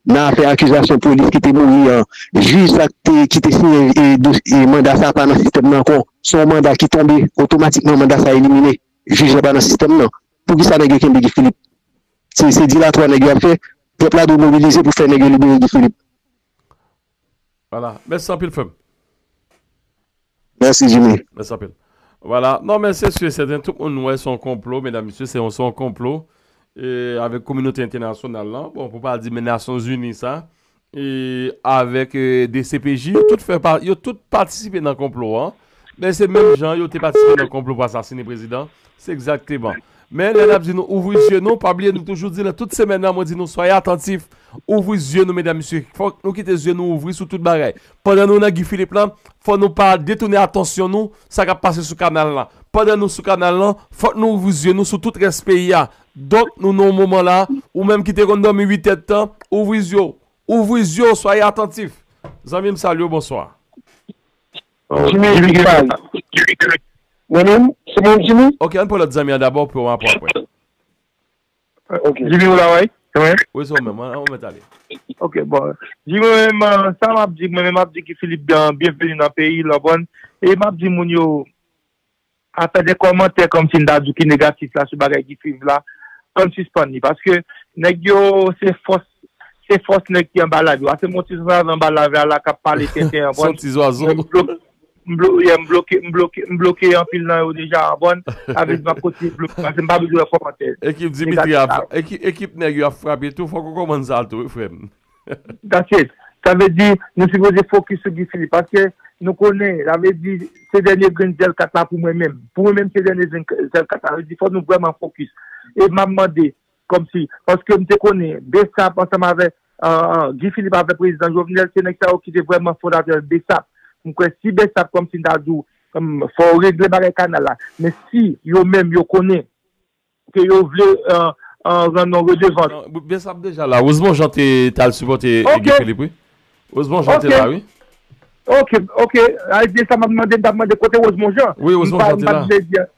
nan afè akizasyon polis ki te mouri an, jij sa k te, ki te siyen, e, dos-, e, manda sa pa nan sistèm nan ankò, se yon manda ki tonbe, otomatikman manda sa elimine. Jij la pa nan sistèm nan. Poukisa nèg yo kenbe Guy Philippe? Se, se dilatwa nèg yo ap fè. Pèp la dwe mobilize pou fè nèg yo libere Guy Philippe. Vwala. Mèsi anpil, frè m. Mèsi, Jimmy. Mèsi anpil. Vwala. Non, men se si e sèten, tout moun wè se yon konplo, medam, mesye, se yon, se yon konplo, e, avèk kominote entènasyonal lan, bon, pou pa di men Nasyonzini sa, e avèk, e, D C P J, yo tout fè pa, yo tout patisipe nan konplo an. Men se menm jan yo te patisipe nan konplo pou asasine prezidan. Se egzakteman. Men lè n ap di nou ouvri zye nou, pa bliye nou toujou di nan tout semèn nan, mwen di nou soyez attentifs, ouvri zye nou, medam, mesye. Fòk nou kite zye nou ouvri sou tout bagay. Pandan nou nan Guy Philippe lan, fò nou pa detounen atansyon nou sa k ap pase sou kanal lan. Pandan nou sou kanal lan, fòk nou ouvri zye nou sou tout rès peyi a. Donk, nou nan yon moman la, ou menm ki te konn dòmi uit èdtan, ouvri zye w. Ouvri zye w, soyez attentifs. Zanmi m, salye w, bonswa. Jimmy, Jimmy Gilbert. Mwen menm, se mwen Jimmy? Ok, ann pran lòt zanmi an dabò, pou w apre apre. Ok. Jimmy, ou la, wi? Wi. Wi, se ou menm, an, an mèt ale. Ok, bon. Jimmy, mwen menm, sa m ap di, mwen menm, m ap di ki Philippe byen, byenveni nan peyi l, w konprann? E m ap di moun yo, afè de kòmantè kòmsi n ta di w ki negatif la sou bagay ki swiv la, ann sispann li. Paske nèg yo se fòs se fòs nèg ki anba live yo. Ase m wè yon ti zwazo anba live la la k ap pale tenten an bon. Se yon ti zwazo. M bloke, m bloke, m bloke anpil nan yo deja an bon. Sa vle di m ap kontinye bloke paske m pa bezwen wè kòmantè. Ekip Dimitri ap, ekip nèg yo ap frape tou, fòk ou konprann sa tou wi frè m. That's it. Sa vle di nou sipoze fokis sou Guy Philippe paske nou konnen, sa vle di se dènye grenn zèl kat la pou mwen menm. Pou mwen menm se dènye zèl kat la. Sa vle di fò nou vrèman fokis. E m ap mande kòmsi, paske m te konnen Bsap ansanm avè Guy Philippe avè prezidan Jovenel, se nèg sa yo ki te vrèman fondatè Bsap. M kwè si Bsap kòmsi m ta di w, fò yo regle bagay kanal la. Men si yo menm yo konnen ke yo vle rann yon redevans. Bsap deja la. Rosemond Jean te t al sipòte Guy Philippe wi. Rosemond Jean te la wi. Ok, ok. Sa vle di sa m ap mande, m t ap mande kote Rosemond Jean. Wi, Rosemond Jean te la.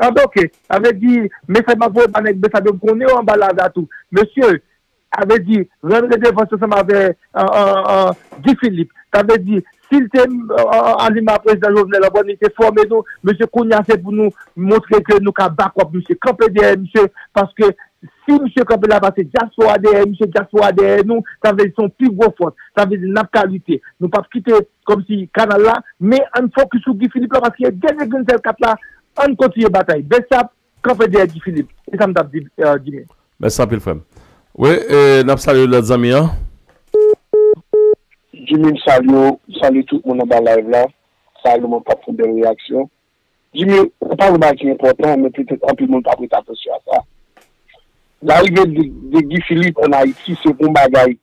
Anben ok, sa vle di mesaj m ap voye ba nèg Bsap yo, m konnen yo anba live la tou. Mesye, sa vle di rann redevans ansanm avè Guy Philippe. Sa vle di si l te alima prezidan Jovenel anbòn li te fòme nou, mesye kounye a se pou nou montre ke nou ka back up misye, kanpe dèyè misye, paske si misye kanpe la pase dyaspora dèyè misye, dyaspora dèyè nou, sa vle di se yon pi gwo fòs. Sa vle di n ap ka lite. Nou p ap kite kòmsi kanal la, men ann fokis sou Guy Philippe la paske dènye grenn sèl kat la, ann kontinye batay. Bsap, kanpe dèyè Guy Philippe. Se sa m t ap di Jimmy. Mèsi anpil frè m. Wi, n ap salye lòt zanmi an. Jimmy, m salye w, m salye tout moun anba live la. Sa yo menm k ap fè bèl reyaksyon. Jimmy, ou pale yon bagay ki enpòtan, men petèt anpil moun pa prete atansyon a sa. Larive de, de Guy Philippe ann Ayiti, se pa yon bagay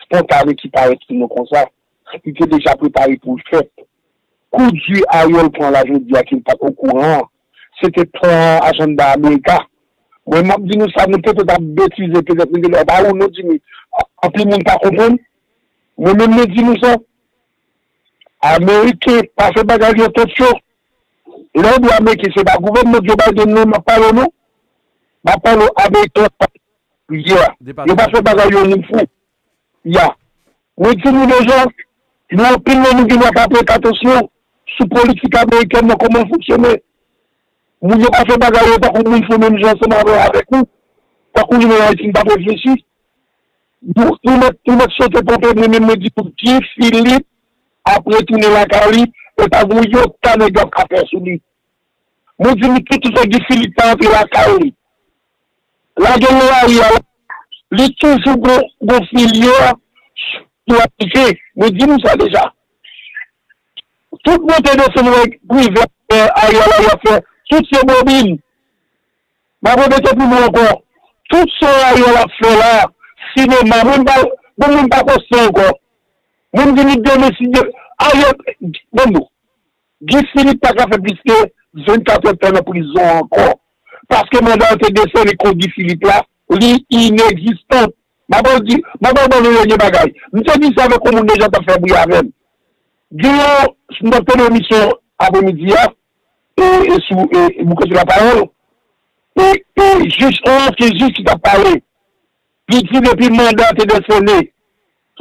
spontane ki parèt sou nou konsa. Li te deja prepare pou l fèt. Kou di Ariel pran la jodi a ke l pa t okouran an, se te plan ajanda Amerika. Mwen, m ap di nou sa, nou petèt ap betize, petèt nou genlè pa ou non, Jimmy. Anpil moun pa konprann. Mwen menm, mwen di nou sa. Ameriken pa fè bagay yo tèt cho. Lè w di Ameriken, se pa gouvènman Joe Biden non m ap pale w non. M ap pale w Ameriken, yeah. Yo pa fè bagay yo moun fou. Ya. Mwen di nou deja, nou anpil nan nou gen dwa pa prete atansyon sou politik amerikèn nan, kòman l fonksyone. Moun yo pa fè bagay yo tankou moun fou menm jan ansanm avè, avèk ou. Tankou nou menm Ayiti, nou p ap reflechi. Nou, nou mèt, nou mèt sote ponpe, mwen menm mwen di pou Guy Philippe ap retounen lakay li, e pa gen yon yota nèg yo ap ka fè sou li. Mwen di nou tout, tout Guy Philippe pa antre lakay li. Lage l nan lari a la, li toujou gon, gon filye sou Ayisyen. Mwen di nou sa deja. Tout monte desann wè prive Ariel la y ap fè, tout se bobin. M ap repete pou nou ankò, tout sa Ariel ap fè la, sinema, mwen m pa, bon mwen m pa poste ankò. Mwen m di nou demen si Dye, Ariel, bon nou. Guy Philippe pa ka fè plis ke vennkat èdtan nan prizon ankò. Paske manda yo te desène kont Guy Philippe la, li inegzistan. M ap al di, m ap al ban nou dènye bagay. M te di sa avèk yon moun deja t ap fè bri avè m. Gen yon, m t ap tande yon emisyon apremidi a, e, e sou, e, e Bouke sou lapawòl, e, e jij, yon ansyen jij ki t ap pale. Li di depi manda te desène,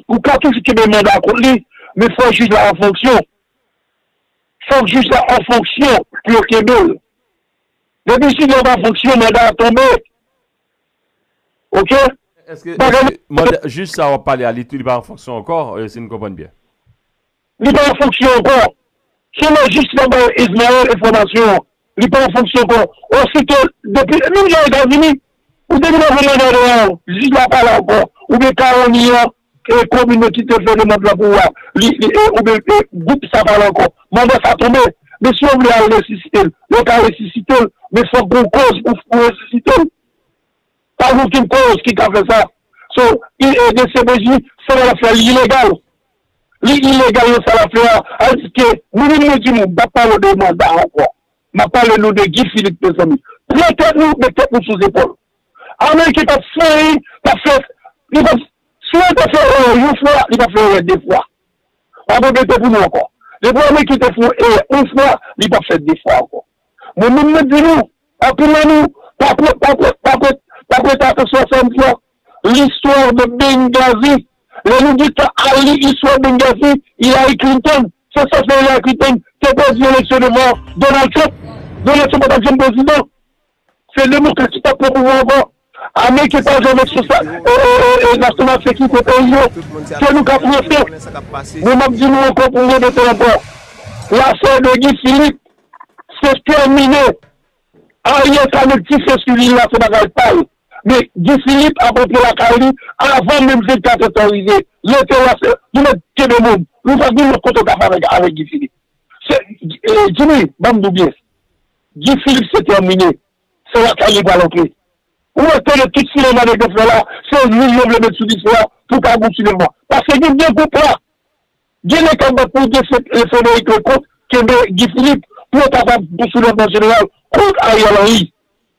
ou ka toujou kenbe manda kont li, men fò jij la an fonksyon. Fòk jij la an fonksyon pou yo kenbe l. Depi jij la pa fonksyon, manda a tonbe. Oke? Èske, èske manda, jij sa w ap pale a, li, li pa an fonksyon ankò, si n konprann byen? Li pa an fonksyon ankò. Selon jij la bay Ismaël enfòmasyon an, li pa an fonksyon ankò. Osito, depi, menm jan Etazini, ou te gen manda deyò, jij la pa la ankò. Oubyen kawoni an, e komin nan ki te fè demann lan pou ou a, li, li, e, oubyen, e, gwoup sa pa la ankò. Manda sa tonbe. Men si yo vle al resisite l, yo ka resisite l. Men fòk gen yon koz pou, pou resisite l. Pa gen okenn koz ki ka fè sa. So, i, e, D C P J, sa l ap fè a, li ilegal. Li ilegal nan sa l ap fè a. Alòske, mwen menm mwen di nou, m p ap pale de manda ankò. M ap pale nou de Guy Philippe, mezanmi. Pran tèt nou, met tèt nou sou zepòl. Ameriken p ap fè anyen, p ap fè, li p ap, si yo te fè erè yon fwa, li p ap fè erè de fwa. Pa gen pete pou nou ankò. Depi Ameriken te fè yon erè yon fwa, li p ap fè de fwa ankò. Mwen menm mwen di nou, anpil nan nou pa prè, pa prè, pa prè, pa prete atansyon a sa m di a. L'histoire de Benghazi. Lè nou gentan al li istwa Benghazi, Hillary Clinton, se sa fè Hillary Clinton te pèdi eleksyon devan Donald Trump. Donald Trump pa t ap janm prezidan. Se demokrat ki t ap pran pouvwa ankò. Ameriken pa jwe avèk sou sa, e, e, e, e, nasyonal sekirite peyi yo. Ke nou ka pran fè. Men m ap di nou ankò pou m repete ankò. Lafè de Guy Philippe, se tèmine. Ariel ka met dife sou li la, se bagay pa l. Men Guy Philippe ap rantre lakay li avan menm vennkat èdtan rive. Rete la, se, nou mèt kenbe moun. Nou pa gen lòt kote w ka fè avèk, avèk Guy Philippe. Se, e, Jimmy, ban m di w byen. Guy Philippe se tèmine. Se lakay li pral antre. Ou wè tande tout sinema nèg yo fè la, se lwil yo vle met sou dife a pou ka gon soulèvman. Paske gen de gwoup la, gen nèg k ap bat pou de Frederic Lecomte, kenbe Guy Philippe, pou yo kapab gon soulèvman jeneral kont Ariel Henry.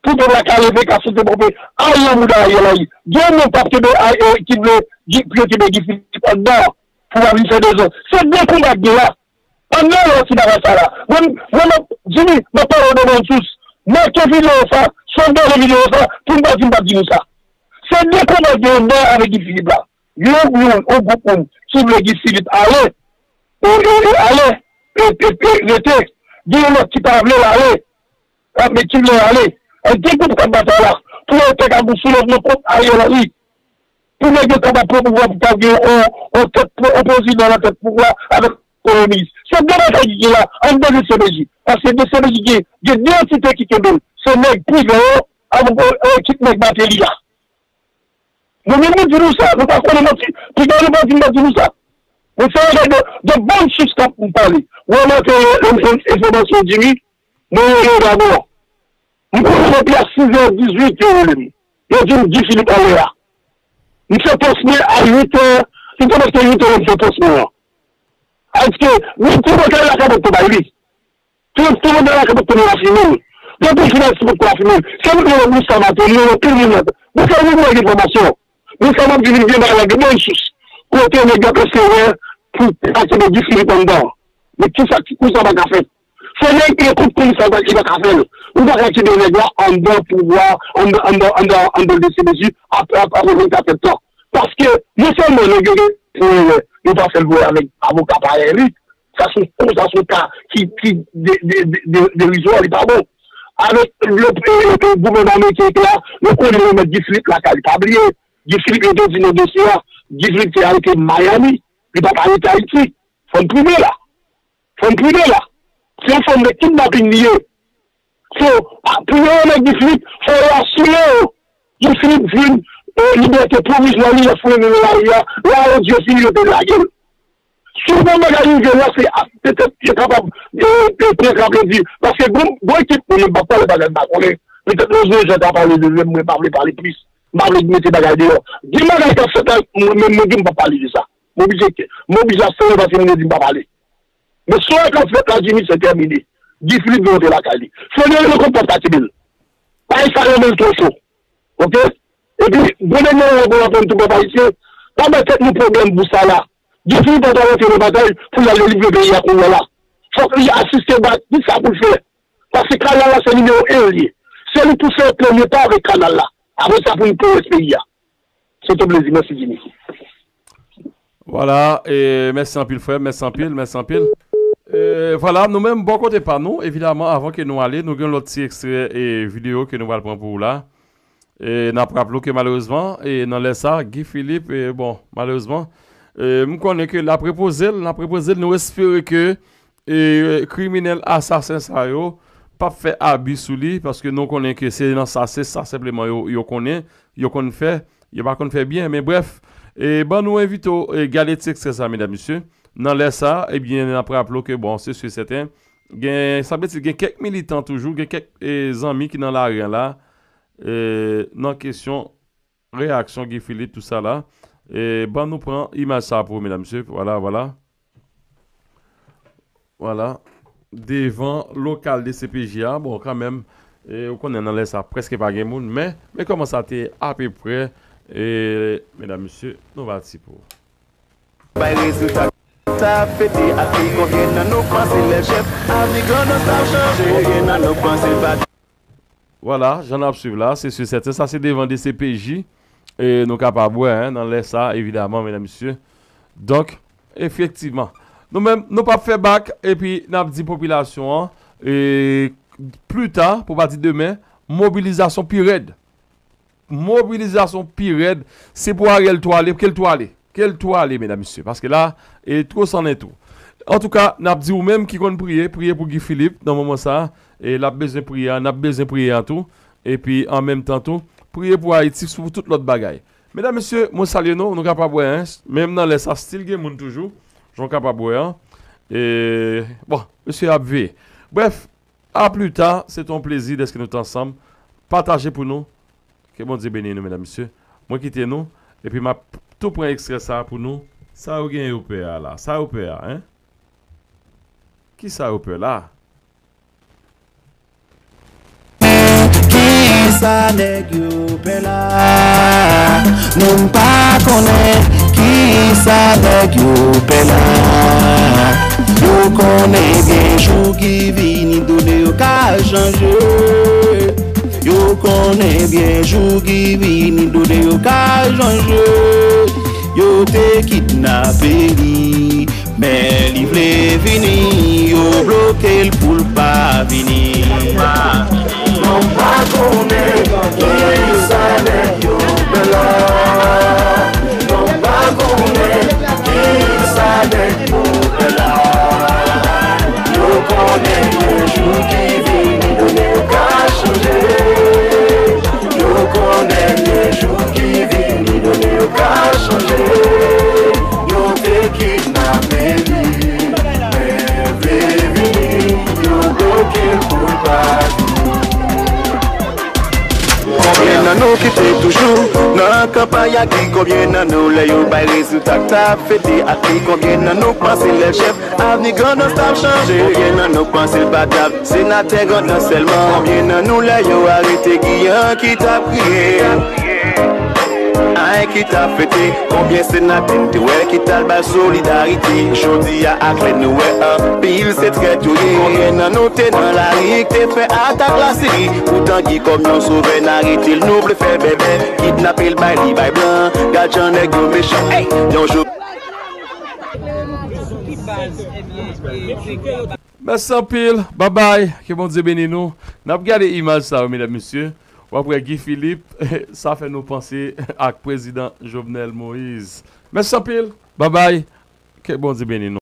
Pou pèp la ka leve, ka sote pòpe Ariel, mouda Ariel Henry. Gen moun k ap kenbe, e, ki vle Guy, pou yo kenbe Guy Philippe anndan pou pa vin fè dezòd. Se de konba k gen la. Ann ale ti bagay sa la. Mwen, mwen, mwen, Jimmy, mwen pale w de bon sous. Make videyo sa, sot gade videyo sa, pou m pa di m pa di nou sa. Se de konba gen anndan avèk Guy Philippe la. Yon, yon, yon gwoup moun ki vle Guy Philippe ale, e, e, e, ale, e, e, e, rete. Gen yon lòt ki pa vle l ale. A, men ki vle ale. Gen gwoup k ap batay la. Pou yo te ka gon soulèvman kont Ariel Henry. Pou nèg yo kapab pran pouvwa pou ta gen yon, yon tèt, yon prezidan nan tèt pouvwa avèk premye minis. Se de batay ki gen la, anndan D C P J. Paske D C P J gen, gen de antite ki kenbe l. Se nèg prive yo, avèk yon ekip nèg Martelly a. Mwen menm mwen di nou sa, nou pa konnen manti. Piga nou pa di m pa di nou sa. Mwen se yon de, de bon sous k ap pale. Ou remake, e, e, enfòmasyon Jimmy, mwen rele yo dabò. M konnen depi a sis è dizuit yo rele m. Yo di m Guy Philippe anlè a. M fè pòs mwen a uit è, li te prèske uit è m fè pòs mwen an. Èske, men kou mwen kay la ka mèt tou bay li. Tout, tout moun nan la kapab konnen afime l. Gen anpil jounalis ki potko afime l. Se moun yo, Michel Martelly, yo, anpil moun nan. Mwen sa, mwen gen enfòmasyon. Mwen sa, m ap di, vin gen bagay la, gen bon sous. Kote nèg yo ap eseye pou atire Guy Philippe anndan. Men kisa, ki, kisa pa ka fèt? Se nèg ki kout konn sa, li pa ka fè l. Ou pa ka kite nèg la anndan pouvwa, anndan, anndan, anndan, anndan D C P J, ap, ap, ap vennkat èdtan. Paske, non sèlman nèg yo gen pou erè, yo pa fè l vre avèk avoka parèy li. Sa se yon, sa se yon ka ki, ki de, de, de, de, derizwa, li pa bon. Avèk le, le, le gouvènman ameriken ki la, nou konnen yo met Guy Philippe lakay li. Pa bliye, Guy Philippe, yo te di nan dosye a, Guy Philippe te arete Miami, li pa t arete Ayiti. Fò n prive la. Fò n prive la. Se yon fòm de kidnaping li ye. So, a, pou yo renmen Guy Philippe, fò yo asire yo Guy Philippe jwenn, e, libète pwovizwa li lè fouye nan lari a. La, yo di yo fini, yo te lage l. Si yon bagay rive la, se a, petèt yo kapab, e, e, pran k ap di. Paske gon, gon ekip moun, m p ap pale bagay m pa konnen. Petèt Rosemary Jean ta pale de li, mwen pa vle pale plis. M pa vle mete bagay deyò. Gen bagay k ap fèt la, mwen menm, mwen di m p ap pale de sa. M oblije, m oblije asire paske moun yo di m pa pale. Men sa k ap fèt la, Jimmy, se tèmine. Guy Philippe vin rantre lakay li. Federico Costa ki bèl. Bagay sa renmen l twò cho. Oke? Epi, gwo nèg nan yo, gwo lapèn tou pèp ayisyen, pa bay tèt nou pwoblèm pou sa la. Guy Philippe pa ta rantre nan batay pou l al delivre peyi a kounye a la. Fòk li asiste bat, di sa pou l fè. Paske kanal la se nimewo en l ye. Se li pou fè premye pa avèk kanal la. Apre sa pou nou pran rès peyi a. Se te plezi. Mèsi, Jimmy. Vwala, e mèsi anpil frè m, mèsi anpil, mèsi anpil. E vwala, nou menm bò kote pa nou, evidaman, avan ke nou ale, nou gen yon lòt ti ekstrè e videyo ke nou pral pran pou ou la. E n ap raple w ke malerezman, e nan lè sa, Guy Philippe, e bon, malerezman, e m konnen ke l ap repoze l, l ap repoze l, nou espere ke e kriminèl asasen sa yo p ap fè abi sou li, paske nou konnen ke se nan sa, se sa senpleman yo, yo konnen, yo konn fè, yo pa konn fè byen, men brèf, e ban nou envite w, e gade ti ekstrè sa, medam, mesye. Nan lè sa, ebyen, n ap raple w ke, bon, se si e sèten, Gen, sa vle di, gen kèk militan toujou, gen kèk, e, zanmi ki nan lari a la, e, nan kesyon reyaksyon Guy Philippe, tou sa la. E, ban nou pran imaj sa pou, medam, mesye. Vwala, vwala. Vwala. Devan lokal D C P J a, bon, kanmenm, e, ou konnen nan lè sa, prèske pa gen moun, men, men kòman sa te apeprè, e, medam, mesye, nou pati pou. Bay rezilta. Sa ap fete ak li, konbyen nan nou panse lè chèf avni Grandans ap chanje? Konbyen nan nou panse l pa Vwala, jan n ap swiv la, se si sèten, sa se devan D C P J, e nou kapab wè, en, nan lè sa, evidaman, medam, mesye. Donk, efektivman, nou menm, nou p ap fè bak, epi n ap di popilasyon an, e, pli ta, pou pa di demen, mobilizasyon pi rèd. Mobilizasyon pi rèd, se pou Ariel tou ale, ke l tou ale, ke l tou ale, medam, mesye, paske la, e two san en tou. Antouka, n ap di ou menm ki konn priye, priye pou Guy Philippe nan moman sa, e l ap bezwen priye a, n ap bezwen priye a tou, epi an menm tan tou, priye pou Ayiti, sou tout lòt bagay. Medam, mesye, mwen salye nou, nou kapab wè, en, menm nan lè sa, still gen moun toujou, jan w kapab wè an, e, bon, mesye ap veye. Brèf, a pli ta, se te yon plezi dèske nou te ansanm, pataje pou nou, ke Bondye beni nou, medam, mesye. Mwen kite nou, epi m ap tou pran ekstrè sa a pou nou. Sa yo gen yo pè a la? Sa yo pè a, en? Ki sa yo pè la? Kisa nèg yo pè la? Nou pa konnen kisa nèg yo pè la. Yo konnen byen jou ki vini, done yo ka chanje. Yo konnen byen jou ki vini, done yo ka chanje. Yo te kidnape li, men li vle vini, yo bloke l pou l pa vini. Nou pa konnen kisa nèg yo pè la. Nou pa konnen kisa nèg yo pè la. Yo konnen yon jou ki vini, done yo ka chanje. Yo konnen yon jou ki vini, done yo ka chanje. Yo te kidnape li, men vle vini, yo bloke l pou l pa vini. Konbyen nan nou ki te toujou nan kanpay ak li? Konbyen nan nou lè yo bay rezilta k t ap fete ak li? Konbyen nan nou panse lè chèf avni Grandans t ap chanje? Konbyen nan nou panse l pa t ap senatè Grandans sèlman? Konbyen nan nou lè yo arete Guy an ki t ap kriye? Ay ki t ap fete, konbyen senatè n te wè ki t al bay solidarite? Jodi a aklè nou wè anpil se trèt yo ye. Konbyen nan nou te nan lari k te fè atak Lasiri? Poutan Guy kòm yon sovè n arete l, nou vle fè bèbè, kidnape l bay li bay blan. Gad jan nèg yo mechan, ey, yon jou. Mèsi anpil, babay, ke Bondye beni nou. N ap gade imaj sa yo, medam, mesye. W ap wè Guy Philippe, sa fè nou panse ak prezidan Jovenel Moïse. Mèsi anpil, babay, ke Bondye beni nou.